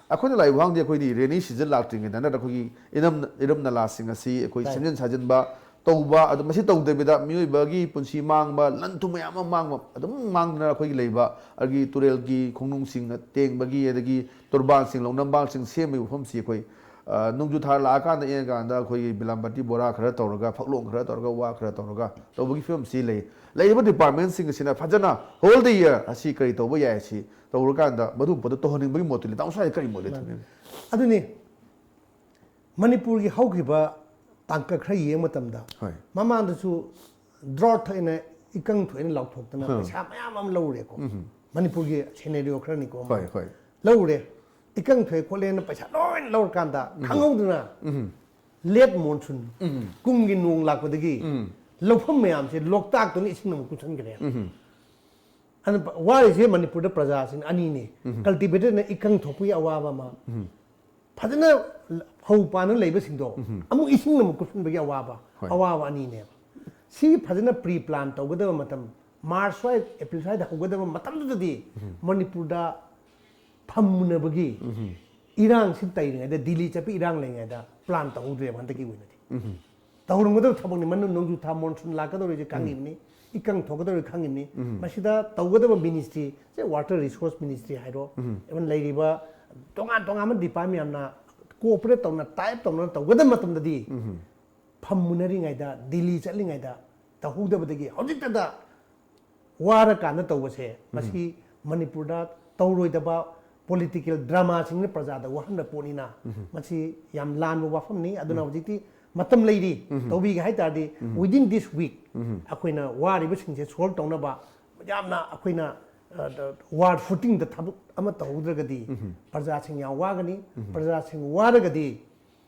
ꯑꯩꯈꯣꯏꯅ ꯂꯥꯏꯕꯨ ꯍꯥꯡꯗꯦ, ꯑꯩꯈꯣꯏꯗꯤ rainy season ꯂꯥꯛꯇ꯭ꯔꯤꯉꯩꯗ ꯅꯠꯇ꯭ꯔꯒ ꯑꯩꯈꯣꯏꯒꯤ ꯏꯔꯝ, ꯏꯔꯝ ꯅꯂꯥꯁꯤꯡ ꯑꯁꯤ ꯑꯩꯈꯣꯏ ꯁꯦꯝꯖꯤꯟ ꯁꯥꯖꯤꯟꯕ ꯇꯧꯕ, ꯑꯗꯨ ꯃꯁꯤ ꯇꯧꯗꯕꯤꯗ ꯃꯤꯑꯣꯏꯕꯒꯤ ꯄꯨꯟꯁꯤ ꯃꯥꯡꯕ, ꯂꯟ ꯊꯨꯝ ꯃꯌꯥꯝ ꯑꯃ ꯃꯥꯡꯕ, ꯑꯗꯨꯝ ꯃꯥꯡꯗꯅ ꯑꯩꯈꯣꯏꯒꯤ ꯂꯩꯕ, ꯑꯗꯒꯤ ꯇꯨꯔꯦꯜꯒꯤ ꯈꯣꯡꯅꯨꯡꯁꯤꯡ ꯇꯦꯡꯕꯒꯤ, ꯑꯗꯒꯤ ꯇꯣꯔꯕꯥꯟꯁꯤꯡ, ꯂꯧꯅꯝꯕꯥꯡꯁꯤꯡ ꯁꯦꯝꯕꯒꯤ ꯃꯐꯝꯁꯤ ꯑꯩꯈꯣꯏ, ꯑ, ꯅꯣꯡꯖꯨ ꯊꯥ ꯂꯥꯛꯑꯀꯥꯟꯗ, ꯏꯪꯉꯀꯥꯟꯗ ꯑꯩꯈꯣꯏꯒꯤ ꯕꯤꯂꯥꯝꯕꯥꯇꯤ ꯕꯣꯔꯥ ꯈꯔ ꯇꯧꯔꯒ, ꯐꯛꯂꯣꯡ ꯈꯔ ꯇꯧꯔꯒ, ꯋꯥ ꯈꯔ ꯇꯧꯔꯒ ꯇꯧꯕꯒꯤ ꯐꯤꯕꯝꯁꯤ ꯂꯩ꯫ ꯂꯩꯔꯤꯕ department ꯁꯤꯡ ꯑꯁꯤꯅ ꯐꯖꯅ whole the year ꯑꯁꯤ ꯀꯔꯤ ꯇꯧꯕ ꯌꯥꯏ, ꯑꯁꯤ ꯇꯧꯔꯀꯥꯟꯗ ꯃꯗꯨꯒꯨꯝꯕꯗꯣ ꯇꯧꯍꯟꯅꯤꯡꯕꯒꯤ ꯃꯣꯠꯇꯨ ꯂꯩ꯫ ꯇꯥꯃꯣ ꯁ꯭ꯋꯥꯏꯗ ꯀꯔꯤ ꯃꯣꯠ ꯂꯩ? ꯃꯥꯅꯤ꯫ ꯊꯝꯕꯤꯌꯨ꯫ ꯑꯗꯨꯅꯤ, ꯃꯅꯤꯄꯨꯔꯒꯤ ꯍꯧꯈꯤꯕ ꯇꯥꯡꯀꯛ ꯈꯔ ꯌꯦꯡꯕ ꯃꯇꯝꯗ, ꯍꯣꯏ꯫ ꯃꯃꯥꯡꯗꯁꯨ drought ꯊꯣꯛꯑꯦꯅ, ꯏꯀꯪ ꯊꯣꯛꯑꯦꯅ ꯂꯥꯎꯊꯣꯛꯇꯅ ꯍꯝ꯫ ꯄꯩꯁꯥ ꯃꯌꯥꯝ ꯑꯃ ꯂꯧꯔꯦꯀꯣ꯫ ꯎꯝ꯫ ꯃꯅꯤꯄꯨꯔꯒꯤ scenario ꯈꯔꯅꯤꯀꯣ꯫ ꯍꯣꯏ, ꯍꯣꯏ꯫ ꯂꯧꯔꯦ, ꯏꯀꯪ ꯊꯣꯛꯑꯦ ꯈꯣꯠꯂꯦꯅ ꯄꯩꯁꯥ ꯂꯣꯏꯅ ꯂꯧꯔꯀꯥꯟꯗ, ꯎꯝ꯫ ꯈꯪꯍꯧꯗꯅ ꯎꯝ꯫ Late monsoon, ꯎꯝ꯫ ꯀꯨꯝꯒꯤ ꯅꯣꯡ ꯂꯥꯛꯄꯗꯒꯤ ꯎꯝ꯫ ꯂꯧꯐꯝ ꯃꯌꯥꯝꯁꯦ ꯂꯣꯛꯇꯥꯛꯇꯨꯅ ꯏꯁꯤꯡ ꯑꯃꯨꯛ ꯇꯨꯡꯁꯤꯟꯈ꯭ꯔꯦ꯫ ꯎꯝ꯫ ꯑꯗꯨꯅ ꯋꯥꯔꯤꯁꯦ ꯃꯅꯤꯄꯨꯔꯗ ꯄ꯭ꯔꯖꯥꯁꯤꯡ ꯑꯅꯤꯅꯦ꯫ ꯎꯝ꯫ Cultivator ꯅ ꯏꯀꯪ ꯊꯣꯛꯄꯒꯤ ꯑꯋꯥꯕ ꯑꯃ, ꯎꯝ꯫ ꯐꯖꯅ ꯐꯧ ꯄꯥꯟꯗꯨꯅ ꯂꯩꯕꯁꯤꯡꯗꯣ ꯎꯝ꯫ ꯑꯃꯨꯛ ꯏꯁꯤꯡꯅ ꯑꯃꯨꯛ ꯀꯨꯞꯁꯤꯟꯕꯒꯤ ꯑꯋꯥꯕ, ꯍꯣꯏ꯫ ꯑꯋꯥꯕ ꯑꯅꯤꯅꯦꯕ꯫ ꯁꯤ ꯐꯖꯅ pre plan ꯇꯧꯒꯗꯕ ꯃꯇꯝ, March ꯁ꯭ꯋꯥꯏ, April ꯁ꯭ꯋꯥꯏꯗ ꯍꯧꯒꯗꯕ ꯃꯇꯝꯗꯨꯗꯗꯤ ꯎꯝ꯫ ꯃꯅꯤꯄꯨꯔꯗ ꯐꯝ ꯃꯨꯟꯅꯕꯒꯤ ꯎꯝ꯫ ꯏꯔꯥꯡꯁꯤ ꯇꯩꯔꯤꯉꯩꯗ, ꯗꯤꯜꯂꯤ ꯆꯠꯄ ꯏꯔꯥꯡ ꯂꯩꯔꯤꯉꯩꯗ plan ꯇꯧꯍꯧꯗ꯭ꯔꯦꯕ ꯍꯟꯗꯛꯀꯤ ꯑꯣꯏꯅꯗꯤ꯫ ꯎꯝ꯫ ꯇꯧꯔꯝꯒꯗꯕ ꯊꯕꯛꯅꯤ꯫ ꯃꯅꯨꯡ ꯅꯣꯡꯖꯨ ꯊꯥ monsoon ꯂꯥꯛꯀꯗꯧꯔꯤꯁꯦ ꯎꯝ꯫ ꯈꯪꯉꯤꯕꯅꯤ, ꯏꯀꯪ ꯊꯣꯛꯀꯗꯧꯔꯤ ꯈꯪꯉꯤꯕꯅꯤ꯫ ꯎꯝ꯫ ꯃꯁꯤꯗ ꯇꯧꯒꯗꯕ ministry ꯁꯦ, water resource ministry ꯍꯥꯏꯔꯣ, ꯎꯝ꯫ even ꯂꯩꯔꯤꯕ ꯇꯣꯉꯥꯟ ꯇꯣꯉꯥꯟꯕ department ꯃꯌꯥꯝꯅ cooperate ꯇꯧꯅ, tie up ꯇꯧꯅ ꯇꯧꯒꯗꯕ ꯃꯇꯝꯗꯗꯤ ꯎꯝ꯫ ꯐꯝ ꯃꯨꯟꯅꯔꯤꯉꯩꯗ, ꯗꯤꯜꯂꯤ ꯆꯠꯂꯤꯉꯩꯗ ꯇꯧꯍꯧꯗꯕꯗꯒꯤ ꯍꯧꯖꯤꯛꯇꯗ ꯋꯥꯔꯀꯥꯟꯗ ꯇꯧꯕꯁꯦ, ꯃꯁꯤ ꯃꯅꯤꯄꯨꯔꯗ ꯇꯧꯔꯣꯏꯗꯕ ꯄꯣꯂꯤꯇꯤꯀꯦꯜ ꯗ꯭ꯔꯃꯥꯁꯤꯡꯅ ꯄ꯭ꯔꯖꯥꯗ ꯋꯥꯍꯟꯕ ꯄꯣꯠꯅꯤꯅ, ꯃꯁꯤ ꯌꯥꯝ ꯂꯥꯟꯕ ꯋꯥꯐꯝꯅꯤ꯫ ꯑꯗꯨꯅ ꯍꯧꯖꯤꯛꯇꯤ ꯃꯇꯝ ꯂꯩꯔꯤ, ꯇꯧꯕꯤꯒꯦ ꯍꯥꯏ ꯇꯥꯔꯗꯤ, within this week ꯑꯩꯈꯣꯏꯅ ꯋꯥꯔꯤꯕꯁꯤꯡꯁꯦ ꯁꯣꯜꯕ ꯇꯧꯅꯕ ꯌꯥꯝꯅ ꯑꯩꯈꯣꯏꯅ ꯋꯥꯔ ꯐꯨꯇꯤꯡꯗ ꯊꯕꯛ ꯑꯃ ꯇꯧꯍꯧꯗ꯭ꯔꯒꯗꯤ, ꯄ꯭ꯔꯖꯥꯁꯤꯡ ꯌꯥꯝ ꯋꯥꯒꯅꯤ꯫ ꯄ꯭ꯔꯖꯥꯁꯤꯡ ꯋꯥꯔꯒꯗꯤ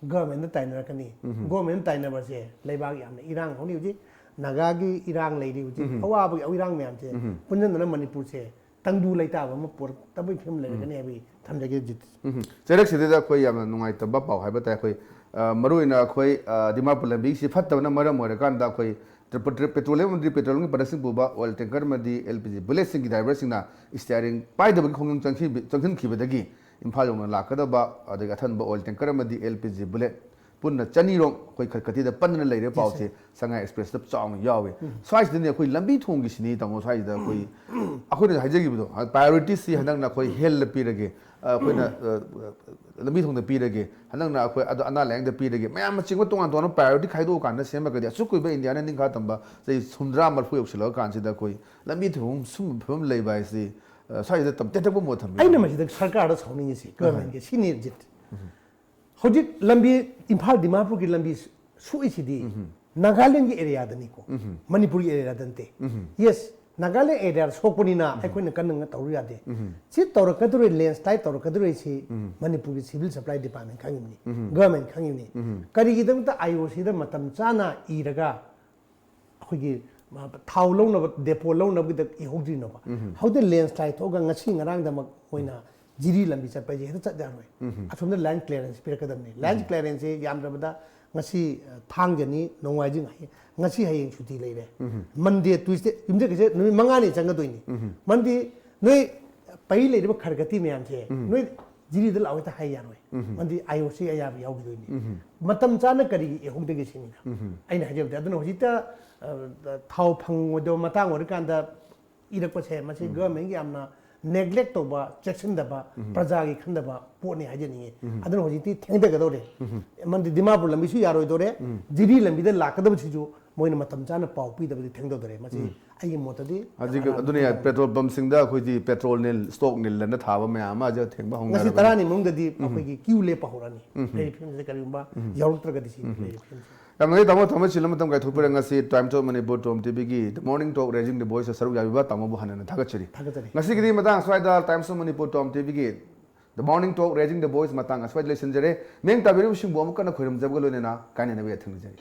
ꯒꯣꯔꯃꯦꯟꯗ ꯇꯥꯏꯅꯔꯛꯀꯅꯤ꯫ ꯒꯣꯔꯃꯦꯟ ꯇꯥꯏꯅꯕꯁꯦ ꯂꯩꯕꯥꯛ ꯌꯥꯝꯅ ꯏꯔꯥꯡ ꯍꯧꯅꯤ꯫ ꯍꯧꯖꯤꯛ ꯅꯥꯒꯥꯒꯤ ꯏꯔꯥꯡ ꯂꯩꯔꯤ, ꯍꯧꯖꯤꯛ ꯑꯋꯥꯕꯒꯤ ꯏꯔꯥꯡ ꯃꯌꯥꯝꯁꯦ ꯄꯨꯟꯁꯤꯟꯗꯅ ꯃꯅꯤꯄꯨꯔꯁꯦ ꯇꯪꯗꯨ ꯂꯩꯇꯥꯕ ꯑꯃ ꯄꯨꯔꯛꯇꯕꯒꯤ ꯐꯤꯕꯝ ꯂꯩꯔꯛꯀꯅꯤ ꯍꯥꯏꯕꯒꯤ ꯊꯝꯖꯒꯦ, ꯖꯤꯠ꯫ ꯎꯝ꯫ ꯆꯩꯔꯛꯁꯤꯗꯩꯗ ꯑꯩꯈꯣꯏ ꯌꯥꯝꯅ ꯅꯨꯡꯉꯥꯏꯇꯕ ꯄꯥꯎ ꯍꯥꯏꯕ ꯇꯥꯏ꯫ ꯑꯩꯈꯣꯏ, ꯑ, ꯃꯔꯨꯑꯣꯏꯅ ꯑꯩꯈꯣꯏ, ꯑ, ꯗꯤꯃꯥꯄꯨꯔ ꯂꯝꯕꯤꯁꯤ ꯐꯠꯇꯕꯅ ꯃꯔꯝ ꯑꯣꯏꯔꯀꯥꯟꯗ ꯑꯩꯈꯣꯏ ꯇ꯭ꯔ-, ꯄꯦꯇ꯭ꯔꯣꯂꯤꯌꯝ ꯑꯃꯗꯤ ꯄꯦꯇ꯭ꯔꯣꯂꯤꯌꯝꯒꯤ ꯄ꯭ꯔꯗꯛꯁꯤꯡ ꯄꯨꯕ ꯑꯣꯏꯜ ꯇꯦꯡꯀꯔ ꯑꯃꯗꯤ ꯑꯦꯜ ꯄꯤ ꯖꯤ ꯕꯨꯂꯦꯠꯁꯤꯡꯒꯤ ꯗ꯭ꯔꯥꯏꯚꯔꯁꯤꯡꯅ ꯏꯁꯇꯤꯌꯥꯔꯤꯡ ꯄꯥꯏꯗꯕꯒꯤ ꯈꯣꯡꯖꯪ ꯆꯪꯁꯤꯟꯕꯤ-, ꯆꯪꯁꯤꯟꯈꯤꯕꯗꯒꯤ ꯏꯝꯐꯥꯜ ꯌꯧꯅ ꯂꯥꯛꯀꯗꯕ ꯑꯗꯒꯤ ꯑꯊꯟꯕ ꯑꯣꯏꯜ ꯇꯦꯡꯀꯔ ꯑꯃꯗꯤ ꯑꯦꯜ ꯄꯤ ꯖꯤ ꯕꯨꯂꯦꯠ ꯄꯨꯟꯅ ꯆꯅꯤꯔꯣꯝ ꯑꯩꯈꯣꯏ ꯈꯠꯈꯇꯤꯗ ꯄꯟꯗꯨꯅ ꯂꯩꯔꯦ꯫ ꯄꯥꯎꯁꯦ ꯁꯉꯥꯏ ꯑꯦꯛꯁꯄ꯭ꯔꯦꯁꯇ ꯆꯥꯎꯅ ꯌꯥꯎꯏ꯫ ꯁ꯭ꯋꯥꯏꯁꯤꯗꯅꯦ ꯑꯩꯈꯣꯏ ꯂꯝꯕꯤ ꯊꯣꯡꯒꯤꯁꯤꯅꯤ ꯇꯥꯃꯣ, ꯁ꯭ꯋꯥꯏꯁꯤꯗ ꯑꯩꯈꯣꯏ, ꯑꯩꯈꯣꯏꯅ ꯍꯥꯏꯖꯈꯤꯕꯗꯣ, ꯄ꯭ꯔꯥꯏꯌꯣꯔꯤꯇꯤꯁꯤ ꯍꯟꯗꯛꯅ ꯑꯩꯈꯣꯏ ꯍꯦꯜꯠꯗ ꯄꯤꯔꯒꯦ, ꯑ, ꯑꯩꯈꯣꯏꯅ, ꯑ, ꯂꯝꯕꯤ ꯊꯣꯡꯗ ꯄꯤꯔꯒꯦ, ꯍꯟꯗꯛꯅ ꯑꯩꯈꯣꯏ ꯑꯗꯣ ꯑꯅꯥ ꯂꯥꯏꯌꯦꯡꯗ ꯄꯤꯔꯒꯦ, ꯃꯌꯥꯝ ꯃꯆꯤꯡꯕ ꯇꯣꯉꯥꯟ ꯇꯣꯉꯥꯟꯕ ꯄ꯭ꯔꯥꯏꯌꯣꯔꯤꯇꯤ ꯈꯥꯏꯗꯣꯛꯑꯀꯥꯟꯗ ꯁꯦꯝꯃꯒꯗꯤ, ꯑꯁꯨꯛ ꯀꯨꯏꯕ ꯏꯟꯗꯤꯌꯥꯅ ꯅꯤꯡꯈꯥ ꯇꯝꯕ ꯆꯍꯤ ꯍꯨꯝꯗ꯭ꯔꯥ ꯃꯔꯤꯐꯨ ꯌꯧꯁꯤꯜꯂꯛꯑꯀꯥꯟꯁꯤꯗ ꯑꯩꯈꯣꯏ ꯂꯝꯕꯤ ꯊꯣꯡ ꯁꯨꯝꯕ ꯐꯤꯕꯝ ꯂꯩꯕ ꯍꯥꯏꯁꯤ, ꯑ, ꯁ꯭ꯋꯥꯏꯁꯤꯗ ꯇꯝ-, ꯇꯦꯛꯊꯛꯄ ꯃꯣꯠ ꯊꯝꯕꯤ꯫ ꯑꯩꯅ ꯃꯁꯤꯗ ꯁꯔꯀꯥꯔꯗ ꯁꯥꯎꯅꯤꯡꯉꯤꯁꯤ, ꯒꯣꯔꯃꯦꯟꯒꯤ ꯁꯤꯅꯤ, ꯖꯤꯠ꯫ ꯍꯧꯖꯤꯛ ꯂꯝꯕꯤ, ꯏꯝꯐꯥꯜ ꯗꯤꯃꯥꯄꯨꯔꯒꯤ ꯂꯝꯕꯤ ꯁꯣꯛꯏꯁꯤꯗꯤ ꯅꯥꯒꯥꯂꯦꯟꯒꯤ ꯑꯦꯔꯤꯌꯥꯗꯅꯤꯀꯣ, ꯃꯅꯤꯄꯨꯔꯒꯤ ꯑꯦꯔꯤꯌꯥꯗ ꯅꯠꯇꯦ꯫ ꯌꯦꯁ, ꯅꯥꯒꯥꯂꯦꯟ ꯑꯦꯔꯤꯌꯥꯗ ꯁꯣꯛꯄꯅꯤꯅ ꯑꯩꯈꯣꯏꯅ ꯀꯟꯅ ꯇꯧꯔꯨ ꯌꯥꯗꯦ꯫ ꯁꯤ ꯇꯧꯔꯛꯀꯗꯧꯔꯤ, ꯂꯦꯟꯁ꯭ꯂꯥꯏꯗ ꯇꯧꯔꯛꯀꯗꯧꯔꯤꯁꯤ ꯃꯅꯤꯄꯨꯔꯒꯤ ꯁꯤꯚꯤꯜ ꯁꯄ꯭ꯂꯥꯏ ꯗꯤꯄꯥꯔꯠꯃꯦꯟ ꯈꯪꯉꯤꯕꯅꯤ, ꯒꯣꯔꯃꯦꯟ ꯈꯪꯉꯤꯕꯅꯤ꯫ ꯀꯔꯤꯒꯤꯗꯃꯛꯇ ꯑꯥꯏ ꯑꯣ ꯁꯤꯗ ꯃꯇꯝ ꯆꯥꯅ ꯏꯔꯒ ꯑꯩꯈꯣꯏꯒꯤ ꯊꯥꯎ ꯂꯧꯅꯕ ꯗꯦꯄꯣ ꯂꯧꯅꯕꯒꯤꯗ ꯏꯍꯧꯗ꯭ꯔꯤꯅꯣꯕ? ꯍꯧꯖꯤꯛ ꯂꯦꯟꯁ꯭ꯂꯥꯏꯗ ꯊꯣꯛꯑꯒ ꯉꯁꯤ ꯉꯔꯥꯡꯗꯃꯛ ꯑꯣꯏꯅ ꯖꯤꯔꯤ ꯂꯝꯕꯤ ꯆꯠꯄ ꯍꯥꯏꯁꯦ ꯍꯦꯛꯇ ꯆꯠ ꯌꯥꯔꯣꯏ꯫ ꯑꯁꯣꯝꯗ ꯂꯥꯏꯟ ꯀ꯭ꯂꯤꯌꯥꯔꯦꯟꯁ ꯄꯤꯔꯛꯀꯗꯕꯅꯤ꯫ ꯂꯥꯏꯟ ꯀ꯭ꯂꯤꯌꯥꯔꯦꯟꯁꯁꯦ ꯌꯥꯝꯗ꯭ꯔꯕꯗ ꯉꯁꯤ, ꯑ, ꯊꯥꯡꯖꯅꯤ, ꯅꯣꯡꯃꯥꯏꯖꯤꯡ, ꯍꯌꯦꯡ, ꯉꯁꯤ ꯍꯌꯦꯡ ꯁꯨꯇꯤ ꯂꯩꯔꯦ꯫ ꯃꯟꯗꯦ, ꯇ꯭ꯌꯨꯁꯗꯦ, ꯌꯨꯝꯖꯀꯩꯁꯦ ꯅꯨꯃꯤꯠ ꯃꯉꯥꯅꯤ ꯆꯪꯒꯗꯣꯏꯅꯤ꯫ ꯃꯟꯗꯦ ꯅꯣꯏ ꯄꯩ ꯂꯩꯔꯤꯕ ꯈꯔꯒꯇꯤ ꯃꯌꯥꯝꯁꯦ ꯅꯣꯏ ꯖꯤꯔꯤꯗ ꯂꯥꯛꯑꯣ ꯍꯦꯛꯇ ꯍꯥꯏ ꯌꯥꯔꯣꯏ꯫ ꯃꯔꯝꯗꯤ ꯑꯥꯏ ꯑꯣ ꯁꯤ ꯑꯌꯥꯕ ꯌꯥꯎꯈꯤꯗꯣꯏꯅꯤ꯫ ꯃꯇꯝ ꯆꯥꯅ ꯀꯔꯤꯒꯤ ꯏꯍꯧꯗꯒꯦ ꯁꯤꯅꯤꯗ ꯑꯩꯅ ꯍꯥꯏꯖꯕꯗꯤ꯫ ꯑꯗꯨꯅ ꯍꯧꯖꯤꯛꯇ, ꯑ, ꯊꯥꯎ ꯐꯪꯉꯣꯏꯗꯕ ꯃꯇꯥꯡ ꯑꯣꯏꯔꯀꯥꯟꯗ ꯏꯔꯛꯄꯁꯦ, ꯃꯁꯤ ꯒꯣꯔꯃꯦꯟꯒꯤ ꯌꯥꯝꯅ ꯅꯦꯒ꯭ꯂꯦꯛ ꯇꯧꯕ, ꯆꯦꯛꯁꯤꯟꯗꯕ, ꯄ꯭ꯔꯖꯥꯒꯤ ꯈꯟꯗꯕ ꯄꯣꯠꯅꯤ ꯍꯥꯏꯖꯅꯤꯡꯉꯤ꯫ ꯑꯗꯨꯅ ꯍꯧꯖꯤꯛꯇꯤ ꯊꯦꯡꯊꯒꯗꯧꯔꯦ꯫ ꯃꯔꯝꯗꯤ ꯗꯤꯃꯥꯄꯨꯔ ꯂꯝꯕꯤꯁꯨ ꯌꯥꯔꯣꯏꯗꯧꯔꯦ, ꯖꯤꯔꯤ ꯂꯝꯕꯤꯗ ꯂꯥꯛꯀꯗꯕꯁꯤꯁꯨ ꯃꯣꯏꯅ ꯃꯇꯝ ꯆꯥꯅ ꯄꯥꯎ ꯄꯤꯗꯕꯗꯤ ꯊꯦꯡꯗꯧꯗꯔꯦ꯫ ꯃꯁꯤ ꯑꯩꯒꯤ ꯃꯣꯠꯇꯗꯤ ꯍꯧꯖꯤꯛ ꯑꯔꯥꯟꯕ ꯑꯗꯨꯅ ꯌꯥꯏ, ꯄꯦꯇ꯭ꯔꯣꯜ ꯄꯝꯁꯤꯡꯗ ꯑꯩꯈꯣꯏꯗꯤ ꯄꯦꯇ꯭ꯔꯣꯜ ꯅꯤꯜ, ꯁ꯭ꯇꯣꯛ ꯅꯤꯜ ꯑꯅ ꯊꯥꯕ ꯃꯌꯥꯝ ꯑꯃ ꯍꯧꯖꯤꯛ ꯊꯦꯡꯕ ꯉꯁꯤ ꯍꯧꯅꯔꯕꯅꯤ꯫ ꯇꯔꯥꯅꯤ ꯃꯅꯨꯡꯗꯗꯤ ꯑꯩꯈꯣꯏꯒꯤ ꯀ꯭ꯌꯨ ꯂꯦꯞꯄ ꯍꯧꯔꯛꯑꯅꯤ꯫ ꯂꯩꯔꯤꯕ ꯐꯤꯕꯝꯁꯤꯗ ꯀꯔꯤꯒꯨꯝꯕ ꯌꯥꯎꯔꯛꯇ꯭ꯔꯒꯗꯤ ꯁꯤ ꯂꯩꯔꯤꯕ ꯐꯤꯕꯝꯁꯤ꯫ ꯌꯥꯝ ꯅꯨꯡꯉꯥꯏ ꯇꯥꯃꯣ, ꯊꯝꯃꯣꯏ ꯆꯤꯜꯂ ꯃꯇꯝ ꯀꯥꯏꯊꯣꯛꯄꯤꯔꯦ꯫ ꯉꯁꯤ Times of Manipur Tom ꯇꯤꯚꯤꯒꯤ The Morning Talk Raising the Voice ꯁꯔꯨꯛ ꯌꯥꯕꯤꯕ ꯇꯥꯃꯣꯕꯨ ꯍꯟꯅ ꯊꯥꯒꯠꯆꯔꯤ꯫ ꯊꯥꯒꯠꯆꯔꯤ꯫ ꯉꯁꯤꯒꯤꯗꯤ ꯃꯇꯥꯡ ꯑꯁ꯭ꯋꯥꯏꯗ Times of Manipur Tom ꯇꯤꯚꯤꯒꯤ The Morning Talk Raising the Voice ꯃꯇꯥꯡ ꯑꯁ꯭ꯋꯥꯏꯗ ꯂꯣꯏꯁꯤꯟꯖꯔꯦ꯫ ꯃꯤꯡ ꯇꯥꯕꯤꯔꯤꯕꯁꯤꯡꯕꯨ ꯑꯃꯨꯛ ꯀꯟꯅ ꯈꯣꯏꯔꯨꯝꯖꯕꯒ ꯂꯣꯏꯅꯅ ꯀꯥꯏꯅꯅꯕ ꯌꯥꯊꯪ ꯅꯤꯖꯔꯤ꯫